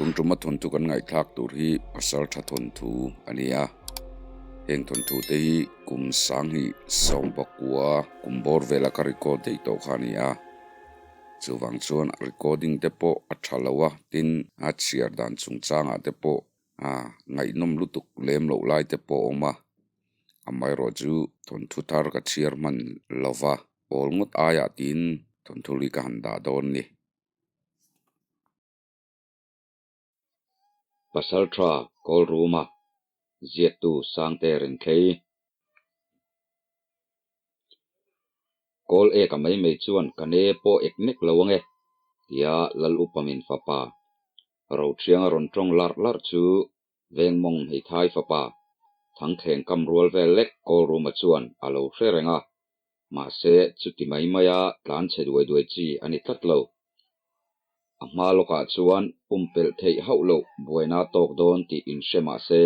Tun tuma thawnthu kan ngaihthlak tur hi Pasaltha thawnthu a ni a. Heng thawnthu te hi kum sanghnih sawmpakua kum bawr vela ka record daih tawh kha a ni a. Chuvang chuan recording te pawh a tha lo a, tin a chhiar dan chungchangah te pawh a ngaihnawm lutuk lem loh lai te pawh a awm a. Amaherawh chu thawnthu thar ka chhiar hman lova awl ngawt aiah tiin thawnthu lui ka han dah dawn ni. Pasaltha Kawlruma ziaktu Sangte Rinthei. Kawl eka mai mai chuan ka ne pawh ek nek lo ange tia Lal Upamin fapa Roṭhianga rawn ṭawng larh larh chu Vengmawng hmeithai fapa Thangthleng kam rual vel lek Kawlruma chuan a lo hre reng a, mahse chuti mai maia tlan chhe duai duai chi a ni tlat lo. A hma lawkah chuan pumpelh theih hauh loh buaina tawk dawn tih inhre mah se,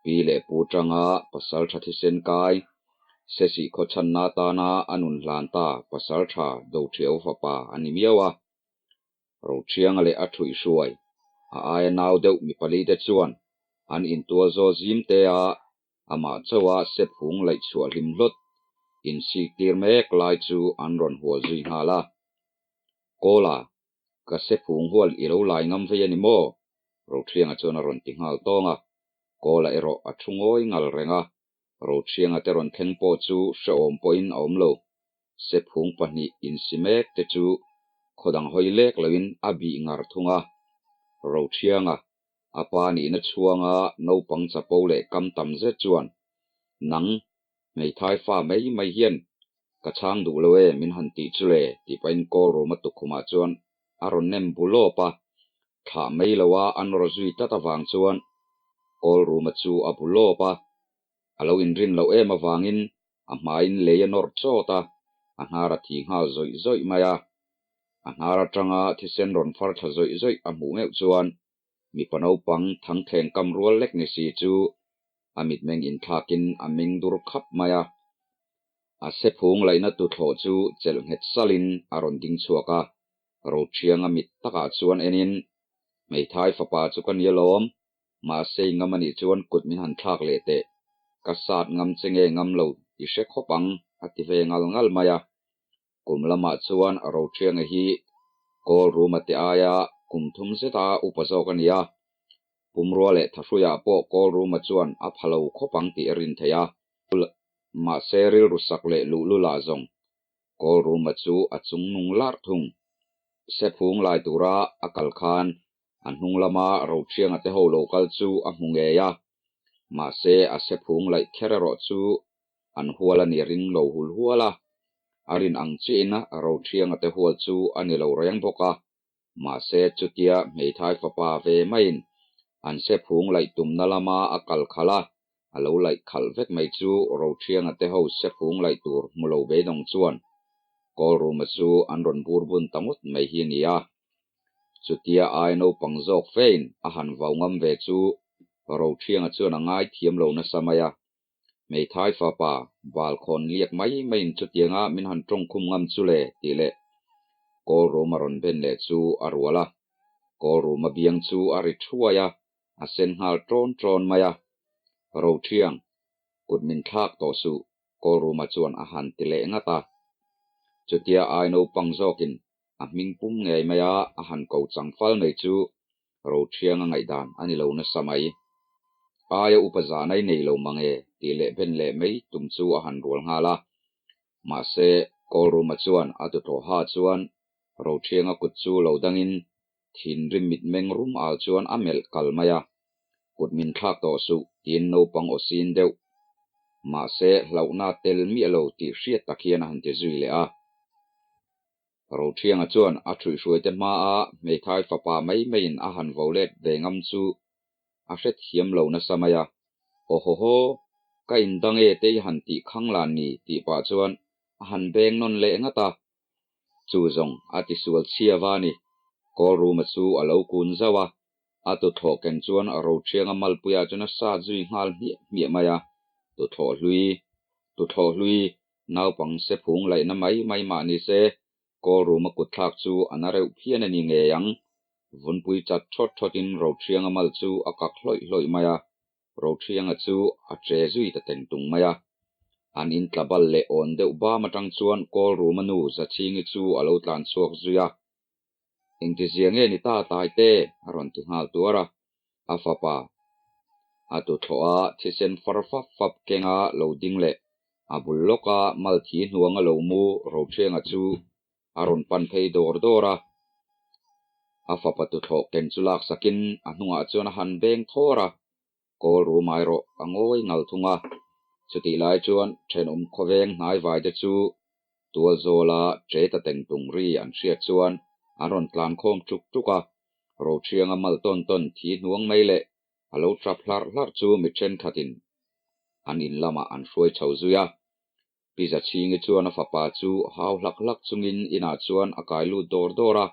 Pi leh Pu Tanga pasal tha thisen kai, Sesih khaw chhanna atana a nun hlan ta pasal tha Doṭhiau fapa a ni miau a. Roṭhianga leh a ṭhuihhruai, a aia nau deuh mi pali te chuan an intual zaw zim te a, amah chauha sep hung laih chhuah hlim hlawt insik tir mek lai chu an rawn hual zui nghal a. Kawla, ka sep hung hual i lo lai ngam vei a ni maw? Roṭhianga chuan a rawn ti nghal tawng a. Kawla erawh a thu ngawi ngal reng a, Roṭhianga te rawn thleng pawh chu hrehawm pawhin a awm lo. Sephung pahnih insi mek te chu khaw dang hawi lek loin a bih ngar thung a. Roṭhianga, a pa nihna chhuanga naupang chapo leh kam tam zet chuan, Nang, hmeithai fa mai mai hian ka chhang duh lo e min han tih chu le tih pahin call room a tukkhumah chuan a rawn nem bu lawp a. Thlah mai loa a nawr zui tlat avang chuan call room-a chu a bu lawp a. A lo inrin loh em avangin a hmaiin lei a nawr chawt a, a hnar a thi nghal zawih zawih mai a. A hnar atanga thisen rawn far thla zawih zawih a hmuh meuh chuan mipa naupang thangthleng kam rual lek ni si chu a mitmeng inthlakin a meng dur khap mai a. A sephung laihna tuthlawh chu chelh nghet salin a rawn ding chhuak a, Roṭhianga mit takah chuan enin, Hmeithai fapa chu ka ni alawm, Mahse i ngam anih chuan kut min han thlak leh teh. Ka sat ngam che nge ngam lo i hre khawp ang, a ti ve ngal ngal mai a. Kum lamah chuan Roṭhianga hi Kawl Ruma te aia kum thum zeta upa zawk a ni a. Pumrua leh Thahruiah pawh Kawl Ruma chuan a pha lo khawp ang tih a rin theih a. Mahse rilru sak leh luhlulah zawng Kawl Ruma chu a chungnung larh thung. Sephung lai tura a kal khan A hnung lama Roṭhianga te ho lo kal chu a hmu ngei a, mahse a sephung laih kher erawh chu an hual a ni ring lo hul hual a. A rin ang chiahin Roṭhianga te hual chu a ni lo reng bawk a, mahse chutia hmeithai fapa ve maiin an sephung laih tumna lama a kal khalh a, a lo laih khalh vek mai chu Roṭhianga te ho sephung laih tur hmu lo beidawng chuan Kawlruma chu an rawn bur bun ta ngawt mai hi a ni a. Chutia ai naupang zawk fein a han vau ngam ve chu Roṭhianga chuan a ngaithiam lo nasa mai a. Hmeithai fapa Balkhawn liak mai maiin chutianga min han tawngkhum ngam chu le tih leh Kawlrum a rawn ben leh chu a rual a. Kawlrum a biang chu a ri thuai a, a sen nghal ṭawn ṭawn mai a. Roṭhiang, kut min thlak tawh suh, Kawlruma chuan a han ti leh ngat a. Chutia ai naupang zawkin A hming pum ngei mai a, a han ko chang fal mai chu Roṭhianga ngaihdan a ni lo nasa mai. Aia upa zahna i nei lo mang e tih leh ben leh mai tum chu a han rual nghal a. Mahse, Kawlruma chuan a tuthlawha chuan Roṭhianga kut chu lo dangin thinrim mitmeng rum al chuan a melh kal mai a. Kut min thlak tawh suh tiin naupang aw sin deuh. Mahse, hlauhna tel miah lo tih hriat tak hian a han ti zui leh a. Roṭhianga chuan a ṭhuihhruaite hmaa hmeithai fapa mai maiin a han vo let ve ngam chu a hrethiam lo nasa mai a. Aw haw haw, ka indang e te i han tih khang lan ni tih pah chuan a han beng nawn leh ngat a. Chu zawng a tisual chhia va ni. Kawlruma chu a lo kun zauh a, a tuthlawh ken chuan Roṭhianga malpuiah chuan a sat zui nghal hmiah hmiah mai a. Tuthlawh hlui, tuthlawh hlui, Naupang sephung laihna mai mai mah ni se, Kawlruma kutthlak chu a na reuh phian a ni ngei ang. Vunpui chat ṭhawt ṭhawtin Roṭhianga mal chu a kak hlawih hlawih mai a, Roṭhianga chu a ṭe zui ta teng tung mai a. An in tla bal leh awn deuh bam aṭang chuan Kawlruma nu Zachhingi chu a lo tlan chhuak zui a. Engtizia nge ni ta Taite? a rawn ti nghal tuar a. A fapa a tuthlawh a, thisen far fap fap kenga lo ding leh a bul lawka malthi hnuanga lo mu Roṭhianga chu a rawn pan phei dawr dawr a, a fapa tuthlawh ken chu laksakin a hnungah chuan a han beng thawr a, kawl rum ai rawh a ngawi ngal thung a. Chutih lai chuan thenawm khawveng hnaivai te chu tualzawla ṭe ta teng tung ri an hriat chuan an rawn tlan khawm ṭuk ṭuk a, Roṭhianga mal tawn tawn thi hnuang mai leh a lo ṭap hlarh hlarh chu mi ṭhenkhatin an in lamah an hruai chho zui a. Pi Zachhingi chuan a fapa chu hau hlak hlak chungin inah chuan a kai lut dawr dawr a,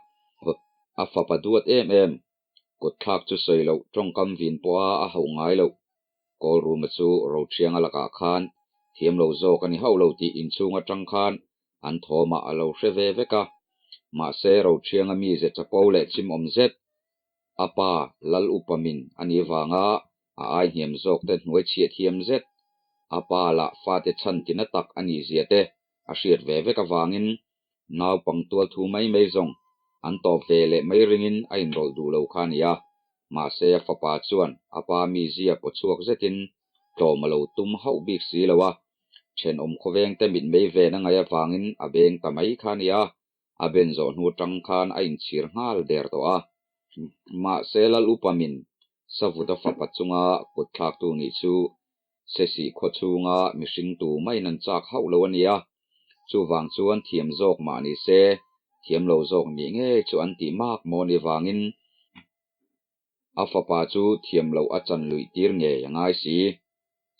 a fapa duat em em, kutthlak chu sawi loh tawngkam vin pawha a hauh ngai loh. Kawlruma chu Roṭhianga lakah khan thiam lo zawk a ni hauh lo tih inchhung atang khan an thawmah a lo hre ve vek a, mahse Roṭhianga mize chapo leh chimawm zet a pa Lal Upa min a nih vanga a ai hniam zawk te hnuai chhiah thiam zet, a pa lah fate chhan tina tak a nih zia te a hriat ve vek avangin naupang tual thu mai mai zawng an tawp ve leh mai ringin a inrawlh duh lo kha a ni a, mahse a fapa chuan a pa mizia paw chhuak zetin tlawm a lo tum hauh bik si lo a, thenawm khawveng te mitmei ven a ngaih avangin a beng ta mai kha a ni a. A ben zawh hnu atang khan a inchhir nghal der tawh a. Mahse Lal Upa min Savuta fapa chunga kut thlaktu nih chu Sesih khaw chhunga mihring tu maiin an chak hauh lo a nia. Chuvang chuan thiam zawk mah ni se, thiam lo zawk nih ngei chu an tih mak maw ni vangin a fapa chu thiam loh a chan luih tir ngei a ngai si.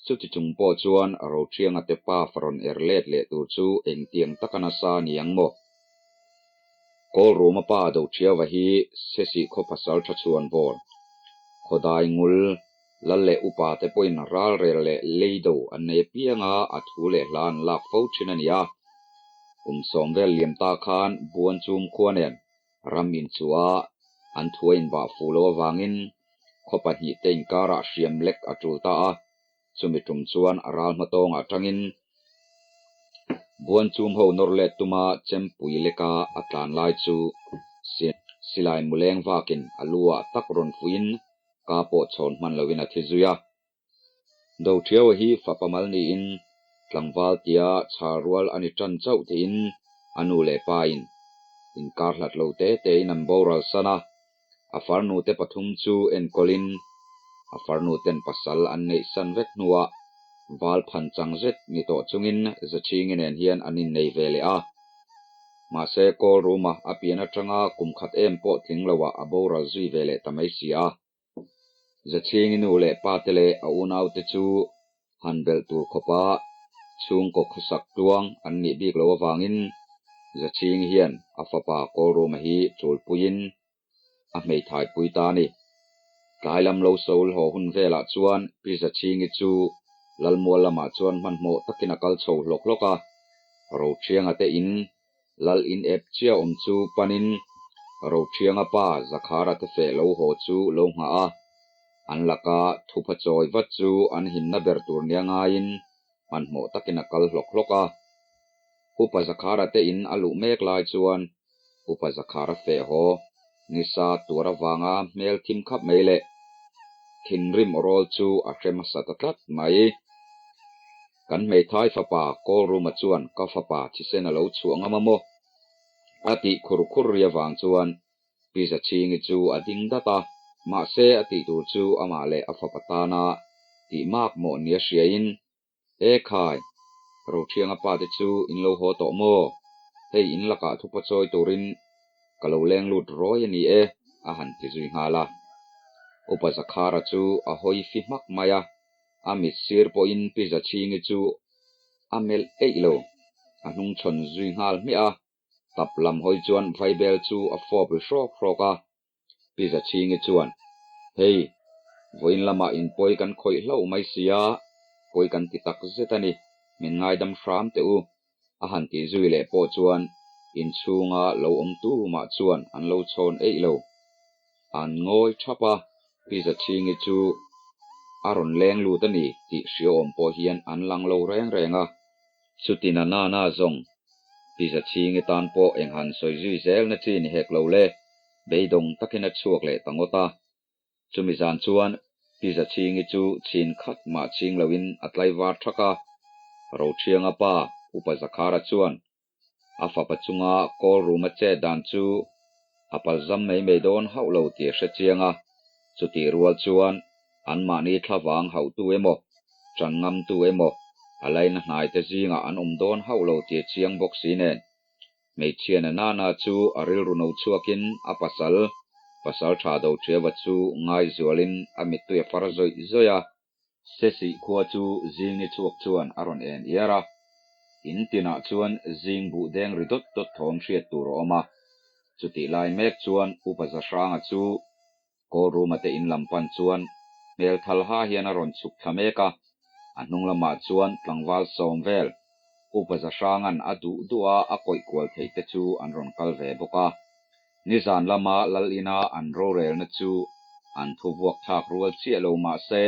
Chuti chung pawh chuan Roṭhianga te pa farawn er let leh tur chu engtiang taka nasa a ni ang maw? Kawlruma pa Doṭhiauva hi Sesih khaw pasal ṭha chhuan bawr, khawdai ngul, lal leh upa te pawhin ralrel leh leido an nei apianga a thu leh hla an lak fo ṭhin a ni a. Kum sawm vel liam ta khan Buanchum khua nen ram inchuh a an thu a inbah fuh loh avangin Khaw pahnihte inkarah hriam lek a tul ta a, chumi tum chuan a ral hmatawngah tangin Buanchum ho nawr let tuma chempui leka a tlan lai chu silai muleng vakin a lu ah tak rawn fuihin ka pawh chhawn hman loin a thi zui a. Doṭhiaua hi fapa mal niin tlangval tia chhar rual a ni ṭan chauh tiin a nu leh pa in inkar hlat lo te tein an boral san a, a farnu te pathum chu enkawlin a farnu ten pasal an neih san vek hnuah val phan chang zet ni tawh chungin Zachhingi nen hian an innei ve leh a. Mahse Kawlruma a pian aṭanga kum khat em pawh tling loah a boral zui ve leh ta mai si a. Zachhingi nu leh pa te leh a unaute chu han belh tur khawpa chhungkaw khawsak tluang an nih bik loh avangin Zachhingi hian a fapa Kawlruma hi chulpuiin a hmeithai pui ta a ni. Tlai lam lo soul haw hun velah chuan Pi Zachhingi chu Lalmual lamah chuan hmanhmawh takin a kal chho hlawk hlawk a, Roṭhianga te in Lal in ep chiah awm chu panin Roṭhianga pa Zakhara te feh lo haw chu lo nghah a, an laka thupha chawi vat chu an himna ber tur nia ngaiin hmanhmawh takin a kal hlawk hlawk a. Upa Zakhara te in a luh mek lai chuan Upa Zakhara feh haw nisa tuar avanga hmel thim khap mai leh thinrim awrawl chu a hre hmasa ta tlat mai. Kan hmeithai fapa Kawlruma chuan ka fapa thisen a lo chhuah ngam a maw? A tih khur khur ri avang chuan Pi Zachhingi chu a ding dat a, mahse a tih tur chu amah leh a fapa tana tih mak mawh nia hriain, E khai, Roṭhianga pa te chu in lo haw tawh maw? Hei in lakah thupa chawi turin ka lo leng lut rawi a ni e, a han ti zui nghal a. Upa Zakhara chu a hawi fi hmak mai a. A mit sir pawhin Pi Zachhingi chu a melh eih lo, a hnungchhawn zui nghal hmiah a, tap lam hawi chuan vaibel chu a fawp ri hrawk hrawk a. Pi Zachhingi chuan, Hei, vawiin lamah inpawi kan khawih hlauh mai sia, pawi kan ti tak zet a ni, min ngaidam hram teh u, a han tih zui leh pawh chuan inchhunga lo awm tu mah chuan an lo chhawn eih lo. An ngawi thap a, Pi Zachhingi chu a rawn leng lut a ni tih hriaawm pawh hian an lang lo reng reng a. Chutin a nana zawng Pi Zachhingi tan pawh eng han sawi zui zel na chi ni hek lo le, beidawng takin a chhuak leh ta ngawt a. Chumi zan chuan Pi Zachhingi chu chhin khat mah chhing loin a tlaivar thak a, Roṭhianga pa Upa Zakhara chuan A fapa chunga call room a chet dan chu a palzam mai mai dawn hauh lo tih a hre chiang a, chutih rual chuan anmahni thlavang hauhtu emaw, ṭan ngamtu emaw a laina hnaite zingah an awm dawn hauh lo tih a chiang bawk si nen. Hmeichhia na nana chu a rilru no chhuakin a pasal, pasal ṭha do ṭhiava chu ngaizualin a mittui a far zawih zawih a. Sesih khua chu zing ni chhuak chuan a rawn en iar a, in tinah chuan zing buh deng ri dawt dawt thawm hriat tur a awm a. Chutih lai mek chuan Upa Zahranga chu Kawlruma te in lam pan chuan hmel thal ha hian a rawn chhuk thla mek a, a hnung lamah chuan tlangval sawm vel Upa Zahranga'n a duh duh a a kawih kual theih te chu an rawn kal ve bawk a. Nizan lama Lal ina an rorelna chu an thu vuak thlak rual chiah lo mah se,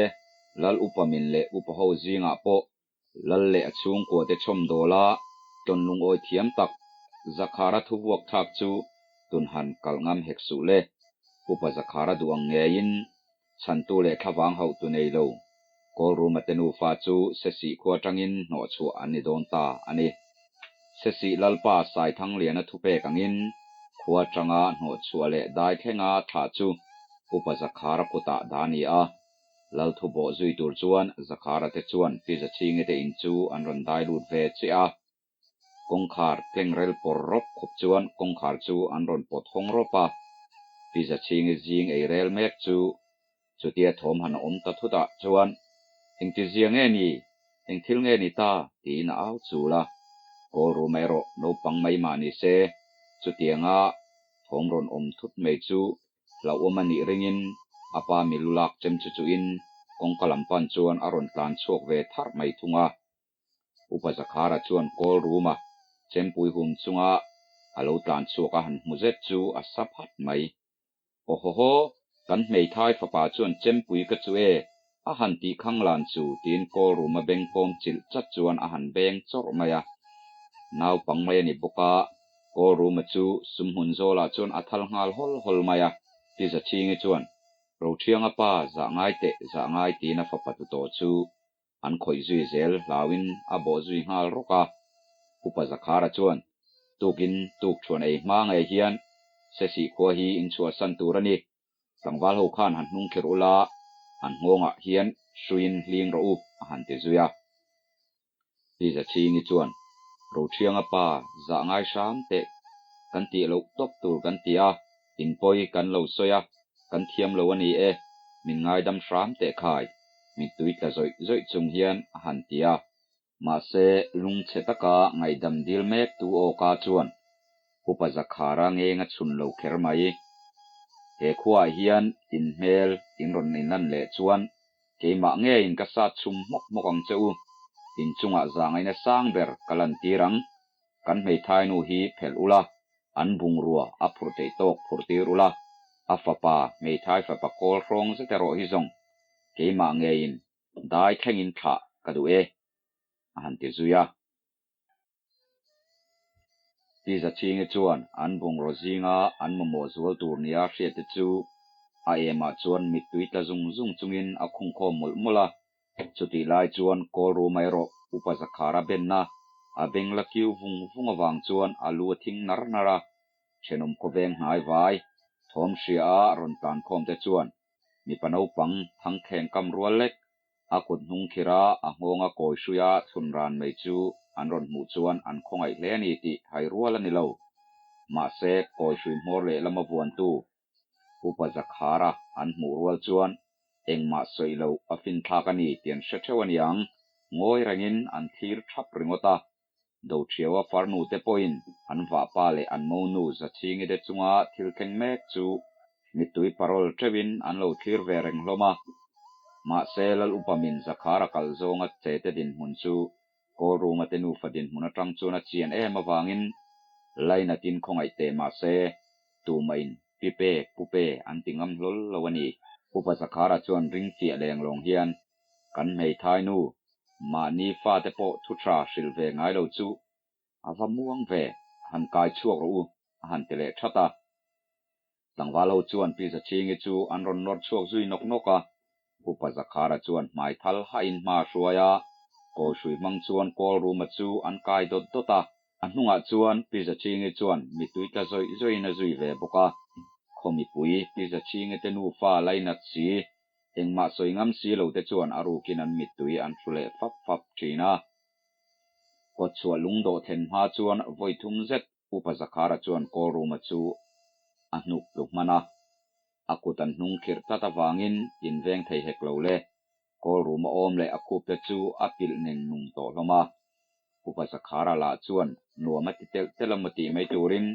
Lal upa min leh upa ho zingah pawh Lal leh a chhungkua te chhawm dawla tawn lungawi thiam tak Zakhara thu vuak thlak chu tun han kalh ngam hek suh le. Upa Zakhara duh ang ngeiin chhantu leh thlavang hauh tu nei lo Kawlruma te nufa chu Sesih khua atangin hnawhchhuah an ni dawn ta a ni. Sesih Lalpa Saithangliana thupek angin khua atanga hnawhchhuah leh dai thlenga thlah chu Upa Zakhara kutah dah a ni a. Lal thu bawh zui tur chuan Zakhara te chuan Pi Zachhingi te in chu an rawn dai lut ve chiah a. Kawngkhar tlengrel pawr rawp khawp chuan kawngkhar chu an rawn pawt hawng rawp a, Pi Zachhingi zing ei rel mek chu chutia thawm han awm ta thutah chuan Engti zia nge ni? Eng thil nge ni ta? tiin a au chul a. Kawl rum erawh naupang mai mah ni se, chutianga thawm rawn awm thut mai chu Hlauhawm a nih ringin a pa milu lak chem chu chuhin kawngka lam pan chuan a rawn tlan chhuak ve tharh mai thung a. Upa Zakhara chuan call room a chempui hum chunga a lo tlan chhuak a han hmu zet chu a sa phat mai. Aw haw haw, kan hmeithai fapa chuan chempui ka chu e, a han tih khang lan chu tiin call room a beng pawm chilh chat chuan a han beng chawrh mai a. Naupang mai a ni bawk a, call room a chu sumhmun zawlah chuan a thal nghal hawl hawl mai a, Pi Zachhingi chuan, Rothianga pa, zah ngai teh, zah ngai tiin a fapa tu tawh chu An khawih zui zel hlauin a bawh zui nghal rawk a. Upa Zakhara chuan, Tukin tuk thuan ei hma ngei hian Sesih khua hi in chhuahsan tur a ni. Tlangval ho khan han hnung khirh ula, an nghawngah hian hruiin hling rawh u, a han ti zui a. Pi Zachhingi chuan, Rothianga pa, zah ngai hram teh, kan tih loh tawp tur kan ti a, in pawi kan lo sawi a, kan thiam lo a ni e, min ngaidam hram teh khai, mittui tla zawih zawih chung hian a han ti a. Mahse, lungchhe taka ngaihdam dil mek tu awka chuan Upa Zakhara ngeng a chhun lo kher mai. He khuaah hian in hmel in rawn inlan leh chuan keimah ngeiin ka sat chhum hmawk hmawk ang che u, in chungah zahngaihna sang ber ka lantir ang, kan hmeithai nu hi phelh ula, An bungrua a phurh theih tawk phurh tir ula, a fapa, hmeithai fapa kawl hrawng zet erawh hi zawng keimah ngeiin dai thlengin thlah ka duh e, a han ti zui a. Pi Zachhingi chuan an bungraw zinga an mamawh zual tur nia hriatte chu a emah chuan mittui tla zung zung chungin a khungkhawm mawlh mawlh a. Chutih lai chuan call room erawh Upa Zakhara benna a beng la kiu vung vung avang chuan a lu a thing nar nar a, thenawm khawveng hnai vai thawm hria a rawn tlan khawm te chuan mipa naupang thangthleng kam rual lek a kut hnung khir a, a nghawnga kawi hruia thlun ran mai chu an rawn hmuh chuan an khawngaih hle a ni tih hai rual a ni lo. Mahse, kawi hrui hmawr lehlam a vuantu Upa Zakhara an hmuh rual chuan engmah sawi lo a finthlak a ni tih an hre theuh a niang, ngawi rengin an thlir thap ringawt a. Doṭhiaua farnu te pawhin an vahpa leh an monu Zachhingi te chunga thil thleng mek chu mittui parol teuhin an lo thlir ve reng hlawm a. Mahse, Lal Upa min Zakhara kal zawnga che te dinhmun chu Kawlruma te nufa dinhmun atang chuan a chian em avangin lainatin khawngaih teh mahse, tumahin Pipe, Pupe an ti ngam hlawl lo a ni. Upa Zakhara chuan ring fiah leng lawng hian, Kan hmeithai nu, mahni fate pawh thu tha hrilh ve ngai lo chu a va muang ve, han kai chhuak rawh u, a han ti leh that a. Tlangval ho chuan Pi Zachhingi chu an rawn nawr chhuak zui nawk nawk a. Upa Zakhara chuan hmai thal hahin hma a hruai a, kawihrui hmang chuan kawl ruma chu an kai dawt dawt a. A hnungah chuan Pi Zachhingi chuan mitui tla zawih zawihin a zui ve bawk a. Khaw mipui Pi Zachhingi te nufa lainat si, engmah sawi ngam si lo te chuan a rukin an mittui an hru leh fap fap thin a. Kawtchhuah lungdawh thlen hma chuan vawi thum zet Upa Zakhara chuan Kawlruma chu a hnuk tlu hman a, a kut an hnung khirh tlat avangin inveng thei hek lo le. Kawlruma awm leh a khup te chu a pilh neng nung tawh hlawm a. Upa Zakhara lah chuan nuam a ti telh telh a maw tih mai turin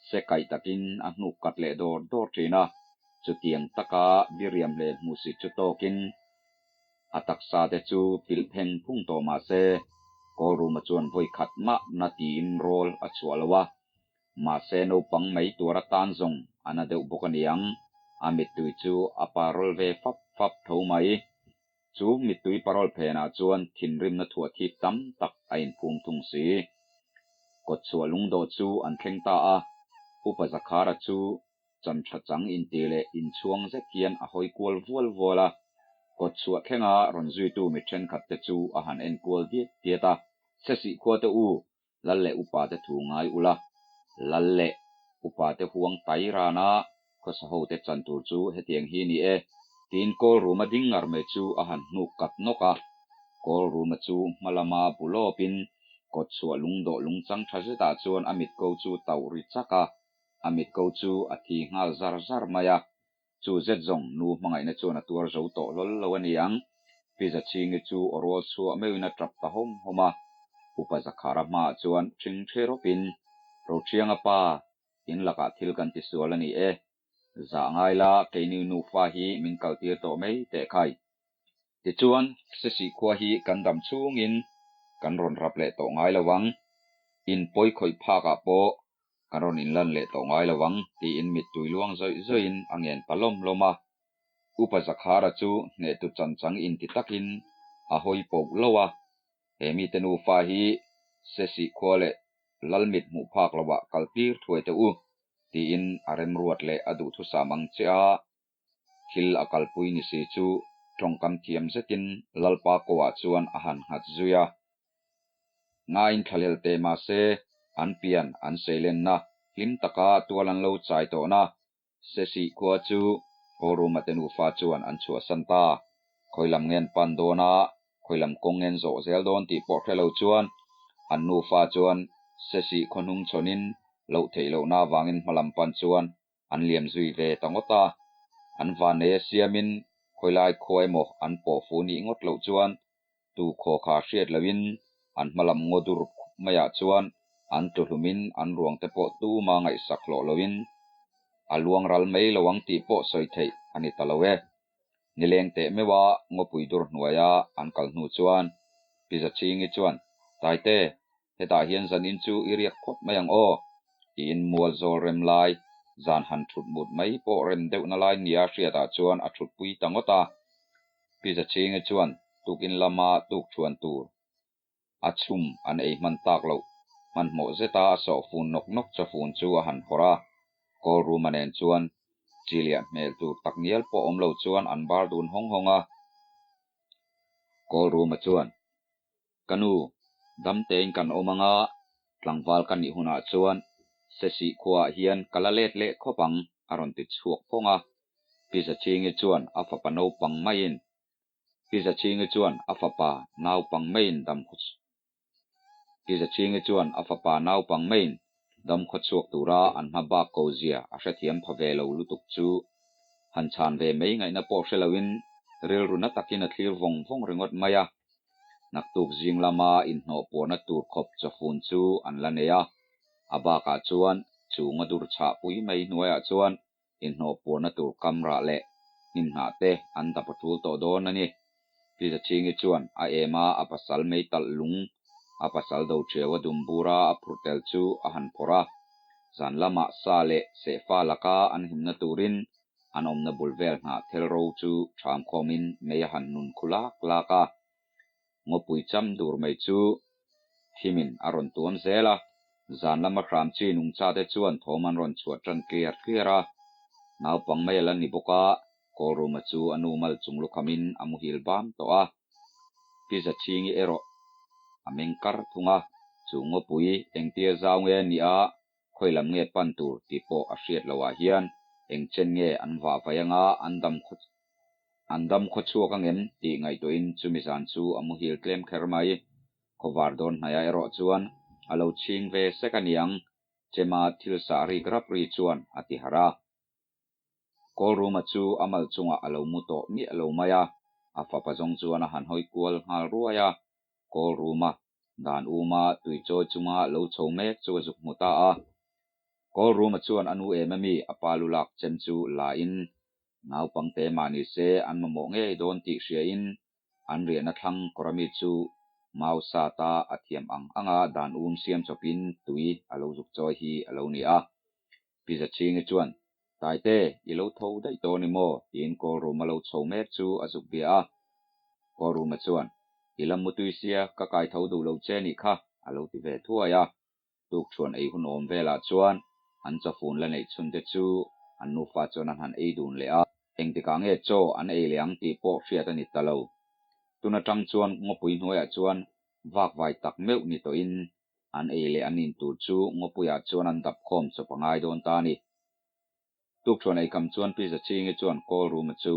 se kaih takin a hnuk kat leh dawr dawr thin a, chutiang taka diriam leh hmuhsit chu tawkin A taksa te chu pilh pheng phung tawh mah se, Kawlruma chuan vawi khat mah na tiin rawl a chhuah lo a. Mahse naupang mai tuar atan zawng a na deuh bawk a niang. A mittui chu a parawl ve fap fap tho mai. Chu mittui parawl phenah chuan thinrimna thuah thip tam tak a inphum thung si. Kawtchhuah lungdawh chu an thleng ta a, Upa Zakhara chu Chan tha chang inti leh inchhuang zet hian a hawi kual vual vual a, kawtchhuah thlenga rawn zuitu mi thenkhat te chu a han en kual diat diat a. Sesih khua te u, Lal leh upa te thu ngai ula, Lal leh upa te huang tai rana khawsa ho te chan tur chu hetiang hi ni e, tiin kawl ruma ding ngar mai chu a han hnuk kat nawk a. Kawl ruma chu hma lama bu lawpin kawtchhuah lungdawh lungchang tha zetah chuan a mitko chu tauh ri chak a. A mitko chu a thi nghal zar zar mai a, chu zet zawng nu hmangaihna chuan a tuar zo tawh hlawl lo a ni ang. Pi Zachhingi chu aw rual chhuah meuhin a tap ta hawm hawm a, Upa Zakhara hmaah chuan ṭhing ṭhe rawpin, Roṭhianga pa, in lakah thil kan ti sual a ni e. Zah ngai la, keini nufa hi min kaltir tawh mai teh khai. Tichuan, Sesih khua hi kan dam chhungin kan rawn rap leh tawh ngai lo ang. In pawi khawih phakah pawh kan rawn inlan leh tawh ngai lo ang, tiin mittui luang zawih zawihin a ngen ta lawm lawm a. Upa Zakhara chu hnehtu chanchang inti takin a hawi poh lo a, he mite nufa hi Sesih khua leh Lalmit hmuh phak loah kal tir thuai teh u, tiin a remruat leh a duhthusam ang che a. Thil a kalpui ni si chu tawngkam thiam zetin Lalpa kawah chuan a han nghat zui a. Ngaiin thlahlel teh mah se, an pian an seilenna hlim taka tual an lo chai tawhna Sesih khua chu Kawlruma te nufa chuan an chhuahsan ta. Khawi lam ngen pan dawn a, khawi lam kawng ngen zawh zel dawn tih pawh hre lo chuan an nufa chuan Sesih khaw hnung chhawnin loh theih lohna avangin hmalam pan chuan An liam zui ve ta ngawt a, an vannei a siamin khawilai khua emaw an pawh fu nih ngawt loh chuan tu khaw kha hriat lohin an hmalam ngaw dur khup maiah chuan an tlu hlumin an ruang te pawh tuma ngaihsak hlawh lohin a luang ral mai lo ang tih pawh sawi theih a ni ta lo e. Nileng teh meuha ngawpui dur hnuaia an kal hnu chuan Pi Zachhingi chuan, Taite, hetah hian zanin chu i riak phawt mai ang aw, tiin mual zawl rem lai, zan han thut mut mai pawh rem deuhna lai nia hriatah chuan a thutpui ta ngawt a. Pi Zachhingi chuan tukin lama tuk thuan tur a chhum an ei hman tak loh. Hmanhmawh zeta a sawh fun nawk nawk chawfun chu a han phawrh a, Kawl Ruma nen chuan chi liah hmel tur tak ngial pawh awm lo chuan an bar dun hawng hawng a. Kawl Ruma chuan, Ka nu, dam tein kan awm anga, tlangval ka nih hunah chuan Sesih khuaah hian ka la let leh khawp ang, a rawn ti chhuak phawng a. Pi Zachhingi chuan a fapa naupang maiin Pi Zachhingi chuan a fapa naupang maiin dam Pi Zachhingi chuan a fapa naupang maiin dam khawchhuak tura an hma bak ko zia a hrethiam pha ve lo lutuk chu han chhan ve mai ngaihna pawh hre loin rilru na takin a thlir vawng vawng ringawt mai a. Naktuk zing lama inhnawh puahna tur khawp chawfun chu an la nei a, a bakah chuan chu ngadur chhah pui mai hnuaiah chuan inhnawh puarna tur kam rah leh hnim hnah te an dap a tul tawh dawn a ni. Pi Zachhingi chuan a em a, a pasal mei talh lung, a pasal do ṭhiau a dum bura a phurh tel chu a han phawrh a. Zan lamah sa leh sehfa laka an himna turin an awmna bul vel hnah thel ro chu ṭham khawmin mei a han nun khu lak lak a. Ngawpui cham dur mai chu thimin a rawn tuam zel a, zan lama hram chi nungchate chuan thawm an rawn chhuah ṭan tliar tliar a. Naupang mai a la ni bawk a, Kawlruma chu a nu mal chung lukhamin a muhil bam tawh a. Pi Zachhingi erawh a meng kar thung a, chu ngawpui engtia zau nge a nih a, khawi lam nge pan tur tih pawh a hriat loh ah hian eng chen nge an vah vai anga an dam khaw an dam khaw chhuak angem tih ngaihtuahin chumi zan chu a muhil tlem kher mai. Khawvar dawn hnaia erawh chuan a lo chhing ve sek a niang, Chema thil sah rik rap ri chuan a ti harh a. Kawlruma chu a mal chungah a lo mu tawh miah lo mai a, a fapa zawng chuan a han hawi kual nghal ruai a. Kawlruma dan uma tui chawi chunga lo chho mek chu a zuk hmu ta a. Kawlruma chuan a nu em ami a pa lu lak chem chu la in naupangte mah ni se an mamawh ngei dawn tih hria in an riahna thlang kawr ami chu mau sata a thiam ang anga dan um siam chawpin tui a lo zuk chawi hi a lo ni a. Pi Zachhingi chuan, Taite, i lo tho daih tawh a ni maw? tiin Kawlruma lo chho mek chu a zuk bia a. Kawlruma chuan, I la mutui sia, ka kai tho duh lo che nih kha, a lo ti ve thuai a. Tukṭhuan ei hun awm velah chuan an chawfun la neih chhun te chu an nufa chuan an han ei dun leh a. Engtikah nge chaw an ei leh ang tih pawh hriat a ni ta lo. Tun aṭang chuan ngawpui hnuaiah chuan vakvai tak meuh ni tawhin An ei leh an in tur chu ngawpuiah chuan an dap khawm chawp a ngai dawn ta a ni. Tukṭhuan eikam chuan Pi Zachhingi chuan call room-a chu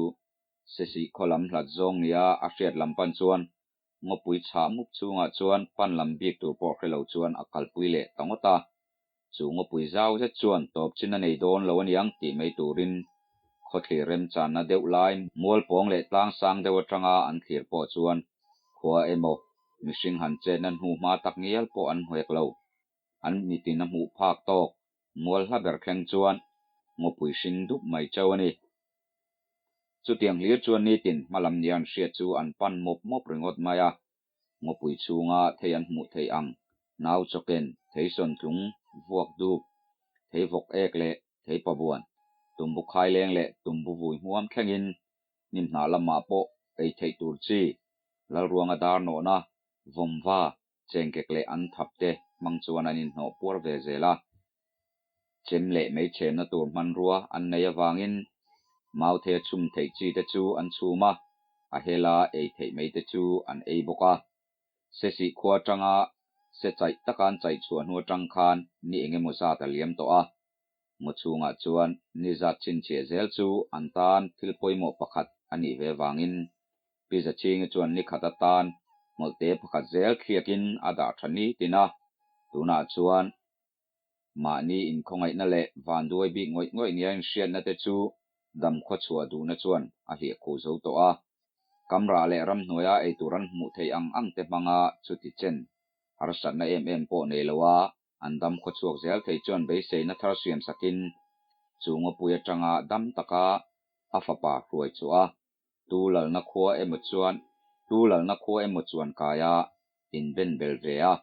Sesih khaw lam hlat zawng nia a hriat lam pan chuan ngawpui chhah mup chhungah chuan pan lam bik tur pawh hre lo chuan a kalpui leh ta ngawt a. Chu ngawpui zau zet chuan tawp chin a nei dawn lo aniang tih mai turin khawthlir remchanna deuh lai mual pawng leh tlang sang deuh atanga an thlir pawh chuan khua emaw mihring han chetna hnu hma tak ngial pawh an hmuek lo. An mitin a hmuh phak tawk mual hla ber thleng chuan ngawpui hring dup mai chauh a ni. Chutiang hlir chuan nitin hmalam nia an hriat chu an pan mawp mawp ringawt mai a. Ngawpui chhunga thei an hmuh theih ang nau chawken, theisawn tlung, vuak dup, thei vawk ek leh thei pabuan, tumbu khaileng leh tumbu vui hmuam thlengin hnim hnah lamah pawh ei theih tur chi, Lalruanga dar nawhna, vawmva, chengkek leh an thap te hmang chuan an inhnawh puar ve zel a. Chem leh meichhemna tur hmanrua an nei avangin mauthei a chhum theih chi te chu an chhum a, a hela ei theih mai te chu an ei bawk a. Sesih khua atanga se chaih taka an chaih chhuah hnu atang khan ni engemaw zat a liam tawh a. Ngaw chhungah chuan ni zat chhinchhiah zel chu an tan thil pawimawh pakhat a nih ve vangin Pi Zachhingi chuan ni khat atan hmawlhte pakhat zel thliakin a dah tha nitin a, tunah chuan mahni inkhawngaihna leh vanduai bik ngawih ngawih nia inhriatna te chu dam khawchhuah duhna chuan a hliah khuh zo tawh a. Kamrah leh ramhnuaia eitur an hmuh theih ang ang te hmanga chuti chen harsatna em em pawh nei loa An dam khawchhuak zel thei chuan beiseina thar siam sakin chu ngawpui atanga dam taka a fapa hruai chu a tu lalna khua emaw chuan tu lalna khua emaw chuan kaia inben bel ve a,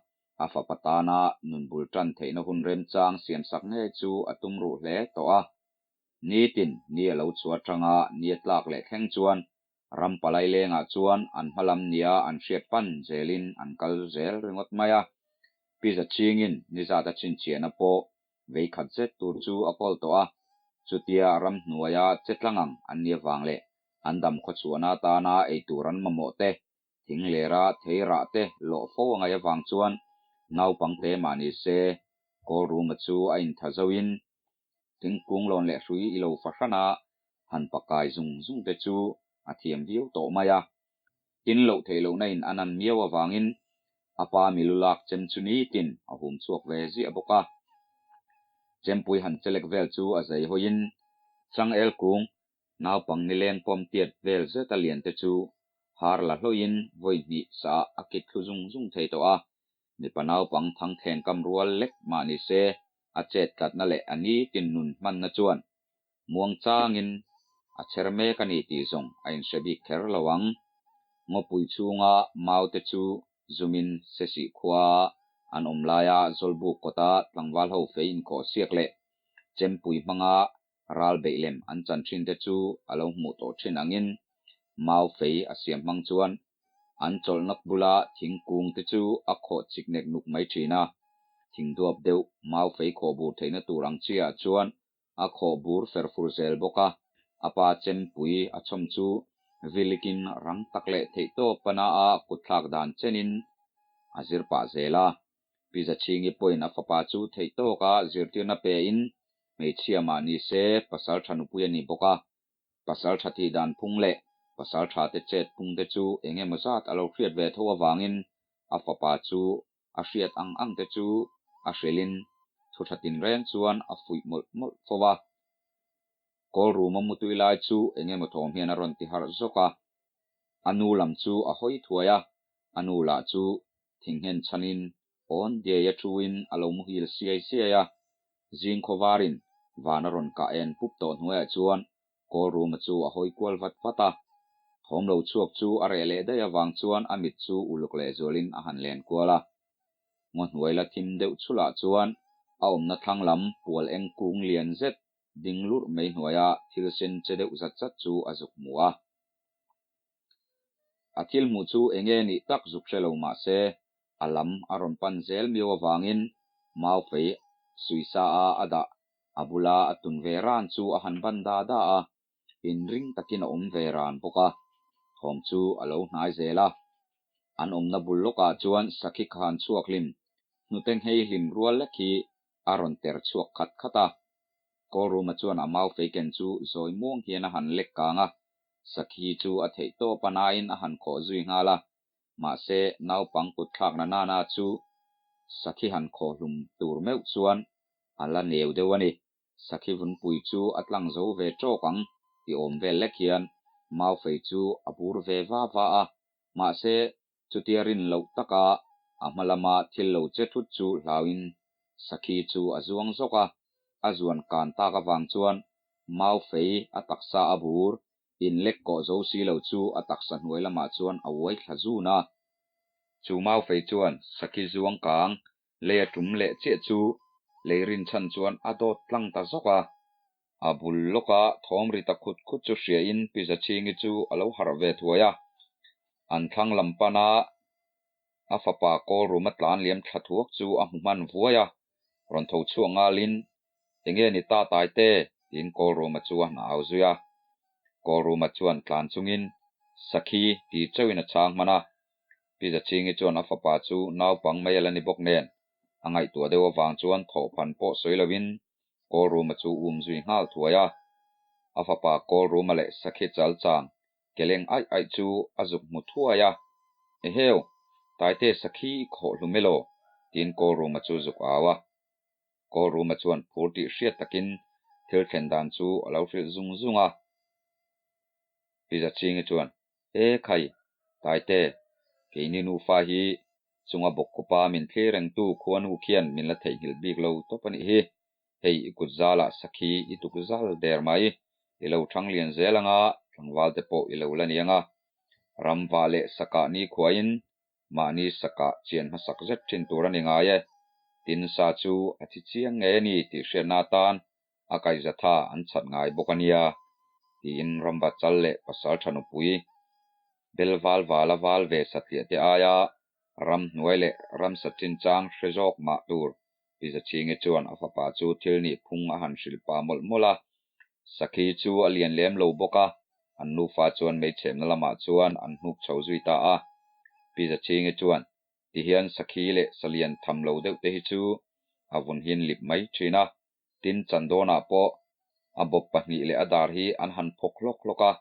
a fapa tana nun bul tan theihna hun remchang siam sak ngei chu a tum ruh hle tawh a. Nitin ni a lo chhuah atanga ni a tlak leh thleng chuan ram palai lengah chuan an hmalam nia an hriat pan zelin an kal zel ringawt mai a. Pi Zachhingin nizat a chhinchhiahna pawh vei khat zet tur chu a kawl tawh a, chutia ramhnuaia che tlang ang an nih avang leh an dam khawchhuahna atana eitur an mamawh te, thing lera thei rah te lawh fo a ngaih avang chuan naupangte mah ni se Kawlruma chu a intha zoin thingkung lawn leh hrui i lo fahrana han pakai zung zung te chu a thiam viau tawh mai a. Tin loh theih lohna in a nan miau avangin a pa milu lak chem chu nitin a hum chhuak ve ziah bawk a. Chempui han chelek vel chu a zei hawiin Changel kung naupang nileng pawm tiat vel zeta lian te chu har la hlawhin vawi hnih saah a kit thlu zung zung thei tawh a. Mipa naupang thangthleng kam rual lek mah ni se a chet tlatna leh a nitin nun hmanna chuan Muang changin a chher mek a ni tih zawng a inhre bik kher lo ang. Ngawpui chhunga mau te chu zumin Sesih khua An awm laia Zawlbuk kawta tlangval ho fei inkhawh siak leh chempui hmanga ral beih lem an chan thin te chu a lo hmuh tawh thin angin mau fei a siam hmang chuan an chawlhnak bula thingkung te chu a khawh chik nek nuk mai thin a. Thing duap deuh mau fei khawh bur theihna tur ang chiah chuan a khawh bur fer fur zel bawk a. A pa chempui a chhawm chu vilikin rang tak leh theihtawp pana a kutthlak dan chenin a zir pah zel a. Pi Zachhingi pawhin a fapa chu theihtawka zirtirna pein hmeichhia mah ni se pasal tha nupui a ni bawk a. Pasal tha thih dan phung leh pasal tha te chet phung te chu eng emaw zat a lo hriat ve tho avangin a fapa chu a hriat ang ang te chu a hrilhin thu tha tinreng chuan a fuih mawlh mawlh fo a. Kawl ruma mutui lai chu eng emaw thawm hian a rawn ti harh zawk a. A nu lam chu a hawi thuai a, a nu lah chu thinghen chhanin awn diai a thuin a lo muhil siai siai a. Zing khawvarin van a rawn kah en pup tawh hnuaiah chuan kawl ruma chu a hawi kual vat vat a. Thawm lo chhuak chu a reh leh daih avang chuan a mit chu uluk lehzualin a han len kual a. Ngaw hnuai la thim deuh chhulah chuan a awmna thlang lam pual eng kung lian zet ding lurh mai hnuaia thil sen che deuh zat zat chu a zuk hmu a. A thil hmuh chu eng nge nih tak zuk hre lo mah se, a lam a rawn pan zel miau avangin mau fei suisa a a dah a bula a tun ve ran chu a han ban da da a, inring takin a awm ve ran bawk a, thawm chu a lo hnai zel a. An awmna bul lawkah chuan sakhi khan chhuak hlim, hnute nghei hlim rual lek hi a rawn ter chhuak khat khat a. Kawlruma chuan a mau fei ken chu zawi muang hian a han lek kang a, sakhi chu a theih tawp a nain a han khawh zui nghal a. Mahse, naupang kut thlakna nana chu sakhi han khawh hlum tur meuh chuan a la neu deuh a ni. Sakhi vunpui chu a tlang zo ve tawk ang ti awm vel lek hian mau fei chu a bur ve va va a. Mahse, Chutia rin loh taka a hma lama thil lo che thut chu hlauin sakhi chu a zuang zawk a, a zuan kan tak avang chuan mau fei a taksa a bur inlek kawh zo si lo chu a taksa hnuai lamah chuan a uai thla zun a. Chu mau fei chuan sakhi zuang kang lei a tum leh chiah chu lei rinchhan chuan a dawt tlang ta zawk a. A bul lawka thawm ri ta khut khut chu hriain Pi Zachhingi chu a lo harh ve thuai a. An thlang lam pana a fapa kawl room a tlan liam thla thuak chu a hmu hman vuai a, rawn tho chhuak ngalin, Enge ni ta Taite? tiin kawl room-a chu a hna au zui a. Kawl room-a chuan tlan chungin, Sakhi ti chauhin a chhang hman a. Pi Zachhingi chuan a fapa chu naupang mai a la ni bawk nen, a ngaihtuah deuh avang chuan thawhphan pawh sawi lovin Kawlruma chu um zui nghal thuai a, a fapa Kawlruma leh Sakhi chal chang keleng aih aih chu a zuk hmu thuai a, Eheu, Taite Sakhi i khawh hlum elaw? tiin Kawlruma chu zuk au a. Kawlruma chuan phur tih hriat takin thil thlen dan chu a lo hrilh zung zung a. Pi Zachhingi chuan, E khai, Taite, keini nufa hi Chunga bawk khupa min thlir rengtu khuanu khian min la theihnghilh bik lo tawp a nih hi. Hei i kut zalah sakhi i tuk zal der mai. I lo thang lian zel anga tlangval te pawh i lo la ni anga. Ram vah leh sakah ni khuain mahni sakah chian hmasak zet thin tur a ni ngai e. Tin sa chu a thi chiang ngei a ni tih hriatna atan a kaihzatha an chhat ngai bawk a nia, tiin Ramva chal leh pasal tha nupui bel val vala val ve satliah te aia ram hnuai leh ramsa chinchang hre zawk mah tur Pi Zachhingi chuan a fapa chu thil nih phung a han hrilh pah mawlh mawlh a. Sakhi chu a lian lem lo bawk a, an nufa chuan meichhemna lamah chuan an hnuk chho zui ta a. Pi Zachhingi chuan tihian Sakhi leh salian tham lo deuh te hi chu a vun hin lip mai thin a, Tin, Chandawnah pawh a bawp pahnih leh a dar hi an han phawk hlawk hlawk a,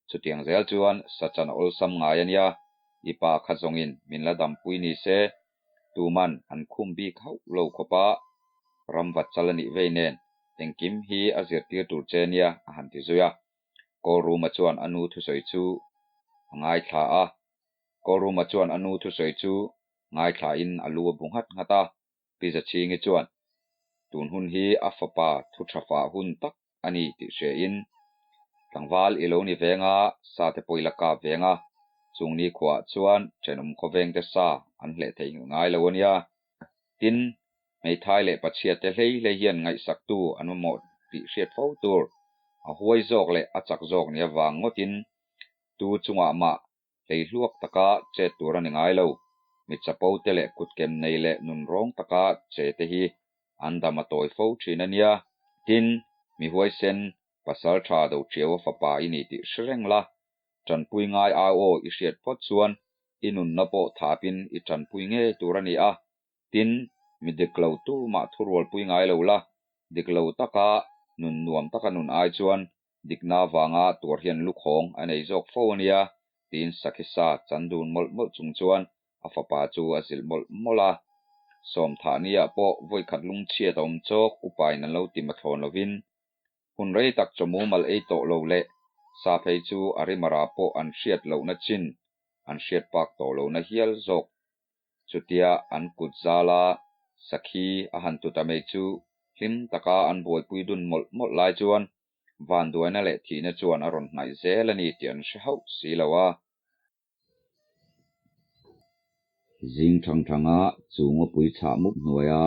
chutiang zel chuan sachan a awlsam ngai a nia, i pa kha zawngin min la dampui ni se, tuman an khum bik hauh lo khawpa ramvat chal a nih vei nen engkim hi a zirtir tur che nia a han ti zui a. Kawlruma chuan a nu thusawi chu a ngaithla a, Kawlruma chuan a nu thusawi chu ngaithlain a lu a bu nghat nghat a. Pi Zachhingi chuan tun hun hi a fapa thu tha fah hun tak a ni tih hriain, Tlangval i lo ni veng a, sa te pawh i la kap veng a, chung ni khuaah chuan thenawm khawveng te sa an hleh thei nghilh ngai lo a nia. Tin, hmeithai leh pachhiate hlei hlei hian ngaihsaktu an mamawh tih hriat fo tur. A huai zawk leh a chak zawk nia vang ngawtin tu chungah mah hleihluak taka chet tur a ni ngai lo. Mi chapo te leh kutkem nei leh nunrawng taka che te hi an dam a tawi fo thin a nia. Tin, mi huaisen pasal tha do thiau a fapa i ni tih hre reng la. Tanpui ngai au aw i hriat phawt chuan i nunna pawh thapin i tanpui ngei tur a ni a. Tin, mi dik lo tu mah thurualpui ngai lo la, dik lo taka nun nuam taka nun ai chuan dikna avanga tuar hian lukhawng a nei zawk fo a nia, tiin Sakhi sa chan dun mawlh mawlh chung chuan a fapa chu a zilh mawlh mawlh a. Sawmthahniah pawh vawikhat lungchhiat a awm chawk upain an lo ti mathlawn lovin Hun rei tak chaw mumal ei tawh lo leh sa phei chu a rimara pawh an hriat lohna chin an hriat pak tawh lohna hial zawk. Chutia an kut zala sakhi a han tuta mai chu hlim taka an buaipui dun mawlh mawlh lai chuan vanduaina leh thihna chuan a rawn hnaih zel a ni tih an hre hauh si lo a. Zing thang thanga chu ngawpui chhah mup hnuaia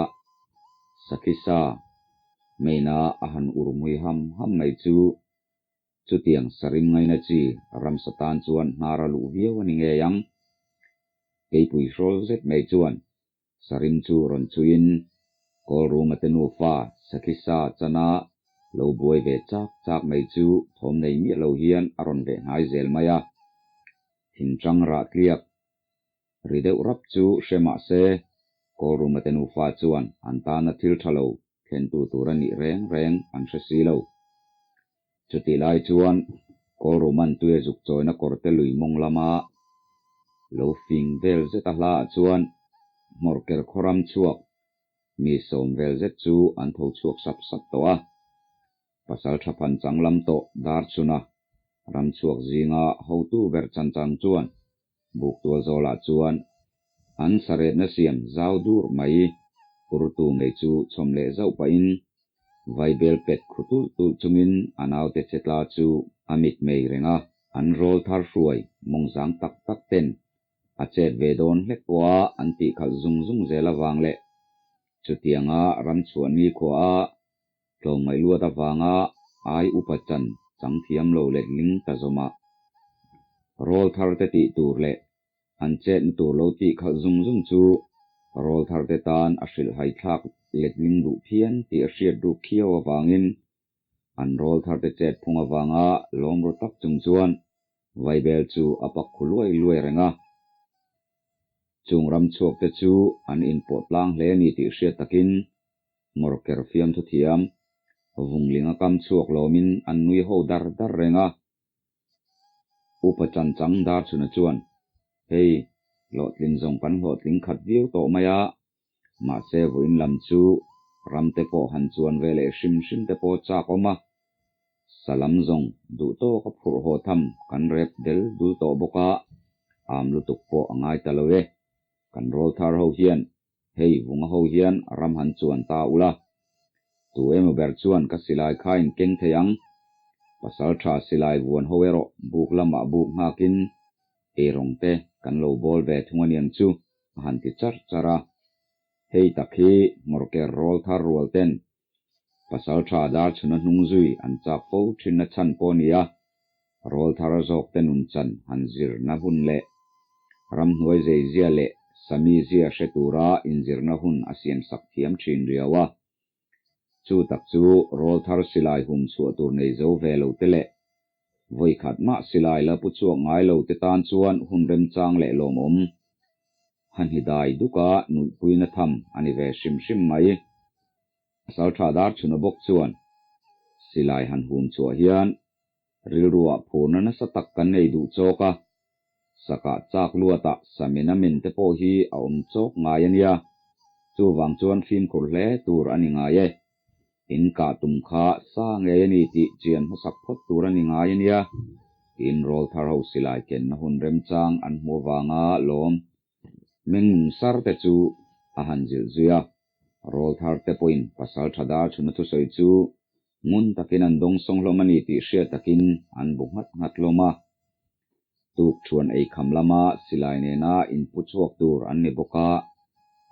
sakhi sa meina a han ur mui ham ham mai chu chutiang sarim ngaina chi ramsa tan chuan hnar a luh viau a ni ngei ang. Keipui hrawl zet mai chuan Sarim chu rawn chuiin Kawlruma te nufa sakhi sa chana lo buai ve chak chak mai chu thawm nei miah lo hian a rawn veh hnai zel mai a. Thinchang rah tliak ri deuh rap chu hre mah se Kawlruma te nufa chuan an tana thil tha lo thlentu tur a nih reng reng an hre si lo. Chutih lai chuan Kawlruman tuia zuk chawina kawrte lui mawng lama lo fing vel zet a hlaah chuan hmawrker khaw ram chhuak mi sawm vel zet chu an tho chhuak sap sap tawh a. Pasal tha phan chang lam tawh dar chhuna ram chhuak zinga hotu ber chan chang chuan Buk tual zawlah chuan an saretna siam zau dur mai urtu ngei chu chhawm leh zauh pahin vaibel pet khu tulh tulh chungin a naute che tla chu a mit mei reng a. An rawl thar hruai mawngzang tak tak ten a chet ve dawn hlek pawha an tih khalh zung zung zel avang leh chutianga ram chhuah nikhua a Tlawmngaih luat avanga ai upa chan chang thiam lo letling ta zawmah rawl thar te tih tur leh an chetna tur lo tih khalh zung zung chu rawl thar te tan a hrilhhai thlak letling duh phian tih a hriat ruk khiau avangin an rawl thar te chet phung avanga lawm ru tak chung chuan vaibel chu a pak khu luai luai reng a. Chung ram chhuak te chu an inpawh tlang hle ni tih hriat takin Ngawrker fiamthu thiam, Vunglinga kam chhuak lawmin an nui ho dar dar reng a. Upa Chanchang Darchhuna chuan, Hei, hlawhtlin zawng kan hlawhtling khat viau tawh mai a, mahse vawiin lam chu ramte pawh han chuan ve leh hrim hrim te pawh chak awm a, salam zawng duh tawk a phurh haw tham kan rep del dul tawh bawk a, am lutuk pawh a ngai ta lo e. Kan rawl thar ho hian Hei vunga ho hian ram han chuan ta ula, tu emaw ber chuan ka silai kha in keng thei ang. Pasal tha silai vuan ho erawh buk lamah buk nghakin eirawng te kan lo bawl ve thung aniang chu a han ti char char a. Hei tak hi hmawrker rawl thar rual ten pasal tha dar chhuna hnung zui an chak fo thinna chhan pawh a ni a, rawl thar zawk te nun chan han zirna hun leh ramhnuai zeizia leh sami zia hre tura inzirna hun a siamsak thiam thin riau a. Chu tak chu rawl thar silai hum chhuah tur nei zo ve lo te leh vawikhat mah silai la pu chhuak ngai lo te tan chuan hun remchang leh lawmawm han hi dai duka nuihpuina tham a ni ve hrim hrim mai. Saltha dar chhuna bawk chuan silai han hum chhuah hian rilruah phurna nasa tak kan nei duh chawk a, sakah chak luatah samina min te pawh hi a awm chawk ngai a nia, chuvang chuan fimkhur hle tur a ni ngai e. In kah tum kha sa ngei a ni tih chian hmasak phawt tur a ni ngai a nia, tiin rawl thar ho silai kenna hun remchang an hmu avanga lawm meng sar te chu a han zilh zui a. Rawl thar te pawhin pasal tha dar chhuna thusawi chu ngun takin an dawng sawng hlawm a ni tih hriat takin an bu nghat nghat hlawm a. Tuk thuan ei kham lama silai nena inpu chhuak tur an ni bawk a,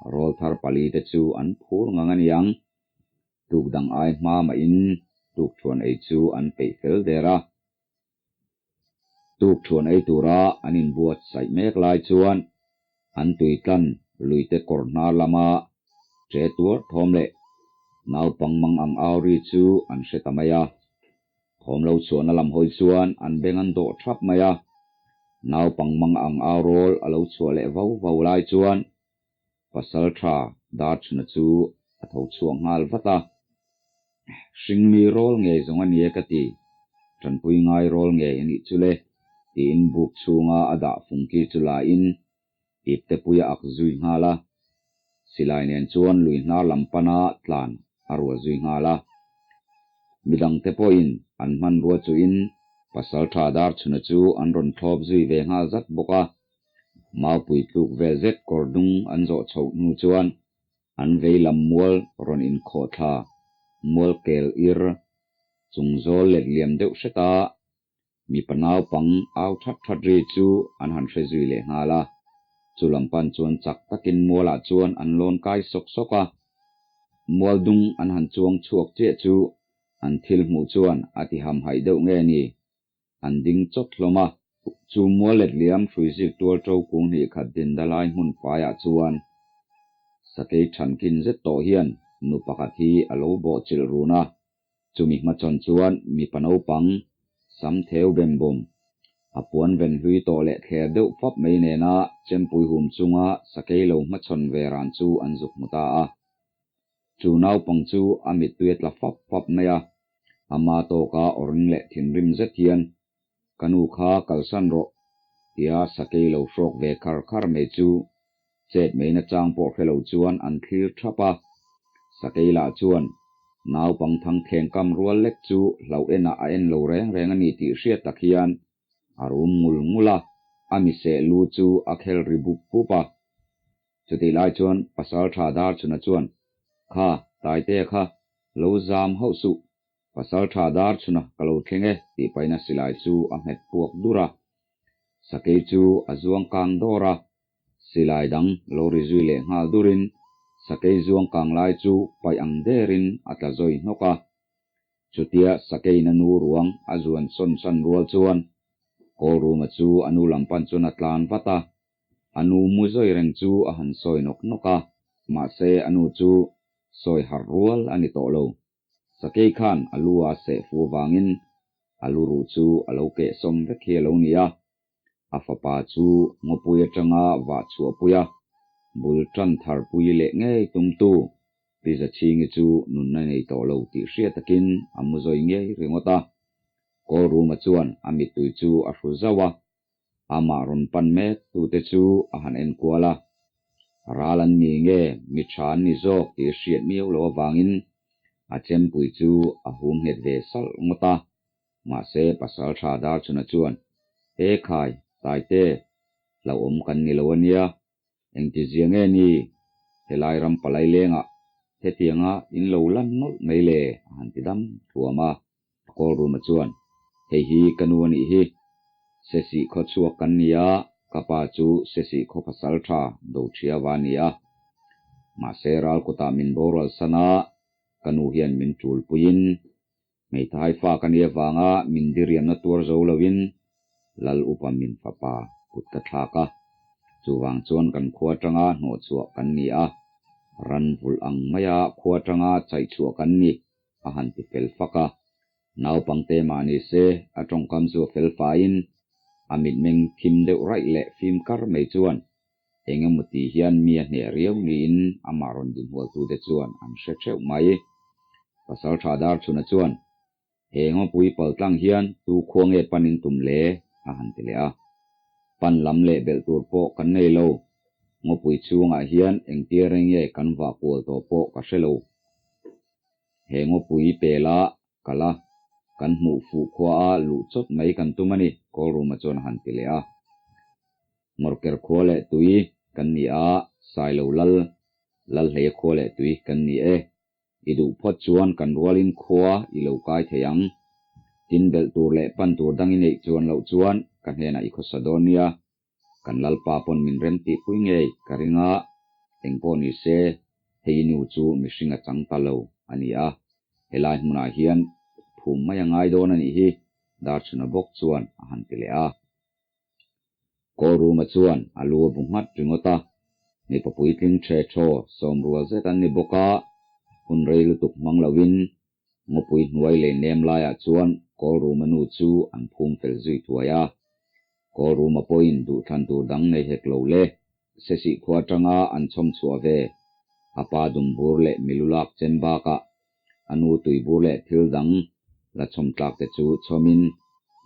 Rawlthar palite chu an phur ngang a niang. Tuk dang ai hma mahin tukṭhuan ei chu an peih fel der a. Tukṭhuan ei tura an inbuatsaih mek lai chuan an tuitlan luite kawr hnar lama ṭe tuar thawm leh naupang mang ang au ri chu an hre ta mai a. Thawm lo chhuahna lam hawi chuan an beng an dawh thap mai a. Naupang mang ang au rawl a lo chhuah leh vau vau lai chuan Pasalṭha Darchhuna chu a tho chhuak nghal vat a. Hringmi rawl ngei zawng a nia ka ti, ṭanpui ngai rawl ngei a nih chu le, tiin buk chhunga a dah fungki chu lain ipte pui a ak zui nghal a. Silai nen chuan lui hnar lam pana tlan a rual zui nghal a. Midangte pawhin an hmanrua chuhin Pasalṭha Darchhuna chu an rawn thlawp zui ve nghal zat bawk a. Maupui tluk vel zet kawr dung an zawh chhoh hnu chuan an vei lam mual rawn inkhawh thla, mual kel ir chung zawl let liam deuh hret a, mipa naupang au that that ri chu an han hre zui leh nghal a. Chu lam pan chuan chak takin mualah chuan an lawn kai sawk sawk a. Mual dung an han chuang chhuak chiah chu an thil hmuh chuan a ti hamhaih deuh nge ni? An ding chawt hlawm a. Chu mual let liam hrui zik tual ṭo kung hnih khat din dalai hmun faiah chuan sakei ṭhankin zet tawh hian nu pakhat hi a lo bawh chilh run a. Chumi hmachhawn chuan mipa naupang sam theu bem bawm, a puan ven hlui tawh leh thler deuh fap mai nena chempui hum chunga sakei lo hmachhawn ve ran chu an zuk hmu ta a. Chu naupang chu a mittui a tla fap fap mai a. Ama tawka awring leh thinrim zet hian, Ka nu kha kalsan rawh, tia sakei lo hrawk ve khar khar mai chu chet mai nachang pawh hre lo chuan an thlir thap a. Sakei lah chuan naupang thang thleng kam rual lek chu hlauh enah a en lo reng reng a ni tih hriat tak hian a rum ngul ngul a, a miseh lu chu a khel ri bup bup a. Chutih lai chuan Pasaltha Darchhuna chuan, Kha, Taitea kha, lo zam hauh suh, Pasaltha Darchhuna ka lo thleng e tih paina silai chu a nghet puak dur a. Sakei chu a zuang kang dawr a, silai dang lo ri zui leh nghal durin sakei zuang kang lai chu paih ang derin a tla zawi hnawk a. Chutia sakeiin a nu ruang a zuan sawn san rual chuan Kawlruma chu a nu lam pan chuan a tlan vat a, A nu mu zawi reng chu a han sawi nawk nawk a, mahse a nu chu sawi harh rual a ni tawh lo. Sakei khan a lu a seh fu avangin a lu ruh chu a lo keh sawm vek hi a lo ni a. A fapa chu ngawpui atanga vah chhuahpui a, bul tan tharpui leh ngei tumtu Pi Zachhingi chu nunna nei tawh lo tih hriat takin a mu zawi ngei ringawt a. Kawlruma chuan a mittui chu a hru zauh a, Amah rawn pan mek tute chu a han en kual a, ral an ni nge mi tha an ni zawk tih a hriat miau loh avangin a chempui chu a hum nghet ve salh ngawt a. Mahse pasal tha Darchhuna chuan, E khai, Taite, hlauhawm kan ni lo a nia, Engtizia nge ni helai ram palai lengah hetianga in lo lan nawlh mai le? a han ti dam thuam a. Kawlruma chuan, Hei hi ka nu a nih hi. Sesih khaw chhuak kan ni a, ka pa chu Sesih khaw pasal tha Doṭhiava a ni a. Mahse ral kutah min boral san a, ka nu hian min ṭulpuiin Hmeithai fa ka nih avanga min diriamna tuar zo loin Lal upa min fapa kut ka thlak a, chuvang chuan kan khua atanga hnawhchhuah kan ni a, ran vulh ang maia khua atanga chaihchhuah kan ni a han ti fel fak a. Naupangte mah ni se a tawngkam chu a fel faiin a mitmeng thim deuh raih leh fim kar mai chuan eng emaw ti hian mi a hneh riau niin amah rawn dinhualtute chuan an hre theuh mai. Pasaltha Darchhuna chuan, He ngawpui paltlang hian tu khua nge panin tum le? a han ti leh a. Pan lam leh belh tur pawh kan nei lo. Ngawpui chhungah hian engtia reng nge kan vah kual tawh pawh ka hre lo. He ngawpui pela kal a, kan hmuh fuh khua a luh chawt mai kan tum a ni, Kawlruma chuan a han ti leh a. Ngawrker khua leh tui kan ni a, Sailo lal, Lalhleia khua leh tui kan ni e. I duh phawt chuan kan rualin khua i lo kai thei ang. Tin belh tur leh pan tur dang i neih chuan loh chuan ka hnenah i khawsa dawn nia. Kan Lalpa pawn min rem tihpui ngei ka ring a, Engpawh ni se, hei nu chu mihring a chang ta lo a ni a, helai hmunah hian phum mai a ngai dawn a nih hi, Darchhuna bawk chuan a han ti leh a. Kawlruma chuan a lu a bu nghat ringawt a, mipa puitling ṭhe ṭhaw sawm rual zet an ni bawk a, hun rei lutuk hmang loin ngawpui hnuai lei nem laiah chuan Kawlruma nu chu an phum fel zui thuai a. Kawlruma pawhin duhthlan tur dang nei hek lo le, Sesih khua atanga an chhawm chhuah ve, a pa dumbur leh milu lak chem bakah a nu tuibur leh thil dang la chhawm tlak te chu chhawmin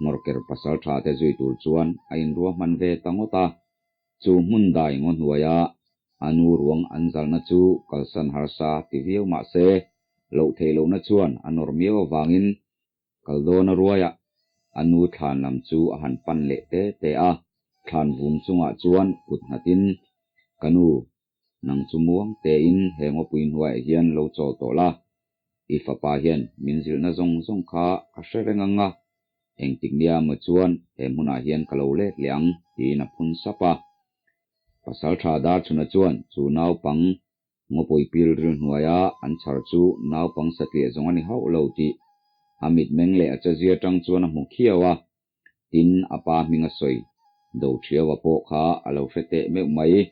Ngawrker pasal tha te zui tur chuan a inruahman ve ta ngawt a. Chu hmun dai ngaw hnuaia a nu ruang an zalna chu kalsan harsa ti viau mah se, loh theih lohna chuan a nawr miau avangin kal dawn a ruaiah a nu thlan lam chu a han pan leh te te a. Thlan vung chungah chuan kut nghatin, Ka nu, Nang chu muang tein he ngawpui hnuaiah hian lo chawl tawh la, i fapa hian min zilhna zawng zawng kha ka hre reng ang a, engtik nia maw chuan he hmunah hian ka lo let leh ang, tiin a phun sap a. Pasalṭha Darchhuna chuan chu naupang ngawpui pilril hnuaia an chhar chu naupang satliah zawng a ni hauh lo tih a mitmeng leh a chezia ṭang chuan a hmu khiau a, Tin, a pa hming a sawi, Doṭhiaua pawh kha a lo hre teh meuh mai.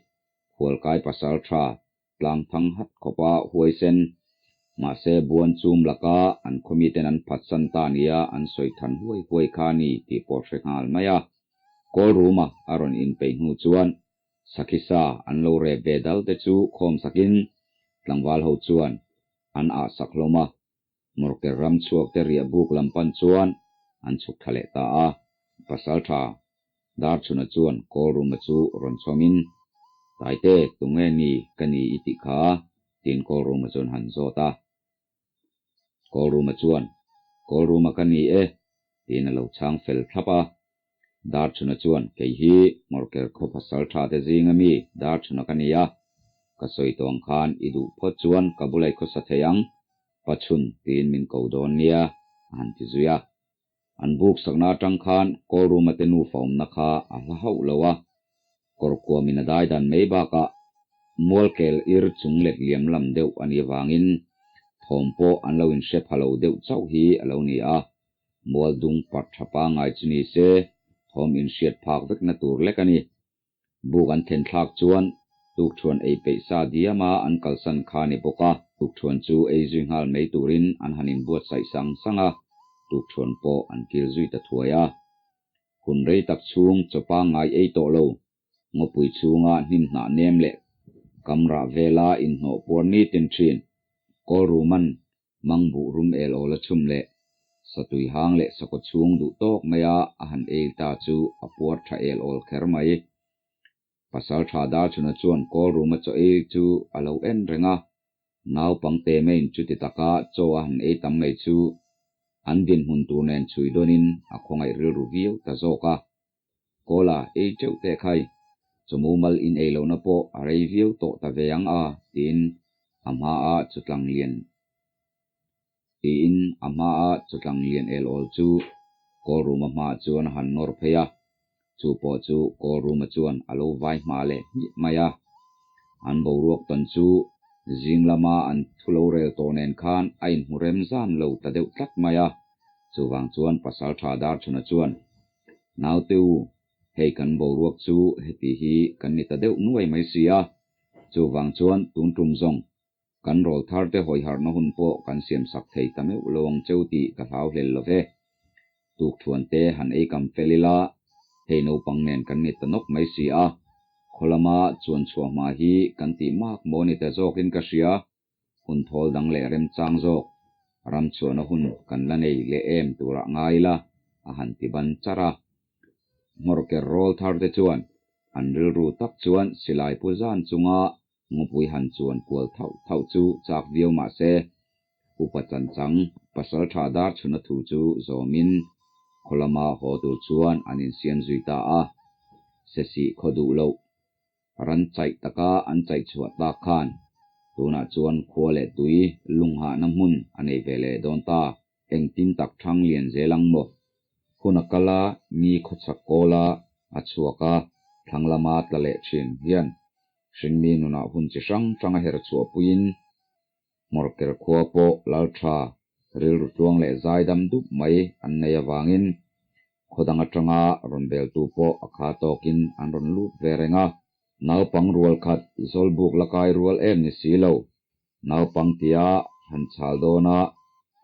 Khualkai pasal tha, tlang thang hat khawpa huaisen. Mahse, buan chum laka an khawmiten an phatsan ta nia an sawi than huai huai kha a ni tih pawh hre nghal mai a. Kawl ruma a rawn inpeih hnu chuan sakhi sa an lo rep ve dal te chu khawm sakin tlangval ho chuan an ah sak hlawm a. Morker ram chhuak te riah buk lam pan chuan an chhuk thla leh ta a. Pasaltha Darchhuna chuan Kawlruma chu rawn chhawmin, Taite, tunge ni ka ni i tih kha? tiin Kawlruma chuan han zawt a. Kawlruma chuan, Kawlruma ka ni e, tiin a lo chhang fel thlap a. Darchhuna chuan, Kei hi Morker khaw pasaltha te zinga mi Darchhuna ka ni a, ka sawi tawng khan i duh phawt chuan ka bulai khawsa thei ang, Pachhun tiin min ko dawn nia, a han ti zui a. An buk sakna atang khan Kawlruma te nufa awmna kha a hla hauh lo a, kawr kuamin a dai dan mai bakah mualkel ir chung let liam lam deuh a nih avangin thawm pawh an lo inhre pha lo deuh chauh hi a lo ni a. Mual dung parh tha pangngai chu ni se thawm inhriat phak vekna tur lek a ni. Buk an thlen thlak chuan tukṭhuan ei peih sa diama an kalsan kha ni bawk a, tukṭhuan chu ei zui nghal mai turin an han inbuatsaih sang sang a, tukṭhuan pawh an kil zui ta thuai a. Hun rei tak chhung chaw pangngai ei tawh lo, ngawpui chhunga hnim hnah nem leh kamrah vela inhnawh puar nitin ṭhin, Kawlruman Mang buh rum el awl a chhum leh satui hang leh sakaw chhung duh tawk maia a han eil ta chu a puar tha el awl kher mai. Pasal tha Darchhuna chuan kawl ruma chaw eil chu a lo en reng a, naupangte maiin chuti taka chaw a han ei tam mai chu an dinhmun tur nen chhui dawnin a khawngaih rilru viau ta zawk a. Kawla ei teuh teh khai, chawmu mal in ei lohna pawh a rei viau tawh ta ve ang a, tiin a hmaa chawtlang lian tiin a hmaa chawtlang lian el awl chu Kawlruma hmaah chuan a han nawr phei a, chu pawh chu Kawlruma chuan a lo vai hma leh hmiah mai a. An boruak tawn chu zing lama an thu lo rel tawh nen khan a inhmu rem zan lo ta deuh tlat mai a, chuvang chuan Pasaltha Darchhuna chuan Naute u, hei kan boruak chu heti hi kan ni ta deuh nuai mai si a, chuvang chuan tun tum zawng kan rawl thar te hawi harhna hun pawh kan siam sak thei ta meuh lo ang cheu tih ka hlau hlel lo ve. Tukthuan te han ei kam fel ila, hei naupang nen kan ni ta nawk mai si a, khaw lama chuan chhuah hma hi kan tih mak maw ni ta zawkin ka hria. Hun thawl dang leh remchang zawk, ram chhuahna hun kan la nei leh em turah ngai ila, a han ti ban charh a. Hmawrker rawl thar te chuan an rilru tak chuan silai pu zan chunga ngawpui han chuan kual thauh thauh chu chak viau mah se, upa chanchang pasaltha Darchhuna thu chu zawmin khaw lama haw tur chuan an insiam zui ta a. Sesih khaw duh loh Ran chaih taka an chaih chhuah tak khan tunah chuan khua leh tui lunghahna hmun a nei ve leh dawn ta. Engtin tak thang lian zel ang maw? Hun a kal a, mi khawchhak kawl a, a chhuak a, thlang lama tla leh thin hian. Hringmi nunah hun chi hrang hrang a her chhuah puiin Hmawrker khua pawh lal tha, rilru tluang leh zaidam dup mai an nei avangin khaw dang atanga rawn beltu pawh a kha tawkin an rawn lut ve reng a. Naupang rual khat zawlbuk la kai rual em ni si lo. Naupang tia han chhal dawna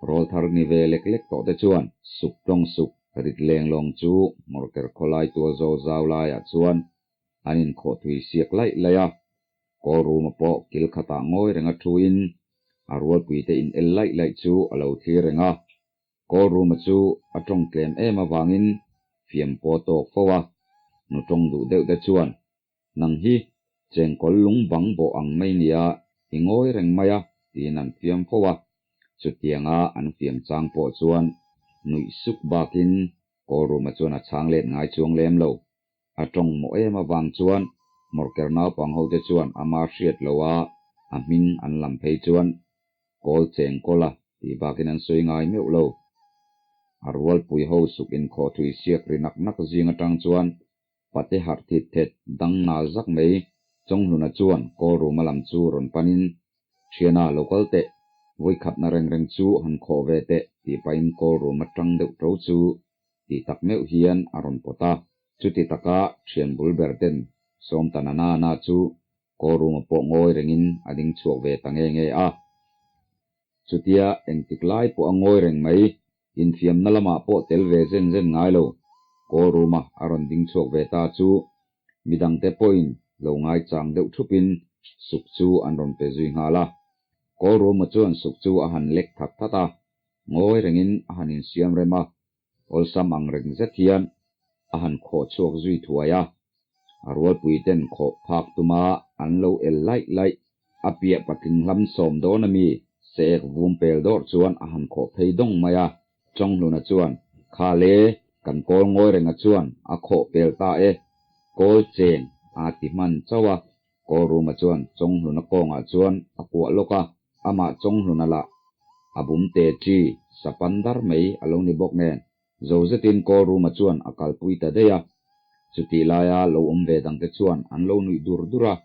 rawl thar ni ve lek lek tawh te chuan suk tawng suk rit leng lawng chu Hmawrker khawlai tual zawl zau laiah chuan an inkhawh thui siak laih laih a. Kawl ruma pawh kil khatah ngawi renga thuin a rualpuite in el laih laih chu a lo thlir reng a. Kawl ruma chu a tawng tlem em avangin fiam pawh a tawk fo a, nu tawng duh deuh te chuan, Nang hi chengkawl lung bang bawh ang mai nia, i ngawi reng mai a, tiin an fiam fo a. Chutianga an fiam chang pawh chuan nuih suk bakin Kawl ruma chuan a chhang let ngai chuang lem lo. A tawng mawh em avang chuan Hmawrker naupang hote chuan ama hriat lo a, a hming an lam phei chuan Kawl cheng kawl a tih bakin an sawi ngai meuh lo. A rualpui ho suk inkhawh thui siak ri nak nak zing atang chuan pate harh thit thet dang nal zak mai Chawnghluna chuan Kawl ruma lam chu rawn panin, Thiana lo kal teh, vawikhatna reng reng chu han khawh ve teh tih pahin Kawl ruma tang deuh to chu tih tak meuh hian a rawn pawt a. Chuti taka thian bul ber ten Sawmtana nana chu Kawlruma pawh ngawi rengin a ding chhuak ve ta nge nge a. Chutia engtik lai pawh a ngawi reng mai, infiamna lamah pawh tel ve zen zen ngai lo, Kawlruma a rawn ding chhuak ve ta chu midangte pawhin lo ngaichang deuh thupin suk chu an rawn pe zui nghal a. Kawlruma chuan suk chu a han lek that that a, ngawi rengin a han insiam rem a, Awlsam ang reng zet hian a han khawh chhuak zui thuai a, a rualpui ten khawh phak tuma an lo el laih laih. A piah patling hlam sawm dawn ami sek vum pel dawrh chuan a han khawh phei dawng mai a. Chawnghluna chuan, Kha le, kan kawl ngawi renga chuan a khawh pel ta e, kawl cheng a ti hman chauh a. Kawlruma chuan Chawnghluna kawngah chuan a kuah lawk a, amah Chawnghluna lah a bum te chi sapan dar mai a lo ni bawk nen, zo zetin Kawlruma chuan a kalpui ta daih a. Chutih laia lo awm ve dangte chuan an lo nuih dur dur a,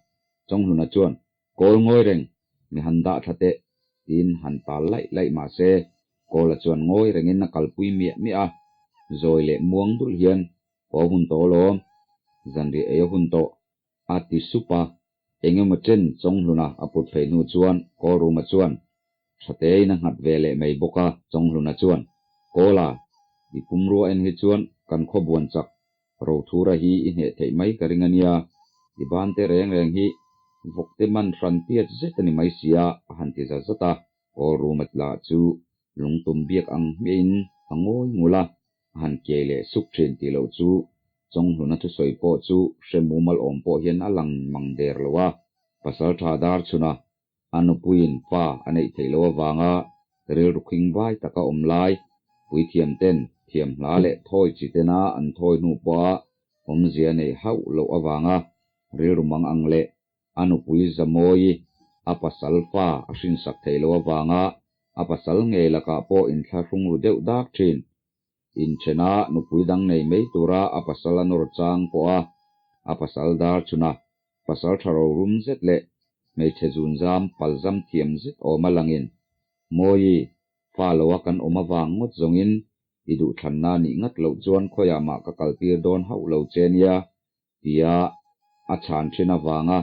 Chawnghluna chuan, Kawl ngawi reng, mi han dah tha teh, tiin han tal laih laih mah se, Kawla chuan ngawi rengin a kalpui miah miah a, zawi leh muang dulh hian, Haw hun tawh alawm, zanriah ei a hun tawh, A ti sup a, eng emaw chen Chawnghluna a put phei hnu chuan Kawlruma chuan Thatein a nghat ve leh mai bawk a, Chawnghluna chuan, Kawla, i pumrua en hi chuan kan khaw buan chak Rothura hi i hneh theih mai ka ring a nia, i ban te reng reng hi vawkte man hran tiat zet a ni mai sia, a han ti zat zat a. Kawlruma lah chu lungtum biak ang hmiahin a ngawi ngul a, a han kiai leh suk thin tih loh chu Chawnghluna thusawi pawh chu hre mumal awm pawh hian a lang mang der lo a. Pasaltha dar chhuna a nupuiin fa a neih theih loh avanga rilru khing vai taka awm lai puithiam ten thiam hla leh thawi chi tena an thawi hnu pawha awmzia neih hauh loh avanga rilru mang ang leh A nupui Zamawi a pasal fa a hrinsak theih loh avanga a pasal ngei lakah pawh inthlahrung ru deuh dak thin. Inthena nupui dang nei mai tura a pasal a nawr chang pawha a pasal dar chhuna pasal tha rorum zet leh hmeichhe zunzam palzam thiam zet awm a langin Mawi fa loa kan awm avang ngawt zawngin i duhthlanna nih ngat loh chuan khawiah mah ka kaltir dawn hauh lo che nia tia a chhan thin avanga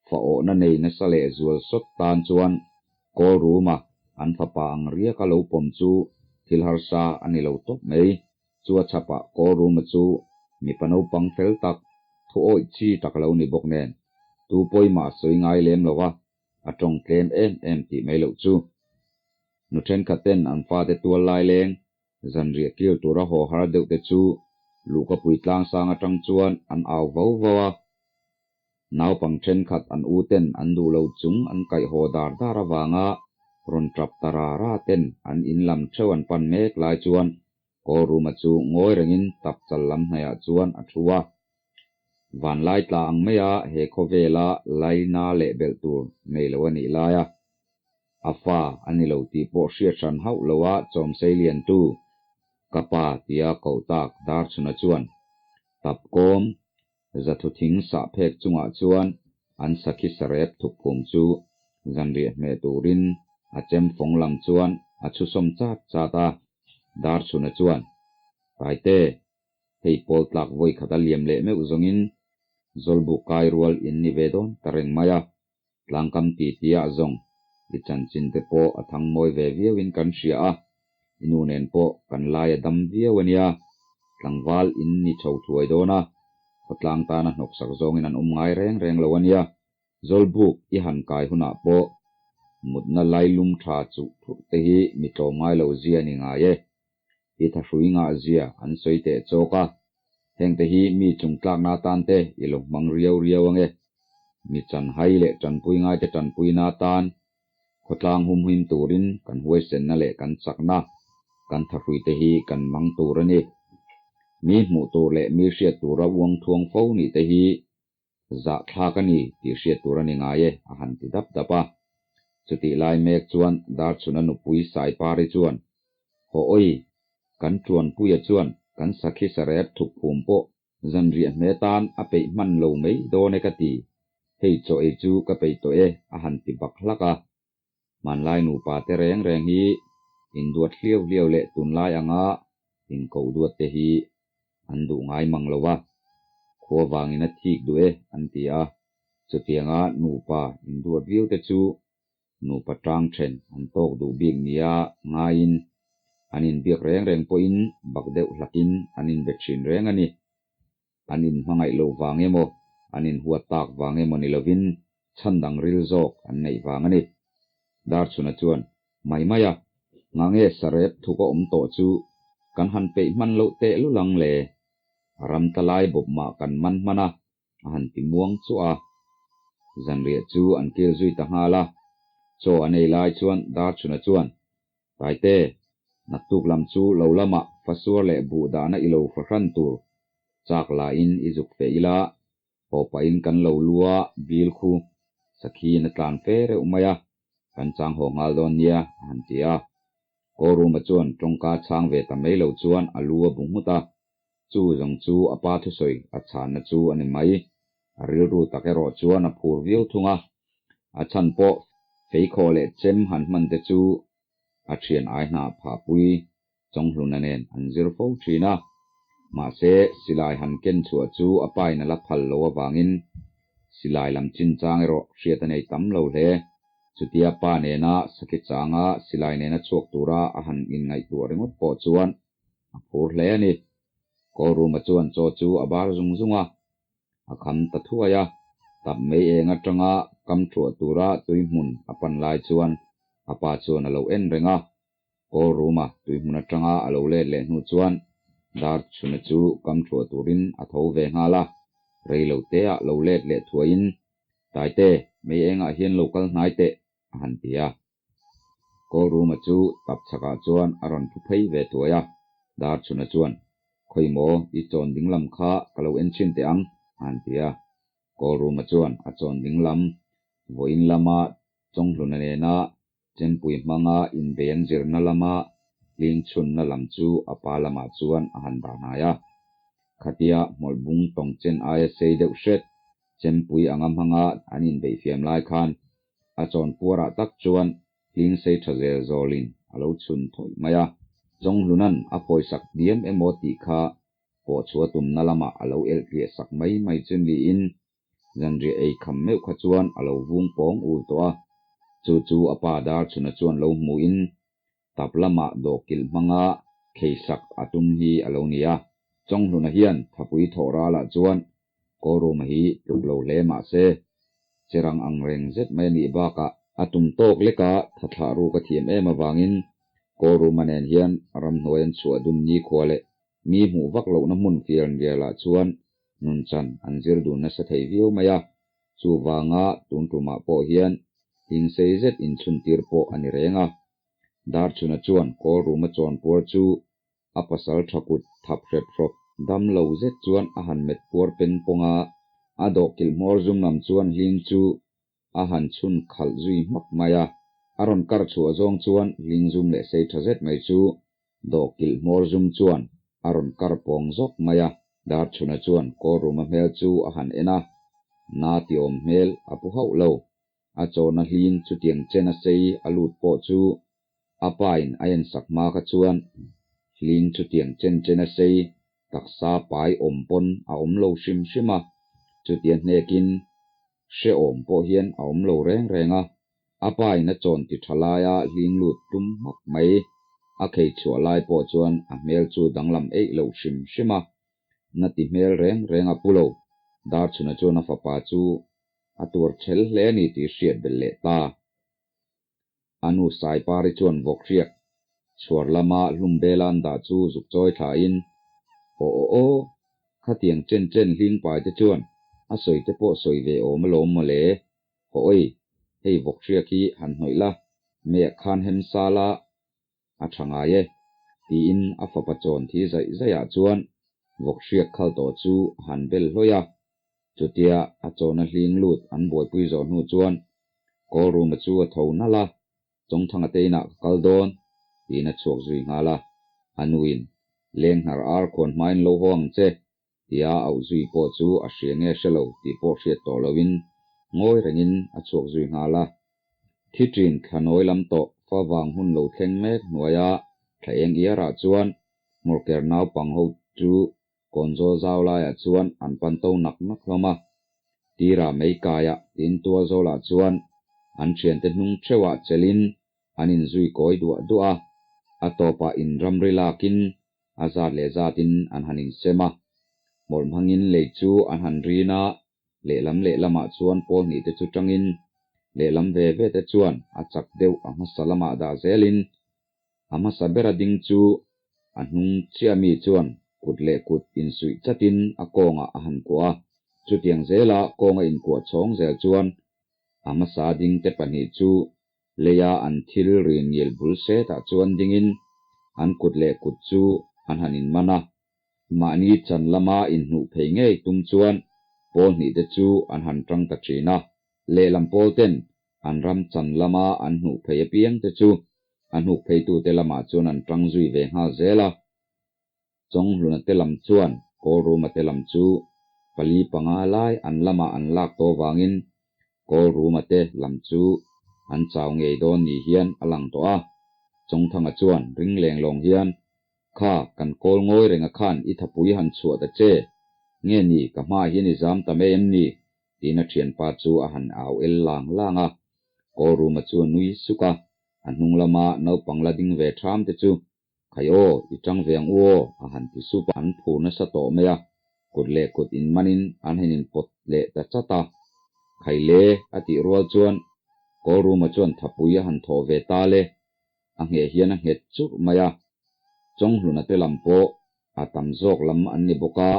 fahawhna nei nasa leh zual sawt tan chuan Kawl ruma an fapa ang riaka lo pawm chu thil harsa a ni lo tawp mai. Chu a chhapah Kawl ruma chu mipa naupang fel tak, thu awih chi tak a lo ni bawk nen, tu pawimah a sawi ngai lem lo a, a tawng tlem em em tih mai loh chu. Nu thenkhat ten an fate tual lai leng Zanriah kil tura haw har deuh te chu luhkapui tlangsang atang chuan an au vau vau a. Naupang thenkhat an u ten an duh lo chung an kaih haw dar dar avanga rawn tap ta ra ra ten an in lam theuh an pan mek lai chuan Kawlruma chu ngawi rengin tap chal lam hnaihah chuan a thu a. Vanlai tla ang maia he khawvela laina leh belh tur nei lo a nih lai a. A fa a ni lo tih pawh hriat hran hauh lo a chawmsei liantu ka pa tia koh tak Darchhuna chuan Tapkawm zathu thing sah phek chungah chuan An sakhi sarep thukphum chu zanriah hmeh turin a chem fawng lam chuan a chhusawm chat chat a. Darchhuna chuan, Taite, hei pawl tlak vawi khat a liam leh meuh zawngin Zawlbuk kai rual in ni ve dawn ta reng mai a, tlangkam ti tia zawng i chanchin te pawh a thang mawi ve viauin kan hria a, i nu nen pawh kan lai a dam viau a nia, tlangval in ni chho thuai dawn a, khawtlang tana hnawksak zawngin an awm ngai reng reng lo a nia, Zawlbuk i han kai hunah pawh mutna lailum tha chuh thurh te hi mi tlawm ngai lo zia ni ngai e. I thahrui ngah zia an sawi teh chawk a, hengte hi mi chung tlakna atan te i lo hmang riau riau ange. Mi chanhai leh tanpui ngaite tanpuina atan khawtlang humhim turin kan huaisenna leh kan chakna, kan thahruite hi kan hmang tur a ni. Mi hmuh tur leh mi hriat tura uang thuang fo nih te hi Zahthlak a ni tih hriat tur a ni ngai e, a han ti dap dap a. Chutih lai mek chuan Darchhuna nupui Saipari chuan, Haw awi, kan Ṭuanpuia chuan kan sakhi sarep thukphum pawh zanriah hme tan a peih hman lo mai dawn e ka ti, hei chaw ei chu ka peih tawh e, a han ti bak hlak a. Hmanlai nupa te reng reng hi induat hliau hliau leh tunlai anga inkoh duat te hi an duh ngai mang lo a, khua vangin a thik duh e an ti a, chutianga nupa induat viau te chu nupa tang then an tawk duh bik nia ngaiin an inbiak reng reng pawhin bak deuh hlakin an inbe thin reng a ni. An inhmangaih loh vang emaw, an inhuat tak vang emaw ni lovin chhan dang ril zawk an neih vang a ni. Darchhuna chuan, Mai mai a, ngah nge sarep thuk a awm tawh chu kan han peih hman loh teh lul ang le? A ram ta lai bawp mah kan man hman a, a han ti muang chuah a. Zanriah chu an kil zui ta nghal a. Chaw an ei lai chuan Darchhuna chuan, Taite, naktuk lam chu lo lamah fasuar leh buh dahna i lo fahran tur chak lain i zuk fe ila, haw pahin kan lo lu a bil khu sakhiin a tlan fe reuh mai a, kan chang haw nghal dawn nia, a han ti a. Kawruma chuan tawngka chhang ve ta mai lo chuan a lu a bu nghut a, chu zawng chu a pa thusawi a chhanna chu a ni mai. A rilru tak erawh chuan a phur viau thung a, a chhan pawh feikhawh leh chem han hman te chu a thian ai hna phahpui Chawnghluna nen an zir fo thin a, mahse silai han ken chhuah chu a pain a la phal lo avangin silai lam chinchang erawh hriat a nei tam lo hle. Chutia pa nena sakhi changa silai nena chhuak tura a han inngaihtuah ringawt pawh chuan a phur hle a ni. Kawlruma chuan chaw chu a bar zung zung a, a kham ta thuai a, tap mei eng atanga kam thuah tura tui hmun a pan lai chuan a pa chuan a lo en reng a, Kawlruma tui hmun atanga a lo let leh hnu chuan Darchhuna chu kam thuah turin a tho ve nghal a, rei lo te ah lo let leh thuaiin, Taite, mei engah hian lo kal hnai teh, a han ti a. Kawlruma chu tap chhakah chuan a rawn thu phei ve thuai a, Darchhuna chuan, Khawi maw, i chawn ding lam kha ka lo en chhin teh ang, a han ti a. Kawlruma chuan a chawn ding lam, vawiin lama Chawnghluna nena Chempui hmanga inbei an zirna lama hling chhunna lam chu a pa lamah chuan a han dah hnai a. Khatia hmawlh bung tawng chen aia sei deuh hret Chempui anga hmanga an inbeih fiam lai khan a chawn puarah tak chuan hling sei tha zel zawlin a lo chhun thawih mai a. Chawnghluna'n a phawisak diam emaw tih kha pawh chhuah tumna lamah a lo elh tliah sak mai mai chu niin Zanriah ei kham meuh kha chuan a lo vung pawng ul tawh a, chu chu a pa Darchhuna chuan lo hmuhin tap lamah dawhkilh hmanga kheisak a tum hi a lo ni a. Chawnghluna hian thapui thawh ralah chuan Kawlruma hi tluk lo hle mah se, cherang ang reng zet mai a nih bakah a tum tawk leka thathlah ruk a thiam em avangin Kawlruma nen hian ramhnuai an chhuah dun nikhua leh mi hmuh vak lohna hmun fianrialah chuan Nunchan an zir dun nasa thei viau mai a, chuvanga tun tumah pawh hian hlingsei zet inchhuntir pawh a ni reng a. Darchhuna chuan Kawlruma chawnpuar chu a pasal tha kut thap hrep hrawp dam lo zet chuan a han met puar peng pawng a, a dawhkilh hmawr zum lam chuan hling chu a han chhun khalh zui hmak mai a. A rawn kar chhuah zawng chuan hling zum leh sei tha zet mai chu Dawhkilh hmawr zum chuan a rawn kar pawng zawk mai a, Darchhuna chuan Kawlruma hmel chu a han en a, Na ti awm hmel a pu hauh lo. A chawna hling chutiang chen a sei a lut pawh chu a pa in a ensak hma kha chuan hling chutiang chen chen a sei taksa pai awm pawn a awm lo hrim hrim a, chutia hnekin hrehawm pawh hian a awm lo reng reng a, a pa in a chawn ti tha laia hling lut tum hmak mai a khei chhuah lai pawh chuan a hmel chu danglam eih lo hrim hrim a, na ti hmel reng reng a pu lo. Darchhuna chuan a fapa chu a tuar chhel hle a ni tih hriat belh leh ta. A nu Saipari chuan vawkhriak chhuar lama hlum bela an dah chu zuk chawi thlain, Aw aw aw, khatiang chen chen hling pai te chuan a sawi te pawh sawi ve awm alawm mawle, haw oi, hei vawkhriak hi han hnawih la, meiah khan hem sala a tha ngai e, tiin a fapa chawn thi zaih zaihah chuan vawkhriak khal tawh chu a han bel hlawih a. Chutia a chawna hling lut an buaipui zawh hnu chuan call room-a chu a tho nalh a, Chawngthanga te inah ka kal dawn, tiin a chhuak zui nghal a. A nuin, Leng hnar ar khuan hmain lo haw ang che, tia a auh zui pawh chu a hria nge hre lo tih pawh hriat tawh loin ngawi rengin a chhuak zui nghal a. Thi ṭin thla nawi lam tawh fa vang hun lo thleng mek hnuaia thla eng iarah chuan hmawrker naupang ho chu kawnzawl zau laiah chuan an pan to nak nak hlawm a. Tira mei kaiah tiin tual zawlah chuan an ṭhiante hnung ṭheuhah chelhin an inzui kawi duah duah a, a tawpah inramri lakin A zat leh zatin an han insem a, hmawlh hmangin lei chu an han rin a, lehlam lehlamah chuan pawl hnih te chu tangin, lehlam ve ve te chuan a chak deuh a hmasa lamah dah zelin, a hmasa bera ding chu a hnung chiah mi chuan kut leh kut insuih chatin a kawngah a han kuah a, chutiang zela kawnga inkuah chhawng zel chuan a hmasa ding te pahnih chu Leia an thil rin ngil bul setah chuan dingin an kut leh kut chu an han inman a. Mahni chan lama inhnuh phei ngei tum chuan pawl hnih te chu an han tang ta thin a. Lehlam pawl ten an ram chan lama an hnuh phei apiang te chu a hnuk pheitute lamah chuan an tang zui ve nghal zel a. Chawnghluna te lam chuan Kawlruma te lam chu pali panga lai an lamah an lak tawh vangin Kawlruma te lam chu an chau ngei dawn ni hian a lang tawh a. Chawngthanga chuan ring leng lawng hian, Kha, kan kawl ngawi renga khan i thapui han chhuah ta che. Nge ni, ka hmaah hian i zam ta mai em ni? tiin a thianpa chu a han au el lang lang a. Kawlruma chu a nui suk a, a hnung lama naupang la ding ve tham te chu Khai aw, i tang ve ang u aw, a han ti sup a. An phur nasa tawh mai a, kut leh kut inmanin an han inpawt leh ta chat a. Khai le, a tih rual chuan Kawlruma chuan thapui a han thawh ve ta le, a ngheh hian a nghet churh mai a. Chawnghluna te lam pawh a tam zawk lam an ni bawk a,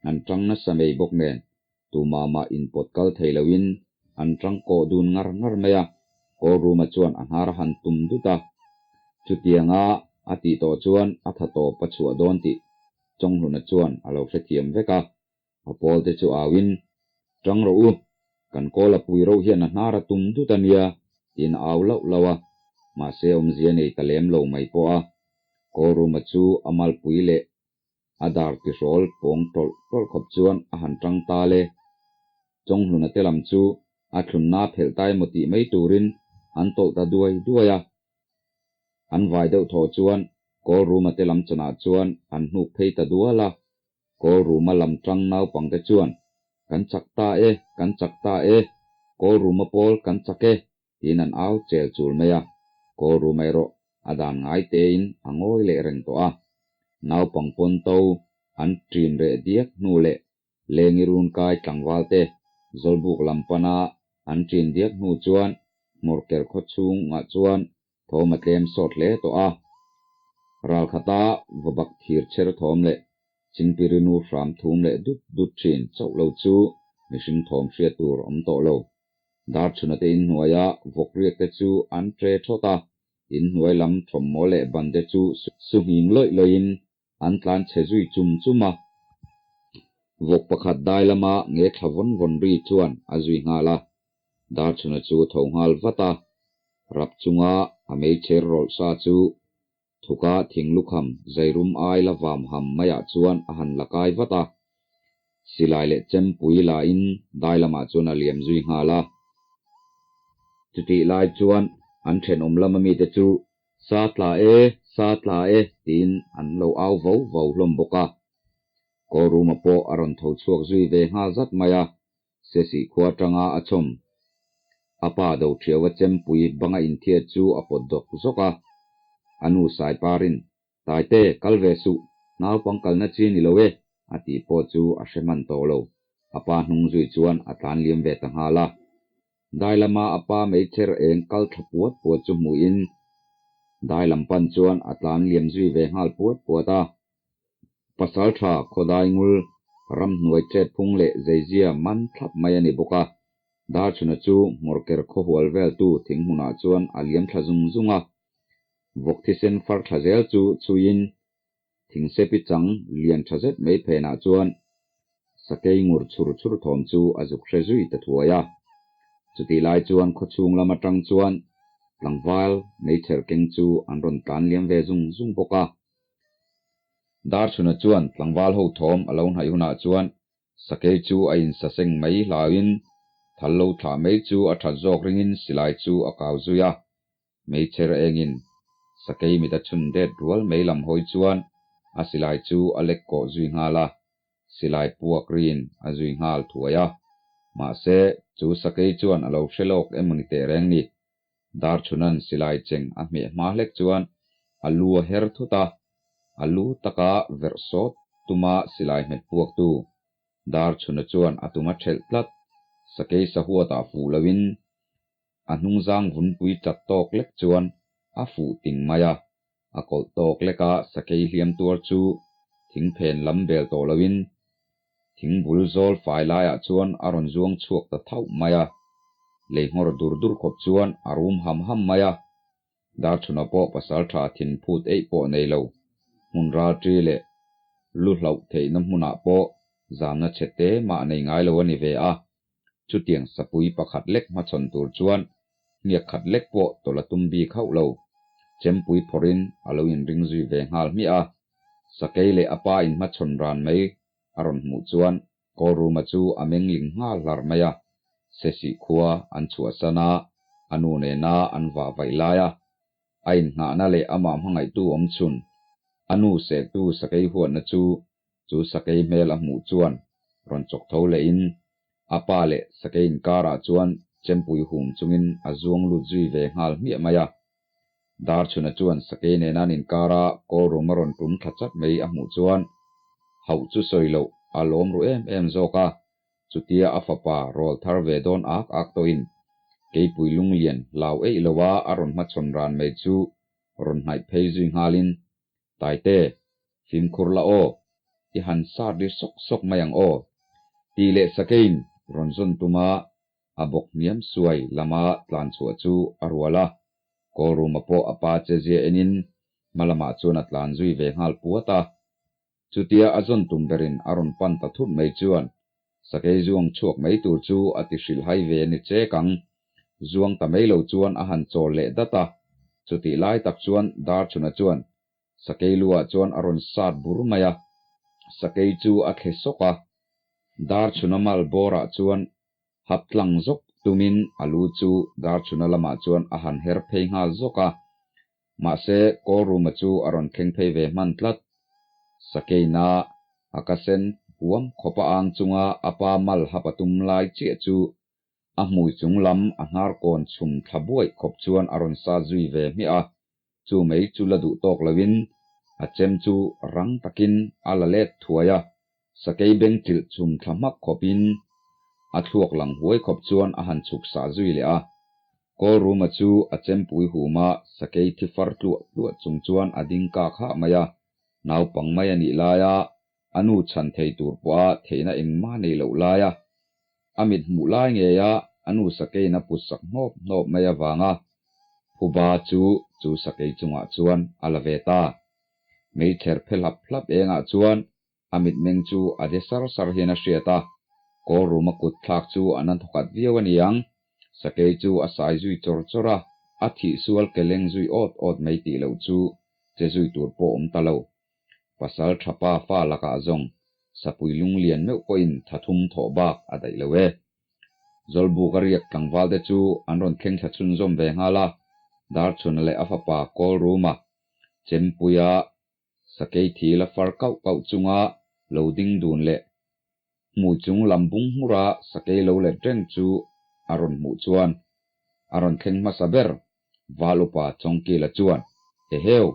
an tang nasa mai bawk nen tumah mah inpawt kal thei loin an tang kawh dun ngar ngar mai a, Kawlruma chuan a hnar a han tum dut a. Chutianga a tih tawh chuan a tha tawp a chhuah dawn tih Chawnghluna chuan a lo hrethiam vek a, a pawl te chu auin, Tang rawh u, kan kawl a pui roh hian a hnar a tum dut a nia, tiin a au lauh lauh a, mahse awmzia nei ta lem lo mai pawh a. Kawlruma chu a malpui leh A dar tihrawl pawng tawlh tawlh khawp chuan a han tang ta le. Chawnghluna te lam chu a thlunna phelh ta emaw tih mai turin an tawlh ta duai duai a. An vai deuh thaw chuan Kawlruma te lam chanah chuan an hnuk phei ta dual a. Kawlruma lam tang naupang te chuan, Kan chak ta e, kan chak ta e, Kawlruma pawl kan chak e, tiin an au chel chul mai a, Kawlruma erawh a dan ngai tein a ngawi leh reng tawh a. Naupang pawn to an ṭin reh diak hnu leh lengi run kai tlangval te Zawlbuk lam pana an ṭin diak hnu chuan Hmawrker khaw chhungah chuan thawm a tlem sawt hle tawh a. Ralkhata vabak thir chher thawm leh Chingpirinu hram thum leh dut dut ṭhin chauh lo chu mihring thawm hriat tur awm tawh lo. Darchhuna te inhnuaia vawk riak te chu an ṭe ṭhawt a, inhnuai lam thawmhmaw leh ban te chu su nghing lawih lawih in an tlan chhe zui chum chum a. Vawk pakhat dai lama nge thla vawn vawn ri chuan a zui nghal a, Darchhuna chu tho nghal vat a, rap chunga a meichher rawlh sa chu Thuka thing lukham zairum ai la vam ham maiah chuan a han la kai vat a. Silai leh chempui la in dai lamah chuan a liam zui nghal a. Chutih lai chuan an thenawm lama mite chu Sa tla e, sa tla e tiin an lo au vo vo hlawm bawk a. Kawlruma pawh a rawn tho chhuak zui ve nghal zat mai a, Sesih khua atanga a chhawm. A pa do thiaua chempui banga inthiat chu a pawt dawk zawk a. A nu Saiparin, Taite, kal ve suh, naupang kalna chi ni lo e, a tih pawh chu a hre hman tawh lo. A pa hnung zui chuan a tlan liam ve ta nghal a. Dai lama a pa meichher eng kal thla puat puat chu hmuhin dai lam pan chuan a tlan liam zui ve nghal puat puat a. Pasaltha khawdai ngul ramhnuai chet phung leh zeizia man thlap mai a ni bawk a. Darchhuna chu hmawrker khawhual veltu thing hmunah chuan a liam thla zung zung a. Vawk thisen far thla zel chu chhuiin thingsepi chang lian tha zet mai phenah chuan sakei ngur chhur chhur thawm chu a zuk hre zui ta thuai a. Chutih lai chuan khawchhung lam atang chuan tlangval meichher keng chu an rawn tlan liam ve zung zung bawk a. Darchhuna chuan tlangval ho thawm a lo hnaih hunah chuan Sakei chu a insaseng mai hlauin thal lo thlah mai chu a that zawk ringin silai chu a kau zui a. Meichher engin sakei mit a chhun det rual mai lam hawi chuan a silai chu a lek kawh zui nghal a, silai puak rin a zui nghal thuai a. Mahse, chu sakei chuan a lo hre lawk emaw ni teh reng ni. Darchhunan silai cheng a hmeh hma hlek chuan a lu a her thut a, a lu taka verh sawt tuma silai hmet puaktu Darchhuna chuan a tum a thelh tlat. Sakei sahuatah fuh loin a hnungzang vunpui chat tawk lek chuan a fuh ting mai a, a kawlh tawk leka sakei hliam tuar chu thingphen lam bel tawh loin thing bul zawl fai laiah chuan a rawn zuang chhuak ta thauh mai a, lei nghawr dur dur khawp chuan a rum ham ham mai a. Darchhuna pawh pasal tha thin phut eih pawh nei lo, hmun ralṭi leh lu hlauh theihna hmunah pawh zamna chhe te mah nei ngai lo a ni ve a. Chutiang sapui pakhat lek hmachhawn tur chuan hniak khat lek pawh tawlh a tum bik hauh lo. Chempui phawrhin a lo inring zui ve nghal hmiah a. Sakei leh a pa inhmachhawn ran mai a rawn hmuh chuan Kawlruma chu a mengling nghal hlar mai a. Sesih khua an chhuahsan a, a nu nena an vah vaih lai a. A inngahna leh amah hmangaihtu awm chhun, a nu sehtu sakei huatna chu Chu sakei hmel a hmuh chuan rawn chawk tho lehin a pa leh sakei inkarah chuan chempui hum chungin a zuang lut zui ve nghal hmiah mai a. Darchhuna chuan sakei nena an inkara Kawlrum a rawn tum thla chat mai a hmuh chuan hauh chu sawi loh a lawm ru em em zawk a, chutia a fapa rawl thar ve dawn ak ak tawhin keipui lunglian hlau eih loa a rawn hmachhawn ran mai chu rawn hnaih phei zui nghalin Taite, fimkhur la aw, i han sat ri sawk sawk mai ang aw, tih leh Sakein rawn zawn tuma a bawk hniam suai lama tlan chhuah chu a rual a, Kawlruma pawh a pa che zia enin hma lamah chuan a tlan zui ve nghal puat a. Chutia a zawn tum berin a rawn pan ta thut mai chuan Sakei zuang chhuak mai tur chu a ti hrilh hai ve ni chek ang. Zuang ta mai lo chuan a han chawl leh dat a. Chutih lai tak chuan Darchhuna chuan Sakei luah chuan a rawn sat bur mai a. Sakei chu a thle sawk a. Darchhuna mal bawrah chuan hap tlang zawk tumin a lu chu Darchhuna lamah chuan a han her phei nghal zawk a. Mahse, Kawlruma chu a rawn thleng phei ve hman tlat. Sakeina a ka sen huam khawpa ang chunga a pa mal hap a tum lai chiah chu a hmui chung lam a hnar kawn chhum thla buaih khawp chuan a rawn sa zui ve hmiah a, chu mai chu la duh tawk loin a chem chu rang takin a la let thuai a, sakei beng chilh chhum thla hmak khawpin a thluak lang huai khawp chuan a han chhuk sah zui leh a. Kawlruma chu a chempui huma sakei thi far tluah tluah chung chuan a ding kak hah mai a, naupang mai a nih laia a nu chhan thei tur pawha theihna engmah nei loh laia a mit hmuh lai ngeia a nu sakeiin a put sak hnawp hnawp mai avanga phuba chu chu sakei chungah chuan a la ve ta. Meichher phe hlap hlap engah chuan A mitmeng chu a de sar sar hian a hriat a, Kawlruma kut thlak chu a na thawkhat viau a ni ang. Sakei chu a sai zui chawr chawr a, a thih sual ke leng zui awt awt mai tih loh chu che zui tur pawh awm ta lo. Pasal tha pa fa lakah zawng. Sapui lunglian meuh pawhin thathum thawh bak a daih lo e. Zawlbuk a riak tlangval te chu an rawn thleng thla chhunzawm ve nghal a, Darchhuna leh a fapa Kawlruma, Chempuia, Sakei thi la far kauh kauh chunga lo ding dun leh hmui chung lam bung hmura sakei lo let reng chu a rawn hmuh chuan a rawn thleng hmasa ber Val upa Chawngkila chuan, Eheu!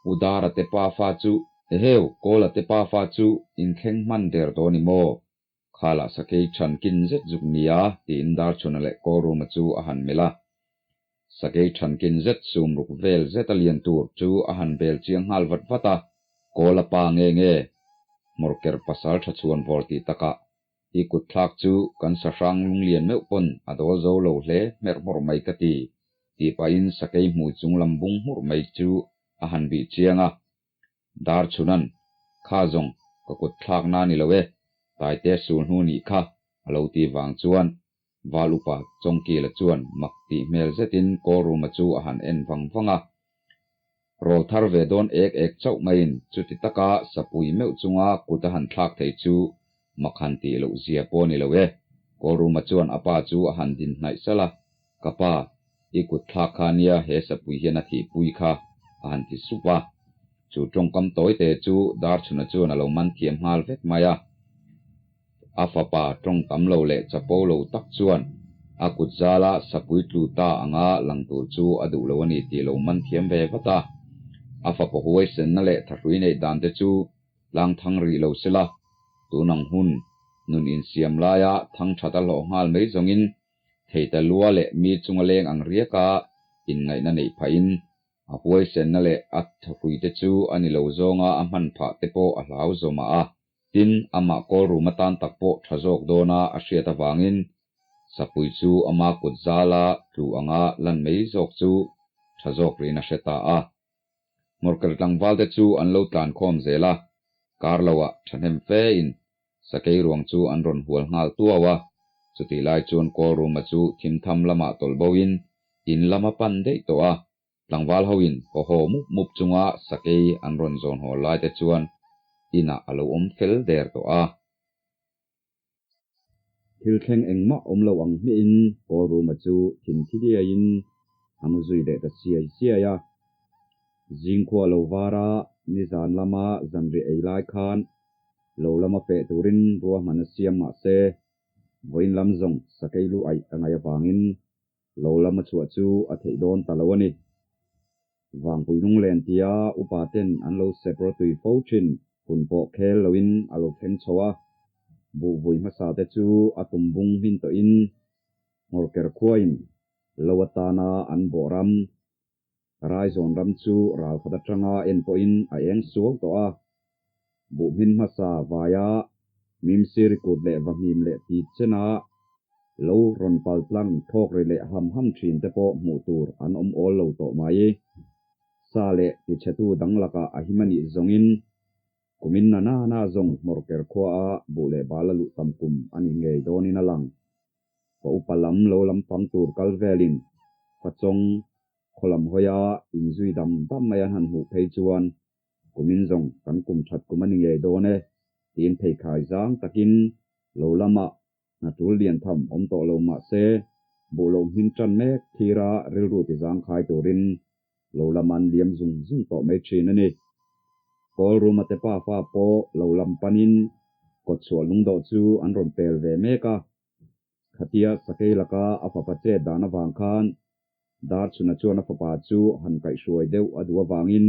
Pu Dara te pa fa chu, eheu! Kawla te pa fa chu in thleng hman der dawn i maw? Khalah sakei than kin zet zuk nia tiin Darchhuna leh Kawlruma chu a han melh a. Sakei than kin zet sum ruk vel zet a lian tur chu a han bel chiang nghal vat vat a, Kawla pa nge nge? Hmawrker pasal tha chhuan vawr tih takah i kut thlak chu kan sahrang lunglian meuh pawn a dawl zo lo hle hmerh hmawrh mai ka ti, tih pahin sakei hmui chung lam bung hmurh mai chu a han bih chiang a. Darchhunan, Kha zawng, ka kut thlak na ni lo e, Taite sul hnu nih kha, a lo ti vang chuan Val upa Chawngkila chuan mak tih hmel zetin Kawlruma chu a han en vang vang a. Rawl thar ve dawn ek ek chauh maiin chuti taka sapui meuh chunga kut a han thlak thei chu mak han tih loh zia pawh ni lo e. Kawlruma chuan a pa chu a han din hnaih salh a, Ka pa, i kut thlak kha nia he sapui hian a thihpui kha, a han ti sup a. Chu tawngkam tawite chu Darchhuna chuan a lo man thiam nghal vek mai a. A fapa tawng tam lo leh chapo lo tak chuan a kut zala sapui tlu ta anga lang tur chu a duh lo a ni tih lo man thiam ve vat a. A fapa huaisenna leh thahrui neih dan te chu tlang thang rih lo sela, tun ang hun nun insiam laia thang that a hlawh nghal mai zawngin thei ta lua leh mi chunga leng ang riaka inngaihna neih phahin A huaisenna leh a thawhruite chu a ni lo zawnga a hman phah te pawh a hlau zawmah a. Tin, amah kawl rum atan tak pawh tha zawk dawna a hriat avangin Sapui chu ama kut zala tlu anga lan mai zawk chu tha zawk riin a hre ta a. Hmawrker tlangvalte chu an lo tlan khawm zel a, kar loah thahnem fe in Sakei ruang chu an rawn hual nghal tuau a, chutih lai chuan kawl ruma chu thim tham lamah tawlh bo in in lam a pan daih tawh a, tlangval ho in haw haw mup mup chunga sakei an rawn zawn haw lai te chuan inah a lo awm fel der tawh a. Thil thleng engmah awm lo ang hmiahin kawl ruma chu thin thi diaiin a mu zui leh ta siai siai a. Zingkhua lo var a, nizan lama zanriah ei lai khan Lo lama feh turin ruahman a siam mah se, vawiin lam zawng sakei lu aih a ngaih avangin lo lama chhuah chu a theih dawn ta lo a ni. Vangpui lunglen tia upa ten an lo sep rawtui fo thin hun pawh khel loin a lo thleng chho a, buhvui hmasa te chu a tum bung hmin tawhin Hmawrker khuain lo atana an bawh ram Raizawn ram chu ralkhat atanga en pawhin a eng suau tawh a, buhhmin hmasa vaia mimsiri kut leh vahmim leh tit chena lo rawn pal tlang thawk ri leh ham ham thin te pawh hmuh tur an awm awl lo tawh mai. Sa leh tichhetu dang lakah a him a nih zawngin kumin na na na zawng hmawrker khuaa buh leh bal a luh tam kum a ni ngei dawnin a lang. Ka upa lam lo lampang tur kal velin ka chawng Khaw lam hawia inzui dam dam mai an han hmuh phei chuan kumin zawng kan kum that kum a ni ngei dawn e tiin pheikhai zang takin lo lamah hna tul lian tham awm tawh lo mah se buh lo hmin tan mek thira rilru ti zangkhai turin lo lam an liam zung zung tawh mai thin a ni. Kawl ruma te pafa pawh lo lam panin kawtchhuah lungdawh chu an rawn pel ve mek a. Khatia sakei laka a fapa chet dan avang khan Darchhuna chuan a fapa chu han kaihhruai deuh a duh avangin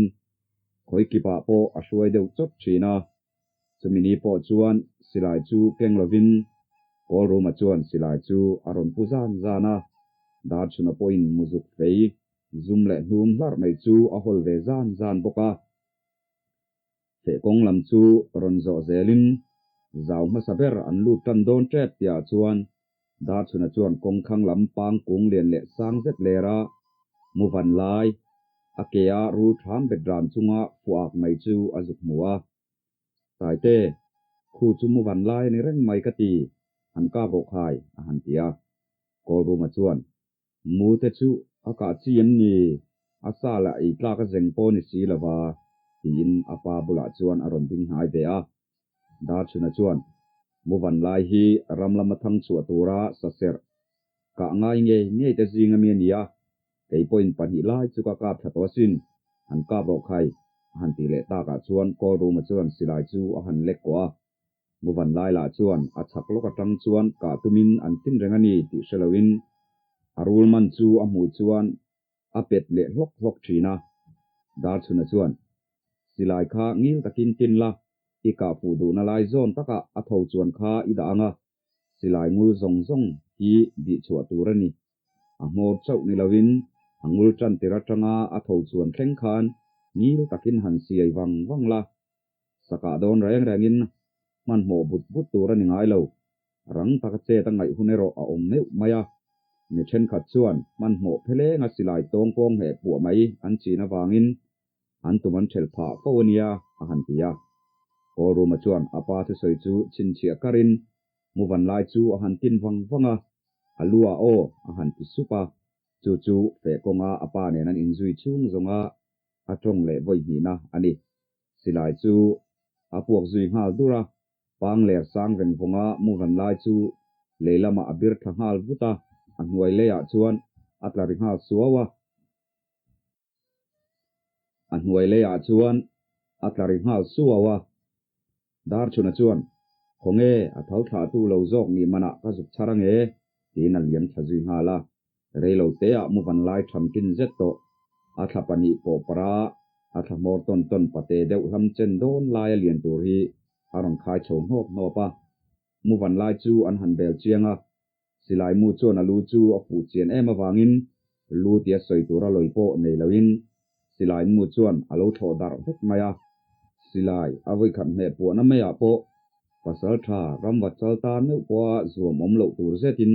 khawi kipah pawh a hruai deuh chawt thin a. Chumi ni pawh chuan silai chu keng lovin Kawlruma chuan silai chu a rawn pu zan zan a, Darchhuna pawhin muzuk fei zum leh hnum hlarh mai chu a hawl ve zan zan bawk a. Feh kawng lam chu rawn zawh zelin zau hmasa ber an lut tan dawn tep tihah chuan Darchhuna chuan kawngkhang lam pang kung lian leh sang zet lera mu van lai, a ke a rul thlam bet ran chunga fuak mai chu a zuk hmu a. Taite, khu chu mu van lai a ni reng mai ka ti, han kap rawh khai, a han ti a. Kawlruma chuan, Mu te chu a kah chi em ni? A sa leh a ei tlak a zeng pawh ni si lova, tiin a pa bulah chuan a rawn ding hnai ve a. Darchhuna chuan, Muvan lai hi ram lama thang chhuah tura saserh kah ngai ngei ngei te zing ami a ni a, kei pawhin pahnih lai chu ka kap thla tawh asin, han kap rawh khai, a han tih leh takah chuan Kawlruma chuan silai chu a han lek kawh a. Muvan lai lah chuan a chhak lawk atang chuan kah tumin an tin reng a ni tih hre loin a rul man chu a hmuh chuan a pet leh hlawk hlawk thin a. Darchhuna chuan, Silai kha ngil takin tin la, i kah fuh duhna lai zawn takah a tho chuan kha i dah ang a, silai ngul zawng zawng hi bih chhuah tur a ni. A hmawr chauh ni loin a ngul tan tir atanga a tho chuan thleng khan ngil takin han siai vang vang la. Sakah dawn reng rengin hmanhmawh but but tur a ni ngai lo. Rang taka chet a ngaih hun erawh a awm meuh mai a. Mi thenkhat chuan hmanhmawh phelenga silai tawng pawng heh puah mai an chin avangin an tum an thelh phah fo a nia, a han ti a. Kawlruma chuan a pa thusawi chu chhinchhiah karin Muvan lai chu a han tin vang vang a, a lu ah aw a han ti sup a. Chu chu feh kawnga a pa nen an inzui chhung zawnga a tawng leh vawi hnihna a ni. Silai chu a puak zui nghal dur a, pang ler sang veng vawnga Muvan lai chu lei lamah a bir thla nghal vut a, a hnuai leiah chuan a tla ri nghal suau a. A hnuai leiah chuan a tla ri nghal suau a. Darchhuna chuan, Khawnge, a tho thlahtu lo zawk nih manah ka zuk chhar ange, tiin a liam thla zui nghal a. Rei lo teah muvan lai tham kin zet tawh. A thla pahnih pawh para a thla hmawr tawn tawn pate deuh hlam chen dawn laia lian tur hi a rawn khai chho hnawp hnawp a. Muvan lai chu an han bel chiang a, Silai mu chuan a lu chu a fuh chian em avangin lu tia sawi tura lawi pawh nei loin silai mu chuan a lo thlawh darh vek mai a. Silai a vawikhat hmeh puahna maiah pawh pasal tha ramvat chal tan meuh pawha zuam awm loh tur zetin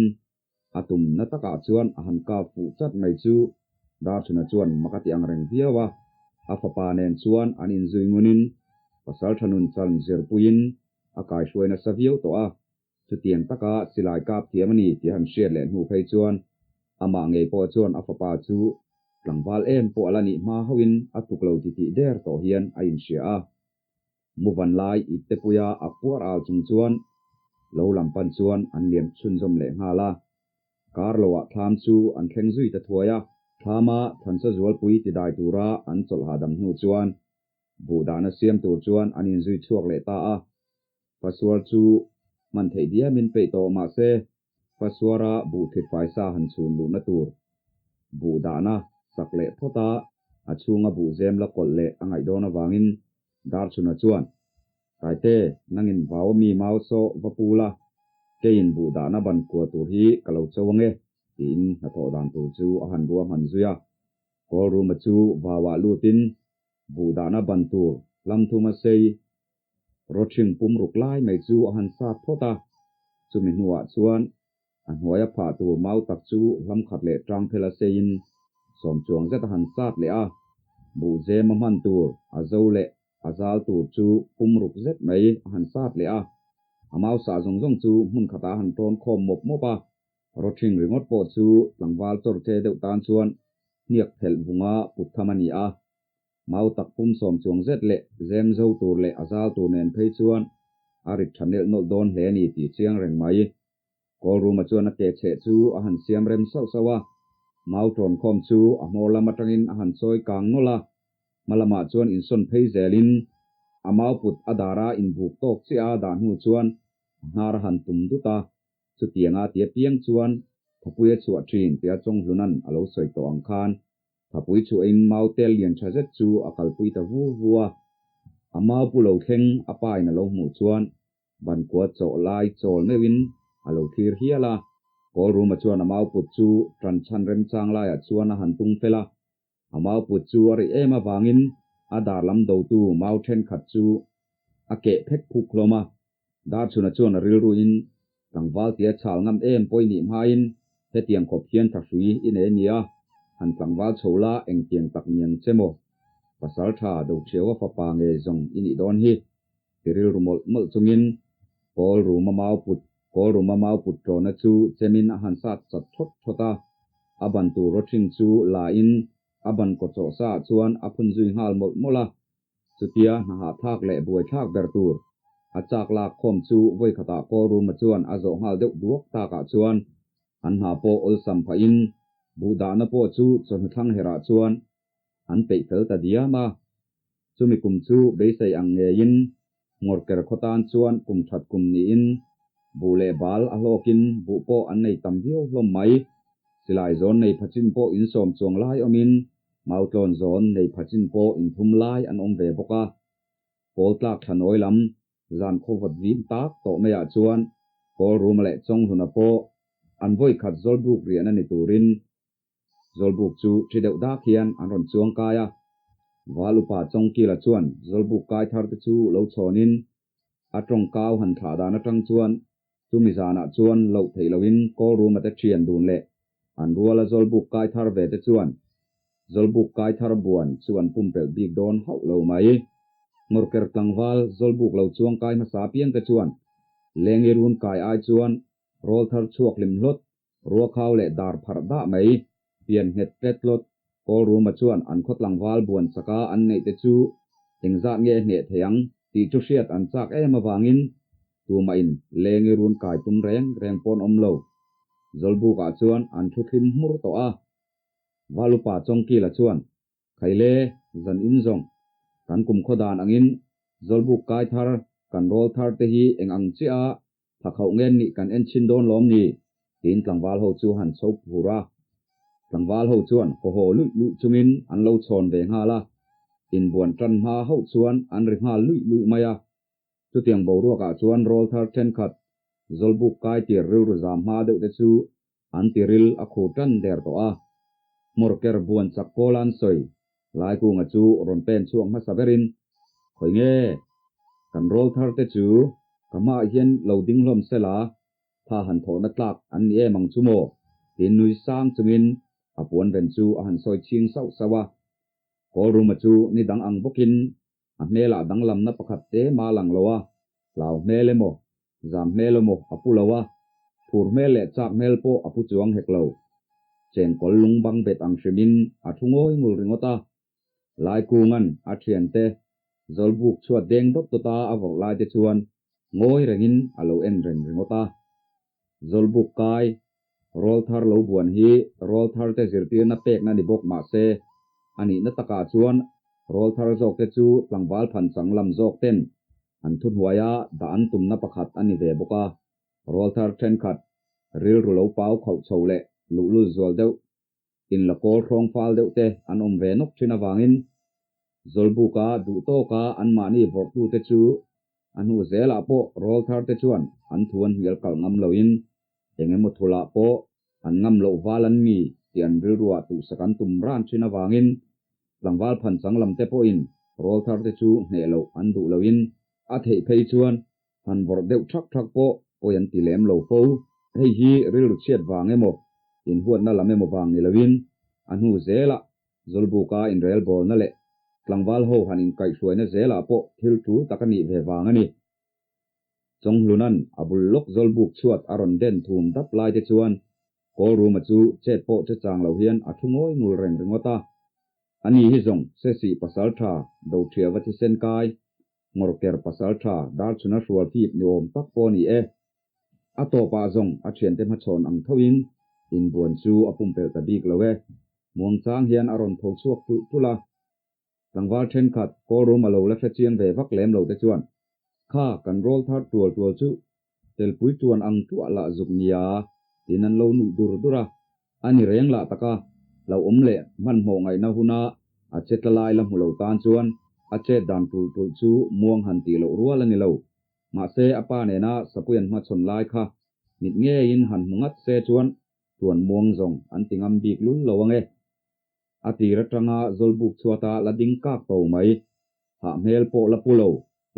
a tum na takah chuan a han kap fuh chat mai chu Darchhuna chuan mak a ti ang reng viau a. A fapa nen chuan an inzui ngunin pasal tha nun chan zirpuiin a kaihruai nasa viau tawh a. Chutiang taka silai kap thiam a ni tih han hriat leh hnu phei chuan amah ngei pawh chuan a fapa chu tlangval em pawh a la nih hma hauhin a tuk lo titih der tawh hian a inhria a. Muvan lai iptepuia a puar al chung chuan lo lam pan chuan an liam chhunzawm leh nghal a. Kar loah thlam chu an thleng zui ta thuai a. Thlama Thansa Zualpui tidai tura an chawlh hahdam hnu chuan buh dahna siam tur chuan an inzui chhuak leh ta a. Pasuar chu hman theih diamin peih tawh mah se, Pasuara buh thit faisa han chhun luhna tur buh dahna sak leh phawt a, a chhunga buh zem la kawlh leh a ngaih dawn avangin Darchhuna chuan, Taite, nangin vau ami mau saw va pu la, keiin buh dahna ban kua tur hi ka lo cho ange, tiin hnathawh dan tur chu a han ruahman zui a. Kawlruma chu vauah lutin buh dahna ban tur hlam thuma sei Rawthing pum ruk lai mai chu a han sat phawt a, chumi hnuah chuan a hnuaia phah tur mau tak chu hlam khat leh tang phel a seiin sawm chuang zet a han sat leh a, buhzem a hman tur a zo leh a zal tur chu pum ruk zet mai a han sat leh a, a mau sah zawng zawng chu hmun khatah a han tawn khawm mawp mawp a, rawthing ringawt pawh chu tlangval chawrche deuh tan chuan hniak phelh vunga put tham a ni a. Mau tak pum sawm chuang zet leh zem zo tur leh a zal tur nen phei chuan a rit tha nelh nawlh dawn hle a ni tih chiang reng mai. Kawlruma chuan a ke chheh chu a han siam rem sauh sauh a, mau tawn khawm chu a hmawr lam atangin a han chawi kang nawlh a, hma lamah chuan insawn phei zelin a mau put a dara inbuk tawk chiah a dah hnu chuan a hnar a han tum dut a, chutianga tia piang chuan Thapuia chhuah thin tia Chawnghluna'n a lo sawi tawh ang khan Thapui chhuahin mau tel lian tha zet chu a kalpui ta vu vu a. A mau pu lo thleng a pa in a lo hmuh chuan ban kua chawh lai chawl meuhin a lo thlir hial a. Kawlruma chuan a mau put chu tan chhan remchang laiah chuan a han tung fel a. A mau put chu a rih em avangin a dar lam dotu mau thenkhat chu a keh phek phuk hlawm a. Darchhuna chuan a rilruin tlangval tia chhal ngam em pawi nih hmain hetiang khawp hian thahrui i nei a nia, han tlangval chho la engtiang tak niang che maw? Pasal tha Doṭhiaua fapa ngei zawng i nih dawn hi, ti rilru mawlh mawlh chungin Kawl ruma mau put Kawl ruma mau put ṭawna chu chemin a han sat chat thawt thawt a, a ban tur rawṭhing chu la in a ban kaw chawh sa ah chuan a phun zui nghal mawlh mawlh a. Chutia hna hahthlak leh buaithlak ber tur A chak lak khawm chu vawi khatah Kawlruma chuan a zawh nghal deuh duak takah chuan an hna pawh awlsam phahin buh dahna pawh chu chawhnu thlang herah chuan an peih fel ta diam a. Chumi kum chu beisei ang ngeiin Ngawrker khaw tan chuan kum that kum niin buh leh bal a hlawkin buh pawh an nei tam viau hlawm mai. Silai zawn nei phachin pawh insawm chuang lai awmin Mautlawn zawn nei phachin pawh inthum lai an awm ve bawk a. Pawl tlak thla nawi lam zan khaw vawt vin tak tawh maiah chuan Kawlruma leh Chawnghluna pawh an vawi khat Zawlbuk riahna ni turin Zawlbuk chu thi deuh dak hian an rawn chuang kai a. Val upa Chawngkila chuan Zawlbuk kai thar te chu lo chhawnin a tawngkau han thlah dan atang chuan chumi zanah chuan loh theih loin Kawlruma te thian dun leh an ruala Zawlbuk kai thar ve te chuan Zawlbuk kai thar buan chu an pumpelh bik dawn hauh lo mai. Ngawrker tlangval Zawlbuk lo chuang kai hmasa piang te chuan Lengi run kai ai chuan rawl thar chhuak hlim hlawt Ruakhau leh dar pharh dah mai pian nghet tlet tlawt Kawlruma chuan an khaw tlangval buan chaka an neih te chu engzat nge hneh thei ang tih chu hriat an chak em avangin tumahin lengi run kai tum reng reng pawn awm lo. Zawlbukah chuan an thu thlim hmur tawh a. Valupa Chawngkila chuan Khaile, zan in zawng, kan kum khaw dan angin Zawlbuk kai thar kan rawl thar te hi eng ang chiah a Tha khauh nge nih kan en chhin dawn lawm ni? tiin tlangval ho chu han chho phur a. Tlangval ho chuan haw haw luih luih chungin an lo chhawn ve nghal a. Inbuan tan hma hauh chuan an ri nghal luih luih mai a. Chutiang boruakah chuan rawl thar thenkhat, Zawlbuk kai tir rilru zam hma deuh te chu an tiril a khur tan der tawh a. Hmawrker buan chak kawl an sawi Laikunga chu rawn pen chhuak hmasa berin, Khawi nge? Kan rawl thar te chu ka hmaah hian lo ding hlawm sela, tha han thawhna tlak an ni em ang chu maw? tiin nui sang chungin a puan ven chu a han sawi chhing sauh sauh a. Kawlruma chu ni dang ang bawkin a hmelah danglamna pakhat te ma lang lo a, hlau hmel emaw, zam hmel emaw a pu lo a, phur hmel leh chak hmel pawh a pu chuang hek lo. Chengkawl lung bang bet ang hrimin a thu ngawi ngul ringawt a. Laikunga'n a thiante Zawlbuk chhuat deng dawt dawt a a vawrh lai te chuan ngawi rengin a lo en reng ringawt a. Zawlbuk kai rawl thar lo buan hi rawl thar te zirtirna pekna ni bawk mah se, a nihna takah chuan rawl thar zawk te chu tlangval phanchang lam zawk ten an thuhnuaia dah an tumna pakhat a ni ve bawk a. Rawl thar thenkhat rilru lo pau khauh chho leh luhlul zual deuh in la kawl hrawng fal deuh te an awm ve nawk thin avangin Zawlbuka duh tawka anmahni vawrhtute chu a hnu zelah pawh rawl thar te chuan an thu an hnial kalh ngam loin eng emaw thulah pawh an ngam loh val an mi tih an rilruah tuhsak an tum ran thin avangin tlangval phanchang lam te pawhin rawl thar te chu hneh loh an duh loin a theih phei chuan Han vawrh deuh thak thak pawh pawi an ti lem lo fo. Hei hi rilru chhiat vang emaw, inhuatna lam emaw vang ni loin, a hnu zelah Zawlbuka inrelbawlna leh tlangval ho han inkaihhruaina zelah pawh thil tul tak a nih ve vang a ni. Chawnghluna'n a bul lawk Zawlbuk chhuat a rawn den thum dap lai te chuan Kawlruma chu chet pawh che chang lo hian a thu ngawi ngul reng ringawt a. Ani hi zawng Sesih pasaltha Doṭhiava thisen kai Ngawrker pasal tha Darchhuna hrual fip ni awm tak pawh a ni e. A tawpah zawng a thiante hmachhawn ang thoin inbuan chu a pumpelh ta bik lo e. Muangchang hian a rawn tho chhuak tulh tulh a. Tlangval thenkhat Kawlrum a lo la hre chiang ve vak lem lo te chuan, Kha kan rawl thar tual tual chu telpui tuan ang tuah lah zuk nia tiin an lo nuih dur dur a. A ni reng lah taka hlauhawm leh hmanhmawh ngaihna huna a che tla lai la hmu lo tan chuan a chet dan tulh tulh chu muang han tih loh rual a ni lo. Mahse a pa nena sapui an hmachhawn lai kha mit ngeiin han hmu ngat se chuan tuan muang zawng an ti ngam bik lul lo ange. A tir atanga Zawlbuk chhuata la ding kak to mai. Hah hmel pawh la pu lo,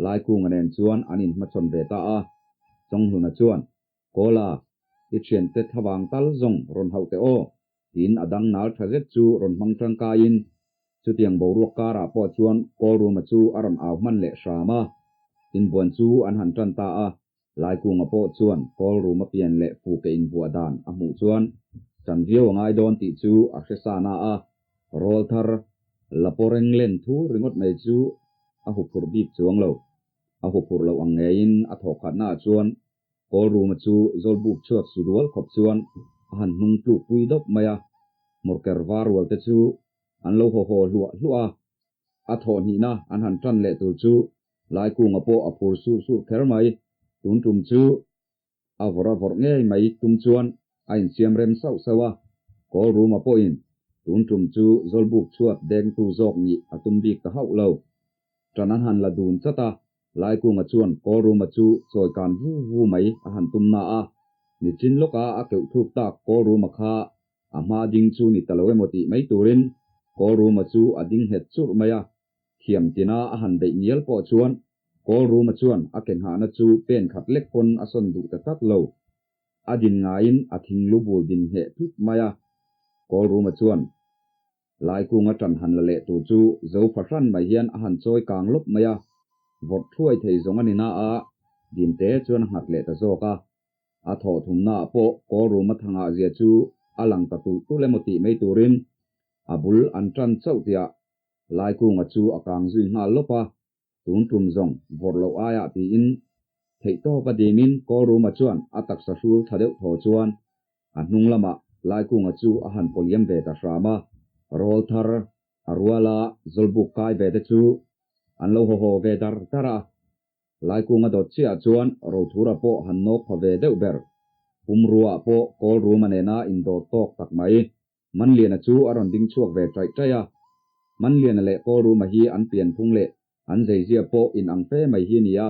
Laikunga nen chuan an inhmachhawn ve ta a. Chawnghluna chuan Kawla, i thiante thlavang tal zawng rawn hauh teh aw, tiin a dang nal tha zet chu rawn hmang tangkaiin chutiang boruak karah pawh chuan Kawlruma chu a rawn au hman leh hram a. Inbuan chu an han tan ta a, Laikunga pawh chuan Kawlruma pian leh fuke inbuah dan a hmuh chuan tan viau a ngai dawn tih chu a hre sa na a, rawlthar la pawreng len thu ringawt mai chu a huphurh bik chuang lo. A huphurh loh ang ngeiin a thawhkhatnaah chuan Kawlruma chu zawlbuk chhuat su dual khawp chuan a han hnung tluk pui dawp mai a, hmawrker var rual te chu an lo haw haw hluah hluah a. A thawh hnihna an han tan leh tur chu Laikunga pawh a phur surh surh kher mai. Tun tum chu a vawrh a vawrh ngei mai tum chuan a insiam rem sauh sauh a, Kawlruma pawhin tun tum chu zawlbuk chhuat dengtu zawk nih a tum bik ta hauh lo. Ṭan an han la dun chat a, Laikunga chuan Kawlruma chu chawi kan vu vu mai a han tum na a, nichin lawka a keuh thluk tak Kawlruma kha a hma ding chu ni ta lo emaw tih mai turin Kawlruma chu a ding nghet churh mai a, thiam tina a han beih ngial pawh chuan Kawlruma chuan a ke nghahna chu pen khat lek pawn a sawn duh ta tlat lo. A din ngaiin a thing lu bul din ngheh tlut mai a, Kawlruma chuan Laikunga ṭan han la leh tur chu zo fahran mai hian a han chawi kang lawp mai a, vawrh thuai thei zawng a ni na a, Dinte chuan a nghat leh ta zawk a. A thawh thumnaah pawh Kawlruma thangah zia chu a lang ta tulh tulh emaw tih mai turin a bul an ṭan chauh tiah Laikunga chu a kang zui nghal lawp a, tun tum zawng vawrh loh aiah tiin theihtawp a dimin Kawlruma chuan a taksa hrul tha deuh thaw chuan A hnung lamah Laikunga chu a han pawliam ve ta hram a, rawl thar a ruala zawlbuk kai ve te chu an lo haw haw ve dar dar a. Laikunga dawt chiah chuan Rothura pawh han nawk pha ve deuh ber. Pumruaah pawh Kawlruma nena indawr tawk tak mai. Manliana chu a rawn ding chhuak ve ṭaih ṭaih a. Manliana leh Kawlruma hi an pianphung leh an zeizia pawh inang fe mai hi a ni a.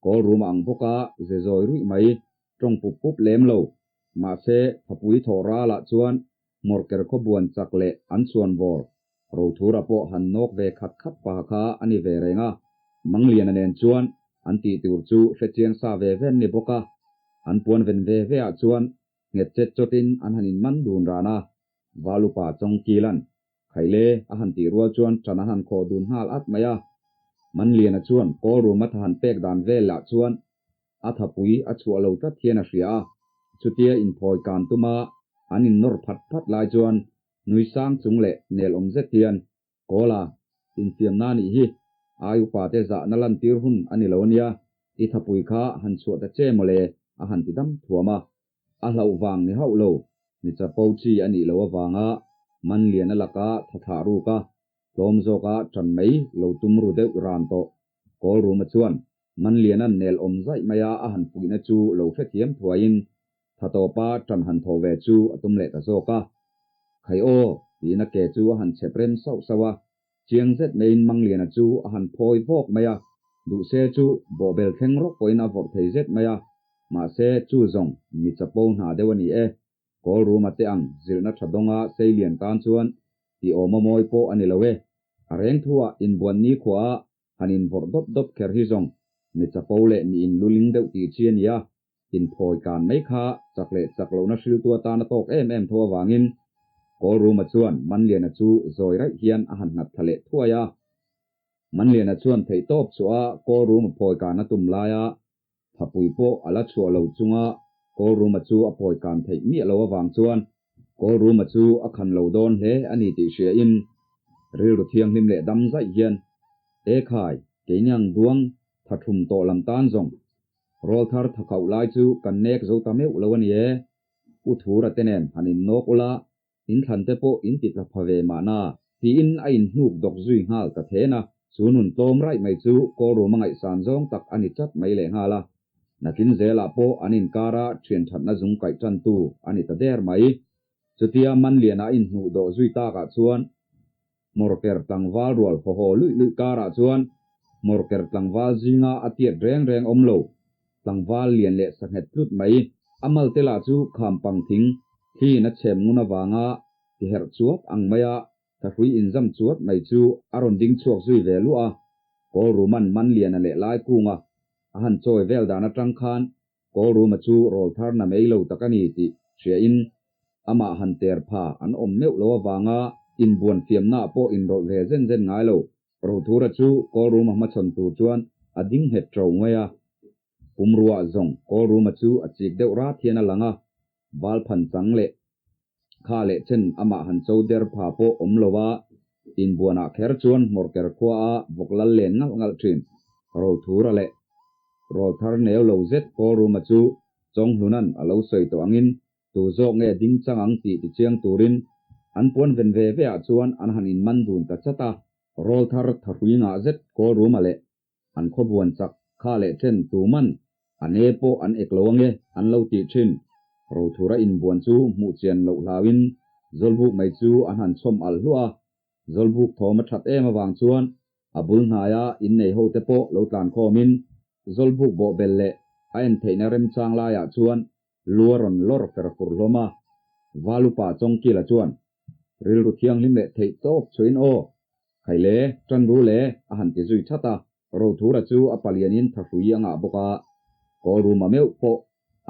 Kawlrum a ang bawk a, ze zawi ruih mai, tawng pup pup lem lo. Mahse, Thapui thawh ralah chuan Hmawrker khawbuan chak leh an chhuan vawr Rothura pawh han nawk ve khat khat paha kha a ni ve reng a. Mangliana nen chuan an tih tur chu hrechiang sa ve ve an ni bawk a, an puan ven ve ve ah chuan nghet chet chawtin an han inman dun ran a. Valupa Chawngkilan Khaile a han tih rual chuan ṭan a han khawh dun nghal at mai a. Manliana chuan Kawlrum a tha han pek dan vel lah chuan a thapui a chhuah lo tlat hian a hria a. Chutia inphawi kan tuma an innawr phat phat lai chuan nui sang chung leh nel awm zet hian, Kawla, infiamna nih hi ai upate zahna lantir hun a ni lo ania, i thapui kha han chhuah ta che mawle a han ti dam thuam a. A hlauh vang ni hauh lo, mi chapo chi a nih loh avanga Manliana laka tha thlah ruk a, tlawm zawka ṭan mai lo tum ru deuh ran tawh. Kawlruma chuan Manliana'n nel awm zaih maia a han puihna chu lo hrethiam thuaiin tha tawpa ṭan han thaw ve chu a tum leh ta zawk a. Khai aw! tiin a ke chu a han chhep rem sauh sauh a, Chiang zet maiin Mangliana chu a han phawi vawk mai a, duhse chu bawhbel thleng rawk pawhin a vawrh thei zet mai a, mahse chu zawng mi chapo hna deuh a ni e. Kawlruma te ang zirna tha dawnga Seilian tan chuan ti awma mawi pawh a ni lo e. A reng thuah inbuan nikhua a han invawrh dawp dawp kher hi zawng mi chapo leh mi inluling deuh tih chi a ni a, inphawi kan mai kha chak leh chak lohna hriltu atana tawk em em tho avangin Kawlruma chuan Manliana chu zawi raih hian a han nghat thla leh thuai a. Manliana chuan theihtawp chhuah a Kawlruma phawi kan a tum laia thapui pawh a la chhuah lo chunga Kawlruma chu a phawi kan theih miah lo avang chuan Kawlruma chu a khan lo dawn hle a ni tih hriain rilru thianghlim leh dam zaih hian, E khai, keiniang duang tha thum tawh lam tan zawng Rawlthar tha khauh lai chu kan nek zo ta meuh lo a ni e. U Thura te nen han innawk ula, in thlan te pawh in ti tla pha ve mahna, tiin a inhnuk dawk zui nghal ta then a. Chu nun tlawm raih mai chu Kawlrum a ngaihsan zawng tak a ni chat mai leh nghal a. Nakin zelah pawh an inkara thian thatna zung kaih tantu a ni ta der mai. Chutia Manliana a inhnuh dawh zui takah chuan Hmawrker tlangval rual haw haw luih luih karah chuan hmawrker tlangval zinga a tiat reng reng awm lo. Tlangval lian leh sanghet tlut mai. A malte lah chu kham pang thing thliin a chhem ngun avanga tiherh chuap ang maia thahrui inzam chuat mai chu a rawn ding chhuak zui ve luah a. Kawlruman Manliana leh Laikunga a han chawi vel dan atang khan Kawlruma chu rawl thar na mai lo tak a ni tih hriain amah han ter pha an awm meuh lo avanga inbuan fiamnaah pawh inrawlh ve zen zen ngai lo. Rothura chu Kawlruma hmachhawn tur chuan a ding nghet ṭo mai a. Pumruah zawng Kawlruma chu a chik deuh rat hian a lang a, val phan chang leh kha leh chen amah han cho der pha pawh awm lo a, inbuanah kher chuan hmawrker khua a vawk lal len ngalh ngalh ṭhin. Rothura leh. Rawlthar neu lo zet Kawlruma chu Chawnghluna'n a lo sawi tawh angin tu zawk nge ding chang ang tih tichiang turin an puan ven ve ve ah chuan an han inman dun ta chat a. Rawlthar thahrui ngah zet Kawlruma leh an khawbuan chak kha leh chen tuman a ne pawh an ek lo ange an lo tih thin. Rothura inbuan chu hmuh chian loh hlauin Zawlbuk mai chu an han chhawm alh hluah a. Zawlbuk thawm a that em avang chuan a bul hnaia innei hote pawh lo tlan khawmin Zawlbuk bawhbel leh a en theihna remchang laiah chuan lu a rawn lawr fer fur hlawm a. Valupa Chawngkila chuan rilru thianghlim leh theih tawp chuin aw, Khaile, tan ru le a han ti zui that a. Rothura chu a palianin thahrui a ngah bawk a, Kawlruma meuh pawh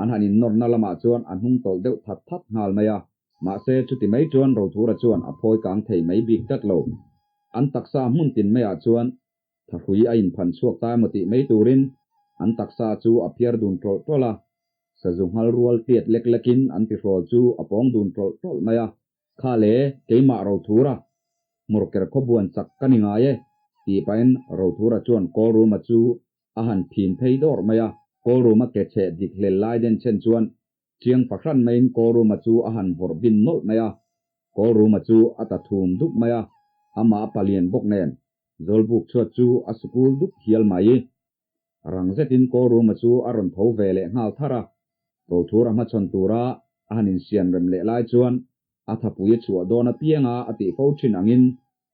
an han innawrna lamah chuan a hnung tawlh deuh that that nghal mai a. Mahse, chuti mai chuan Rothura chuan a phawi kang thei mai bik tlat lo. An taksa hmun tin maiah chuan thahrui a inphan chhuak ta emaw tih mai turin an taksa chu a phiar dun tawlh tawlh a, sazu nghal rual tiat lek lekin an tihrawl chu a pawng dun tawlh tawlh mai a. Kha le, keimah Rothura, hmurker khawbuan chak ka ni ngai e, tih pahin Rothura chuan Kawlruma chu a han phin phei dawrh mai a. Kawlruma ke chheh dik hlel lai den chen chuan chiang fahran maiin Kawlruma chu a han vawrh bin nawlh mai a. Kawlruma chu a ta thum dup mai a, amah a palian bawk nen Zawlbuk chhuat chu a sukul dup hial mai. Rang zetin Kawlruma chu a rawn tho ve leh nghal thar a, Rothura hmachhawn tura a han insiam rem leh lai chuan a thapui a chhuah dawn apianga a tih fo thin angin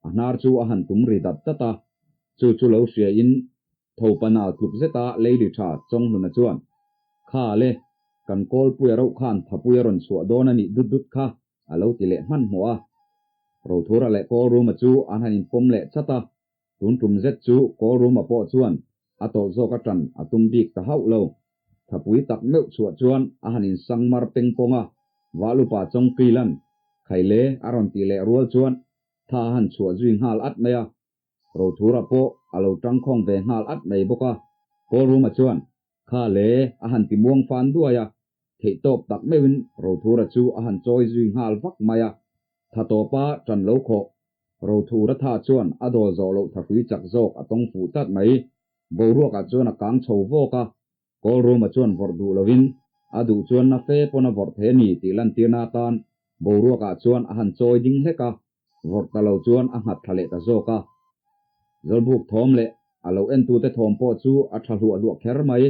a hnar chu a han tum ri dat dat a. Chu chu lo hriain thopa nal tluk zeta Lady tha Chawnghluna chuan, Kha le, kan Kawlpuia rauh khan thapui a rawn chhuah dawn a nih dut dut kha, a lo ti leh hmanhmawh a. Rothura leh Kawlruma chu an han inpawm leh chat a, Tun tum zet chu Kawlruma pawh chuan a tawlh zawk a ṭan a tum bik ta hauh lo. Thapui tak meuh chhuah chuan a han insang mar peng pawng a, Vahlupa Chawngkilan, Khaile a rawn tih leh rual chuan tha a han chhuah zui nghal at mai a. Rothura pawh a lo ṭangkhawng ve nghal at mai bawk a. Kawlruma chuan, Kha le a han ti muang fan duai a, theihtawp tak meuhin Rothura chu a han chawi zui nghal vak mai a. Tha tawpa ṭan lo khawh Rothura tha chuan a dawl zawh loh thahrui chak zawk a tawng fuh tlat mai. Boruakah chuan a kang chho vawk a, Kawlruma chuan vawrh duh lovin a duh chuan na fe pawn a vawrh thei a ni tih lantirna atan boruakah chuan a han chawi ding hlek a, vawrh ta lo chuan a nghat thla leh ta zawk a. Zawlbuk thawm leh a lo entute thawm pawh chu a tha hluah hluah kher mai.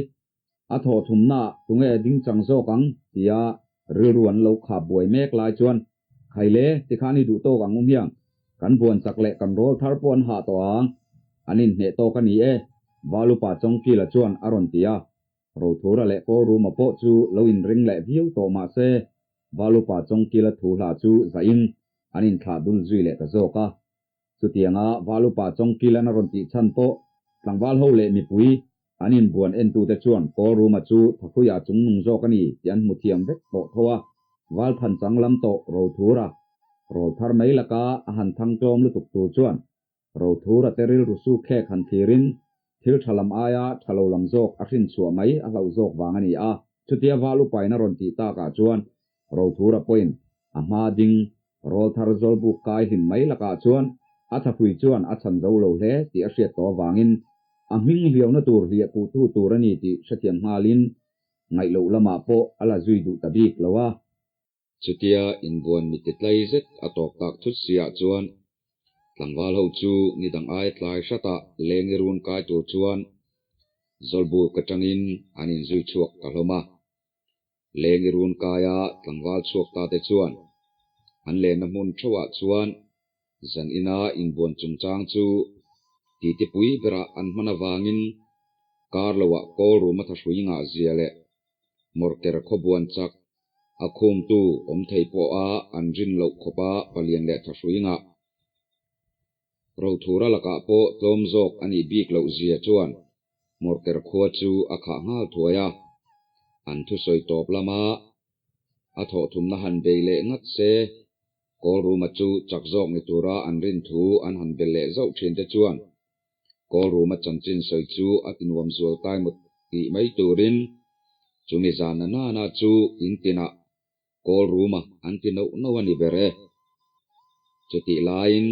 A thawh thumnaah tunge ding chang zawk ang tia rilru an lo khap buai mek lai chuan, Khaile, tikhan i duh tawk ang u hmiang, kan buan chak leh kan rawl thar pawh an hah tawh ang, an inhneh tawk a ni e, Valupa Chawngkila chuan a rawn ti a. Rothura leh Kawlruma pawh chu lo inring leh viau tawh mah se, Valupa Chawngkila thu hla chu zahin an inthlah dul zui leh ta zawk a. Chutianga Valupa Chawngkilan a rawn tih chhan pawh tlangval ho leh mipui an inbuan entute chuan Kawlruma chu Thahruia chungnung zawk a ni tih an hmu thiam vek tawh tho a. Valphan chang lam tawh Rothura rawl thar mai laka a han thang tlawm lutuk tur chuan Rothura te rilru su khek han thlirin thil tha lam aia tha lo lam zawk a hrin chhuah mai a hlauh zawk vang a ni a. Chutia Valupain a rawn tih takah chuan Rothura pawhin a hma ding Rawlthar Zawlbuk kai hlim mai lakah chuan a thahrui chuan a chhan zo lo hle tih a hriat tawh avangin a hming hliauna tur hliah kuhtu tur a ni tih hrethiam nghalin ngaih loh lamah pawh a la zui duh ta bik lo a. Chutia inbuan mi titlai zet a tawp tak thut siah chuan tlangval ho chu ni dang ai tlai hratah lengi run kai tur chuan Zawlbuk atangin an inzui chhuak ta hlawm a. Lengi run kaia tlangval chhuak ta te chuan an lenna hmun theuhah chuan zan ina inbuan chungchang chu titipui berah an hman avangin kar loah kawl rum a thahrui ngah zia leh mawrker khawbuan chak a khumtu awm thei pawha an rin loh khawpa palian leh thahrui ngah Rothura lakah pawh tlawm zawk a nih bik loh zia chuan Mawrker khua chu a khah nghal thuai a, an thusawi tawp lama a thawhthumna han bei leh ngat se, Kawlruma chu chak zawk ni tura an rin thu an han bel leh zauh thin te chuan Kawlruma chanchin sawi chu a ti nuam zual tai maw tih mai turin chumi zan na nana chu in tinah Kawlruma an ti noh noh a ni ber e. Chutih laiin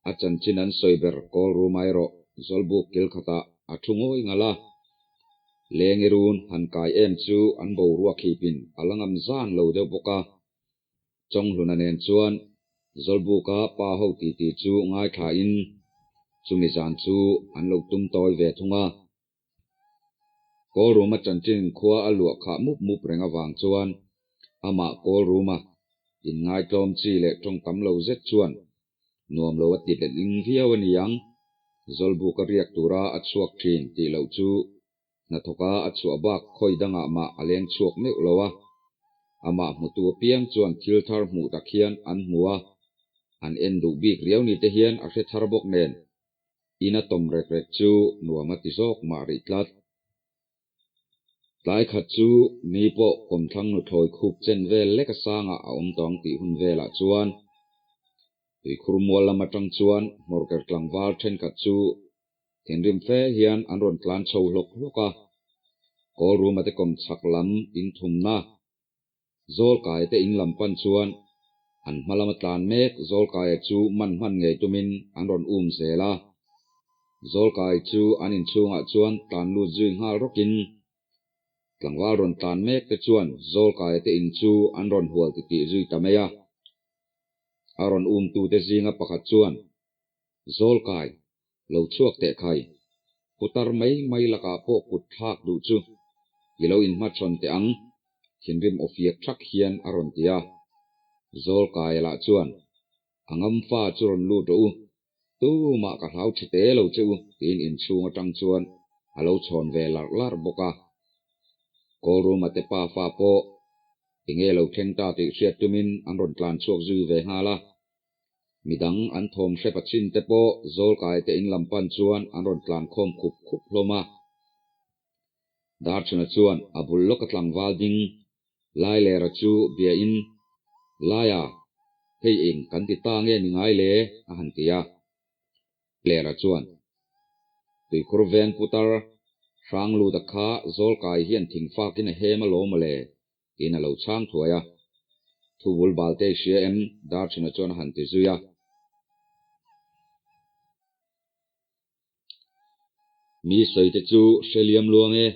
a chanchin an sawi ber Kawlruma erawh Zawlbuk kil khatah a thu ngawi ngal a. Lengi run han kai em chu an boruak hipin a la ngam zan lo deuh bawk a. Chawnghluna nen chuan Zawlbuka pa ho titi chu ngaithlain chumi zan chu an lo tum tawi ve thung a. Kawlruma chanchin khua a luah khah mup mup reng avang chuan amah Kawlruma inngaitlawm chi leh tawng tam lo zet chuan nuam lo a ti letling viau a ni ang. Zawlbuka riak tura a chhuak thin tih loh chu hnathawka a chhuah bak khawi dangah mah a leng chhuak meuh lo a. Amah hmutu apiang chuan thil thar hmuh tak hian an hmu a, an en duh bik riau ni te hian a hre thar bawk nen. Ina tawm rek rek chu nuam a ti zawk mah rih tlat. Tlai khat chu mi pawh kawmthlang nuthlawi khup chen vel lek a sangah a awm tawng tih hun velah chuan tuikhur mual lam atang chuan hmawrker tlangval thenkhat chu thinrim fe hian an rawn tlan chho hlawk hlawk a. Kawl ruma te kawm chhak lam in thumna Zawlkaia te in lam pan chuan an hma lama tlan mek Zawlkaia chu man hman ngei tumin an rawn um zel a. Zawlkai chu an inchhungah chuan tlan lut zui nghal rawkin tlangval rawn tlan mek te chuan Zawlkaia te in chu an rawn hual titih zui ta mai a. A rawn umtute zinga pakhat chuan, Zawlkai, lo chhuak teh khai. Putar mai mai lakah pawh kut thlak duh chu i lo inhmachhawn teh ang, thinrim aw fiak thak hian a rawn ti a. Zawlkaia lah chuan, A ngam fa chu rawn lut rawh u, tumah ka hlau tha te lo che u, tiin inchhung atang chuan a lo chhawn ve larh larh bawk a. Kawlruma te pa fa pawh enge lo thleng ta tih hriat tumin an rawn tlan chhuak zui ve nghal a. Midang an thawm hrep a chin te pawh Zawlkai te in lam pan chuan an rawn tlan khawm khup khup hlawm a. Darchhuna chuan a bul lawka tlangval ding Lailera chu bia in, Laia, hei eng kan ti ta nge ni ngai le? a han ti a. Lera chuan, Tuikhur veng putar Hrangluta kha Zawlkai hian thingfakin a hem alawm mawle tiin a lo chhang thuai a. Thu bul bal te i hria em? Darchhuna chuan a han ti zui a. Mi sawi te chu hre liam luang e.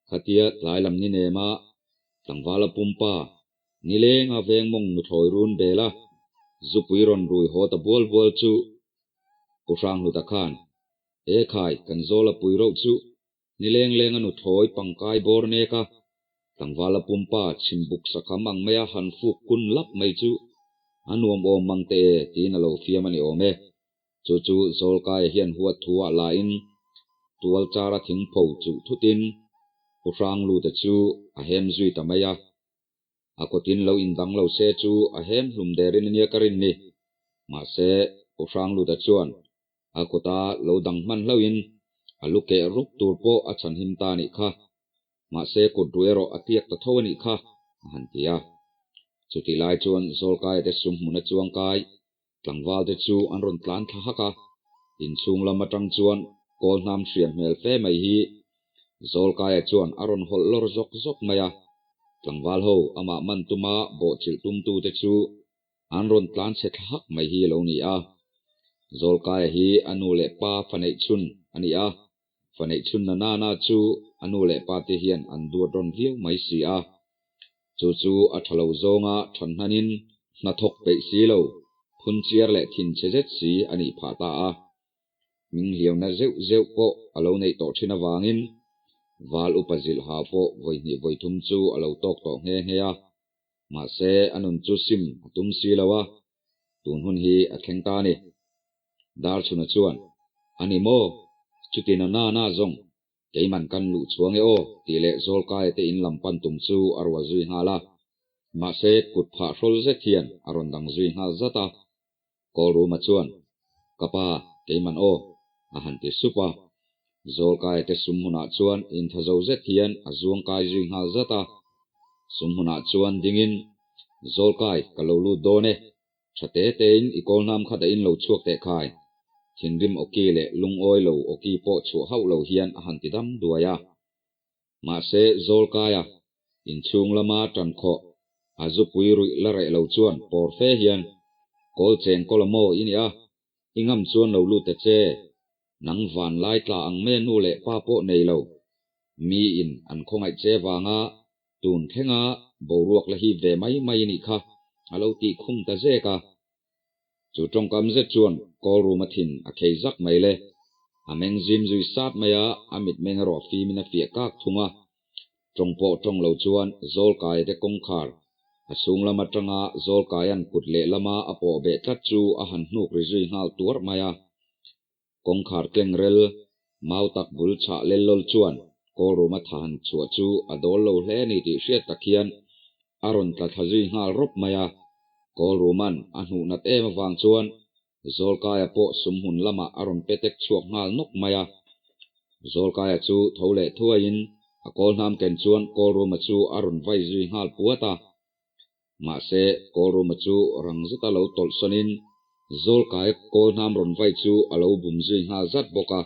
Khatia tlai lam ni nem a, tlangvala pumpa, nilenga veng mawng nuthlawi run bel a, zupui rawn rui haw ta bual bual chu Pu Hranghluta khan, E khai, kan zawl a pui rauh chu Nileng lenga nuthlawi pangkai bawr nek a, tlangvala pumpa chhimbuk sakham ang maia han fuk kun lap mai chu a nuam awm mang teh e tiin a lo fiam a ni awm e. Chu chu Zawlkaia hian huat thu ah lain tual chara thingpho chuh thutin Pu Hranglute chu a hem zui ta mai a. A kawtin lo indang lo se chu a hem hlum derin a nia ka rin ni. Mahse, Pu Hrangluta chuan a kuta lo dang hman hlauhin a lu keh rup tur pawh a chhan him ta a nih kha. Mahse, kut ruh erawh a tiak ta tho a nih kha, a han ti a. Chutih lai chuan Zawlkaia te sum hmun a chuang kai Tlangval te chu an rawn tlan thla hak a, inchhung lam atang chuan kawl hnam hriam hmel fe mai hi Zawlkaia chuan a rawn hawlh lawr zawk zawk mai a. Tlangval ho amah man tuma bawhchilh tumtu te chu an rawn tlan chhe thla hak mai hi a lo ni a. Zawlkaia hi a nu leh pa fa neih chhun a ni a, fa neih chhun na nana chu a nu leh pa te hian an duat rawn viau mai si a. Chu chu a tha lo zawnga than hnanin hna thawk peih si lo, phun chiar leh thin chhe zet si a nih phah ta a. Hming hliauna zeuh zeuh pawh a lo neih tawh thin avangin Val upa zilh ha pawh vawi hnih vawi thum chu a lo tawk tawh nghe nghe a. Mahse a nun chu sim a tum si lo a, tun hun hi a thleng ta a ni. Darchhuna chuan, A ni maw? Chutin a na na zawng Keiman kan luh chhuang e aw tih leh Zawlkaia te in lam pan tum chu a rual zui nghal a. Mahse, kut phah hrawl zet hian a rawn dang zui nghal zat a. Kawlruma chuan, Ka pa, keiman aw, a han ti sup a. Zawlkaia te sum hmunah chuan intha zo zet hian a zuang kai zui nghal zat a. Sum hmunah chuan dingin, Zawlkai, ka lo lut dawn e, Tha te tein i kawl hnam kha dahin lo chhuak teh khai. Thinrim awki leh lungawi lo awki pawh chhuah hauh lo hian a han ti dam duai a. Mahse, Zawlkaia inchhung lama tan khawh a zupui ruih la reh lo chuan pawr fe hian, Kawl cheng kawl a maw i nia, i ngam chuan lo lut ta che. Nang van lai tla ang mai a nu leh pa pawh nei lo. Miin an khawngaih che vanga tun thlenga boruak la hip ve mai mai a nih kha, a lo tih khum ta zek a. Chu tawngkam zet chuan Kawlruma thin a khei zak mai le. A meng zim zui sat mai a, a mitmeng erawh fimin a fiah kak thung a. Tawng pawh tawng lo chuan Zawlkaia te kawngkhar a chhung lam atanga Zawlkaia'n kut lehlama a pawh beh tlat chu a han hnuk ri zui nghal tuarh mai a. Kawngkhar tlengrel mau tak bul chhah lel lawl chuan Kawlruma tha han chhuah chu a dawl lo hle a ni tih hriat tak hian a rawn tla thla zui nghal rawp mai a. Kawlruma'n a hnuh nat em avang chuan Zawlkaia pawh sumhmun lamah a rawn petek chhuak nghal nawk mai a. Zawlkaia chu tho leh thuaiin a kawlhnam ken chuan Kawlruma chu a rawn vai zui nghal puat a. Mahse, Kawlruma chu rang zeta lo tawlh sawnin Zawlkaia kawlhnam rawn vai chu a lo bum zui nghal zat bawk a.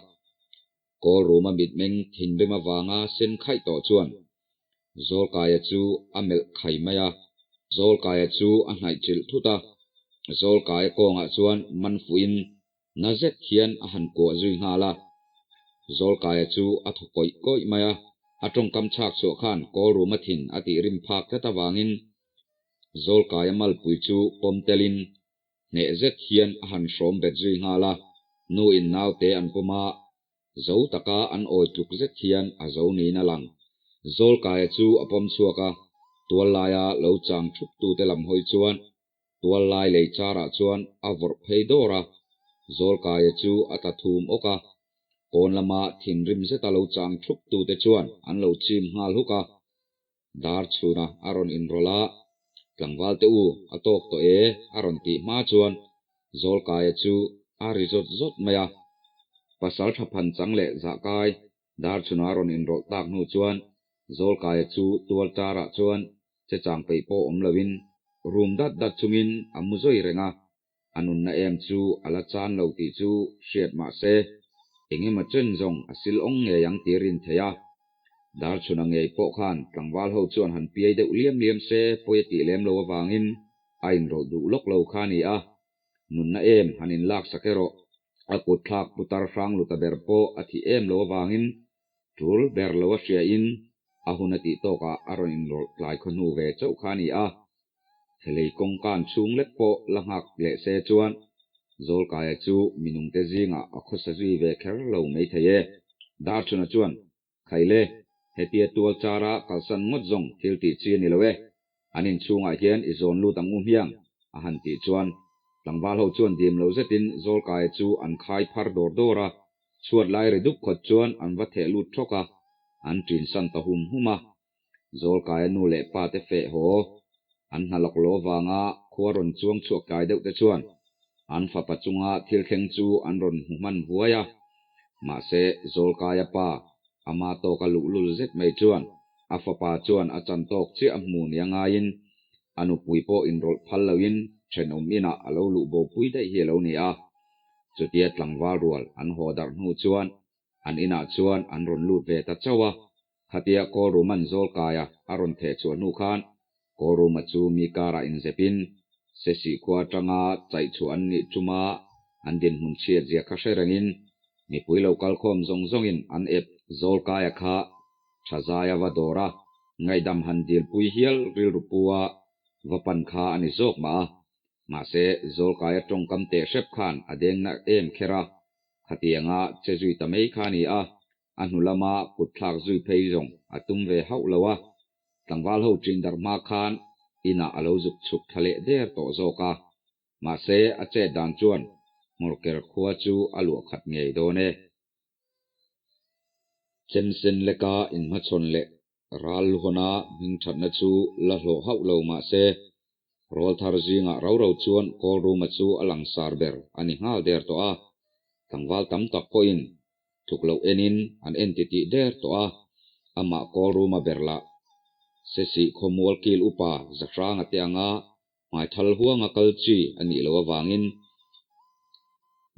Kawlruma mitmeng thinrim avanga sen khaih tawh chuan Zawlkaia chu a melh khai mai a. Zawlkaia chu a hnaih chilh thut a, Zawlkaia kawngah chuan man fuhin na zet hian a han kuah zui nghal a. Zawlkaia chu a thaw kawih kawih mai a, a tawngkam chhak chhuah khan Kawlruma thin a tih rim phak tlat avangin Zawlkaia malpui chu pawm telin hneh zet hian a han hrawm bet zui nghal a, nu in naute an pawm a, zo taka an awi tluk zet hian a zo niin a lang. Zawlkaia chu a pawm chhuak a, tual laia lo chang thup tute lam hawi chuan tual lai lei charah chuan a vawrh phei dawr a, Zawlkaia chu a tla thum awk a, pawn lama thinrim zeta lo chang thup tute chuan an lo chim nghal huk a. Dar chhuna a rawn inrawlh a, Tlangval te u, a tawk tawh e, a rawn tih hma chuan Zawlkaia chu a ri zawt zawt mai a. Pasal tha phan chang leh zahkai dar chhuna a rawn inrawlh tak hnu chuan Zawlkaia chu tual tarah chuan che chang peih pawh awm loin rum dat dat chungin a mu zawi reng a. A nunna em chu a la chan lo tih chu hriat mah se, engemaw chen zawng a sil awng ngei ang tih rin theih a. Darchhuna ngei pawh khan tlangval ho chuan han piai deuh liam liam se pawi a tih lem lo avangin a inrawlh duh lawk lo kha a ni a. Nunna em han inlak sak erawh a kut thlak putar hrang luta ber pawh a thih em lo avangin tul ber lo a hriain a hun a tih tawkah a rawn inrawlh tlai khaw hnu ve chauh kha a ni a. Thelei kawngkan chhung lek pawh la nghak leh se chuan Zawlkaia chu minungte zingah a khawsa zui ve kher lo mai thei e. Darchhuna chuan, Khaile, hetia tual chara kalsan ngawt zawng thil tih chi a ni lo e. An inchhungah hian i zawn lut ang u hmiang, a han tih chuan tlangval ho chuan dim lo zetin Zawlkaia chu an khai phar dawr dawr a, chhuat lai ri dup khawt chuan an va theh lut thawk a, an ṭinsan ta hum hum a. Zawlkaia nu leh pa te feh haw an hna lawk lo avanga khua rawn chuang chhuak tlai deuh te chuan an fapa chunga thil thleng chu an rawn hmu hman vuai a. Mahse, Zawlkaia pa ama tawka luhlul zet mai chuan a fapa chuan a chan tawk chiah a hmu nia ngaiin a nupui pawh inrawlh phal loin thenawm inah a lo luh bopui daih hi a lo ni a. Chutia tlangval rual an haw darh hnu chuan an inah chuan an rawn lut ve ta chauh a. Khatia Kawlruma'n Zawlkaia a rawn theh chhuah hnu khan Kawlruma chu mi karah inzepin Sesih khua atanga chaih chhuah an nih chuma an dinhmun chhiat zia kha hre rengin mipui lo kalkhawm zawng zawngin an ep Zawlkaia kha tha zaia va dawr a, ngaihdam han dilpui hial rilru pu a va pan kha a ni zawk mah a. Mahse, Zawlkaia tawngkam teh hrep khan a deng na em kher a, khatianga che zui ta mai kha a ni a. A hnu lama kut thlak zui phei zawng a tum ve hauh lo a, tlangval ho ṭin darh hma khan inah a lo zuk chhuk thla leh der tawh zawk a. Mahse, a chet dan chuan Hmawrker khua chu a luah khat ngei dawn e. Chemsen leka inhmachhawn leh ral luhawna hming thatna chu la hlawh hauh lo mah se, rawl thar zingah ro ro chuan Kawlruma chu a langsar ber a ni nghal der tawh a, tlangval tam tak pawhin Tluk loh enin an en titih der tawh a, amah Kawlruma ber lah Sesih khawmual kil upa Zahranga te anga hmaithal huanga kal chi a nih loh avangin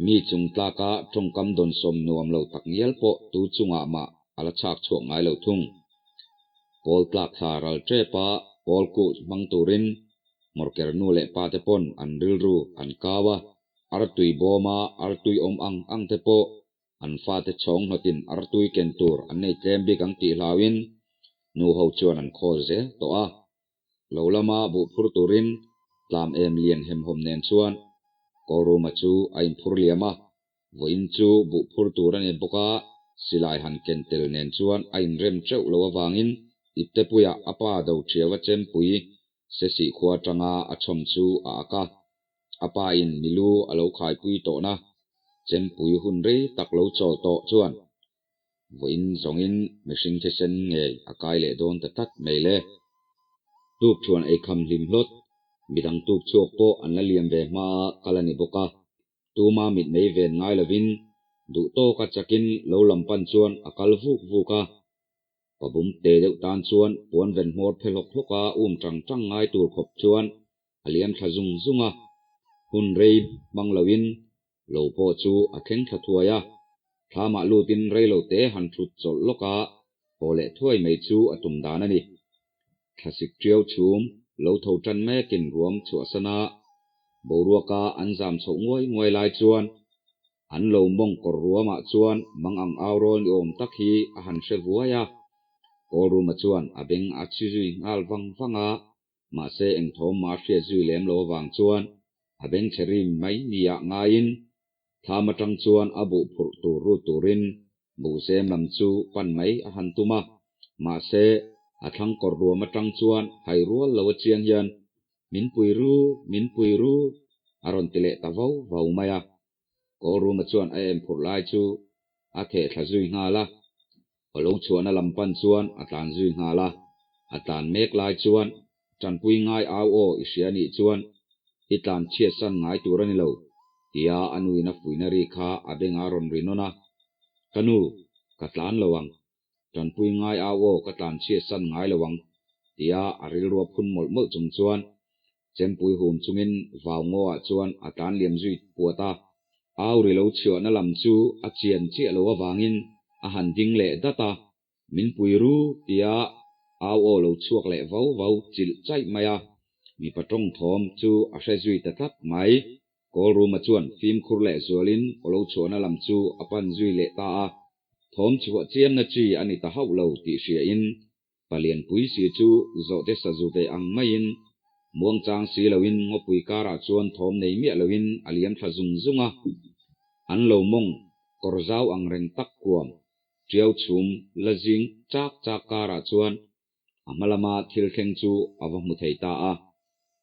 mi chung tlaka tawngkam dawnsawm nuam lo tak ngial pawh tu chungah mah a la chhak chhuak ngai lo thung. Pawl tlak thla ral tep a pawl kuh hmang turin Hmawrker nu leh pa te pawn an rilru an kau a, artui bawma artui awm ang ang te pawh. An fate chhawng hnawtin artui ken tur an nei tlem bik ang tih hlauin nu ho chuan an khawl zel tawh a. Lo lama buh phur turin tlam em lian hemhawm nen chuan Kawlruma chu a inphur liam a, vawiin chu buh phur tur a ni bawk a, silai han ken tel nen chuan a inrem teuh lo avangin iptepuiah a pa do thiau a chempui sesih khua atanga a chhawm chu a ak a. A pa in milu a lo khaipui tawhna chempui hun rei tak lo chawl tawh chuan Vawiin zawngin mihring thisen ngei a kai leh dawn ta tlat mai le. Tuk thuan ei kham hlim hlawt, midang tuk chhuak pawh an la liam ve hma a kal a ni bawk a. Tuma mitmei ven ngai lovin duh tawka chakin lo lam pan chuan a kal vuk vuk a. Pabum te deuh tan chuan puan ven hmawr phe hlawk hlawk a um tang tang ngai tur khawp chuan a liam thla zung zung a. Hun rei hmang loin Lo pawh chu a thleng thla thuai a, thlamah lutin reilo te han thut chawlh lawk a, haw leh thuai mai chu a tum dan a ni. Thlasik ṭiau chhum lo tho ṭan mekin ruam chhuahsan a, boruaka an zam chhoh nguai nguai lai chuan an lo mawng kawr ruamah chuan mang ang au rawl ni awm tak hi a han hre vuai a. Kawlruma chuan a beng a chhi zui nghal vang vang a, Mahse engthawm mah a hriat zui lem lo avang chuan a bengchhe rim mai nia ngaiin thlam atang chuan a buh phurh tur rut turin buhzem lam chu pan mai a han tum a. Mahse a thlang kawr ruam atang chuan hai rual lo a chiang hian Min pui ru, min pui ru a rawn ti leh ta vau vau mai a. Kawlruma chuan a em phurh lai chu a theh thla zui nghal a, a lo chhuahna lam pan chuan a tlan zui nghal a, a tlan mek lai chuan tanpui ngai au aw i hria nih chuan i tlan chhiatsan ngai tur a ni lo tia a nuin a fuihna ri kha a bengah a rawn ri nawn a, Ka nu, ka tlan lo ang, tanpui ngai au aw ka tlan chhiatsan ngai lo ang tia a rilrua phun mawlh mawlh chung chuan Chempui hum chungin vau ngaw ah chuan a tlan liam zui puat a, au ri lo chhuahna lam chu a chian chiah lo avangin a han ding leh dat a, min pui ru tia au aw lo chhuak leh vau vau chilh chaih mai a, mipa tawng thawm chu a hre zui ta tlat mai. Kawlruma chuan fimkhur leh zualin aw lo chhuahna lam chu a pan zui leh ta a, thawm chhuah chiamna chi a ni ta hauh lo tih hriain Palianpui si chu zawhte sazu ve ang maiin muangchang si loin ngawpui karah chuan thawm nei miah loin a liam thla zung zung a. An lo mawng kawr zau ang reng tak kuam tiau chhum la zing chak chak karah chuan a hma lama thil thleng chu a va hmu thei ta a.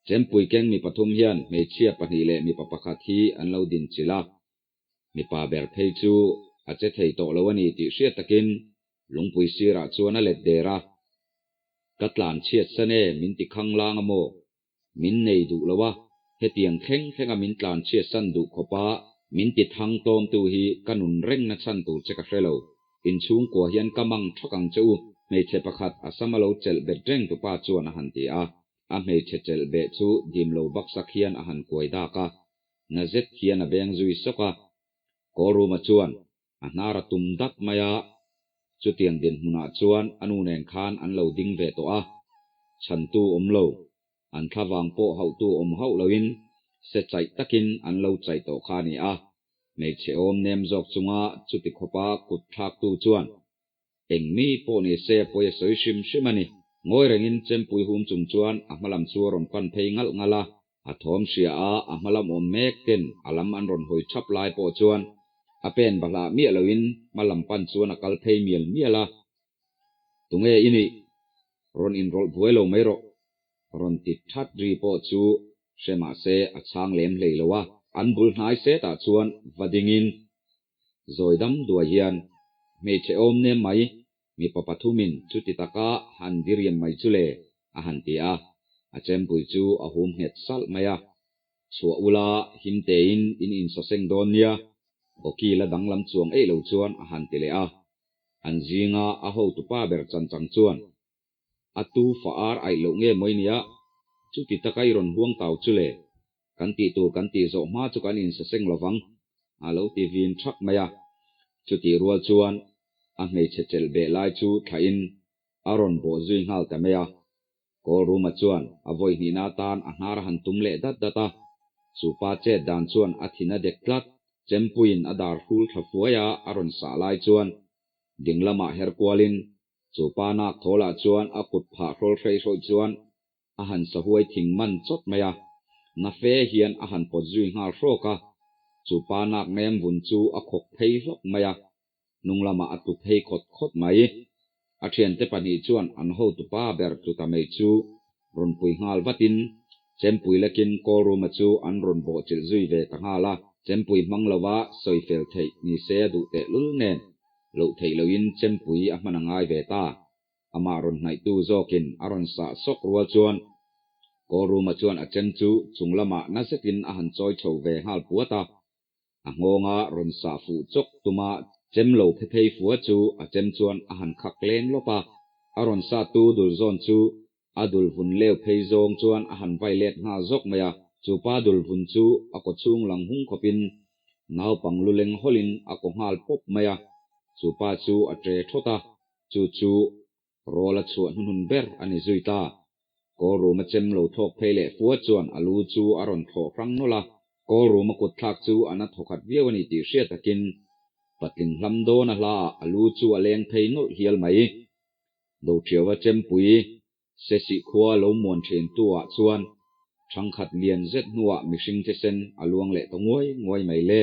Chempui keng mi pathum hian hmeichhia pahnih leh mipa pakhat hi an lo din chilh a. Mipa ber phei chu a che thei tawh lo a ni tih hriat takin Lungpui sirah chuan a let der a, Ka tlan chhiat san e, min ti khang lang a maw? Min nei duh lo a, hetiang thleng thlenga min tlan chhiat san duh khawp a, min ti thang tlawmtu hi ka nun reng na chhan tur che ka hre lo. Inchhungkua hian ka mang thak ang che u, hmeichhe pakhat a sama lo chelh bet reng tupa chuan a han ti a. A hmeichhe chelh beh chu dim lo baksak hian a han kuai dak a, na zet hian a beng zui sawk a. Kawlruma chuan A hnar a tum dat mai a, chutiang dinhmunah chuan a nu nen khan an lo ding ve tawh a, chhantu awm lo, an thlavang pawh hauhtu awm hauh loin se chaih takin an lo chaih tawh kha a ni a, hmeichhe awm nem zawk chunga chuti khawpa kut thlaktu chuan eng mi pawh ni se pawi a sawi hrim hrim a ni. Ngawi rengin chempui hum chung chuan a hmalam chu a rawn pan phei ngalh ngalh a, A thawm hria a, a hma lam awm mek ten a lam an rawn hawi thap lai pawh chuan a pen bahlah miah loin hma lam pan chuan a kal phei mial mial a. Tunge i nih? Rawn inrawlh buai lo mai rawh. Rawn ti that ri pawh chu hre mah se a chhang lem hlei lo a. An bul hnai setah chuan va dingin zawi dam duai hian hmeichhe awm nem mai mipa pathumin chuti taka han diriam mai chu le a han ti a, a chempui chu a hum nghet salh mai a. Chhuah ula him tein in insawseng dawn nia, Awki la danglam chuang eih lo chuan a han ti leh a. An zinga a hotupa ber chan chang chuan, A tu fa ar aih loh nge mawi nia, chuti taka i rawn huang tau chu le, kan tih tur kan tih zawh hma chu kan insaseng lovang, a lo ti vin thak mai a. Chutih rual chuan a hmeichhe chelh beh lai chu thlahin A rawn bawh zui nghal ta mai a. Kawlruma chuan a vawi hnihna atan a hnar a han tum leh dat dat a. Chu pa chet dan chuan a thin a dek tlat. Chempuiin a dar hrul thla fuai a a rawn sah lai chuan ding lamah her kualin chu pa nak thawlah chuan a kut phah hrawl hrei hrawih chuan a han sahuai thing man chawt mai a, na fe hian a han pawt zui nghal hrawk a, chu pa nak nem vun chu a khawk phei hlawk mai a, hnung lamah a tlu phei khawt khawt mai. A thiante pahnih chuan an hotupa ber tlu ta mai chu rawn pui nghal vatin Chempui lekin Kawlruma chu an rawn bawhchilh zui ve ta nghal a, Chempui hmang lova sawi fel theih ni se a duh tehlul nen loh theih lohin Chempui a hman a ngai ve ta. Amah rawn hnaihtu zawkin a rawn sah sawk rual chuan Kawlruma chuan a chem chu chung lamah na zetin a han chawi chho ve nghal puat a, a nghawnga rawn sah fuh chawk tuma chem lo phe phei fua chu a chem chuan a han khak leng lawp a, a rawn sahtu dul zawn chu a dul vun leu phei zawng chuan a han vai let nghal zawk mai a, chu pa dul vun chu a kaw chhung lang hung khawpin naupang lu leng hawlhin a kaw nghal pawp mai a, chu pa chu a ṭe ṭhawt a, chu chu Rawl a chhuah hnuhnun ber a ni zui ta. Kawlruma chem lo thlawk phei leh fua chuan a lu chu a rawn thlawh hrang nawlh a, Kawlruma kut thlak chu a na thawkhat viau a ni tih hriat takin patling hlam dawn a hla ah a lu chu a leng phei nawlh hial mai. Doṭhiaua chempui Sesih khua lo muan thin tu ah chuan ṭhangkhat lian zet hnuah mihring thisen a luang leh ta nguai nguai mai le.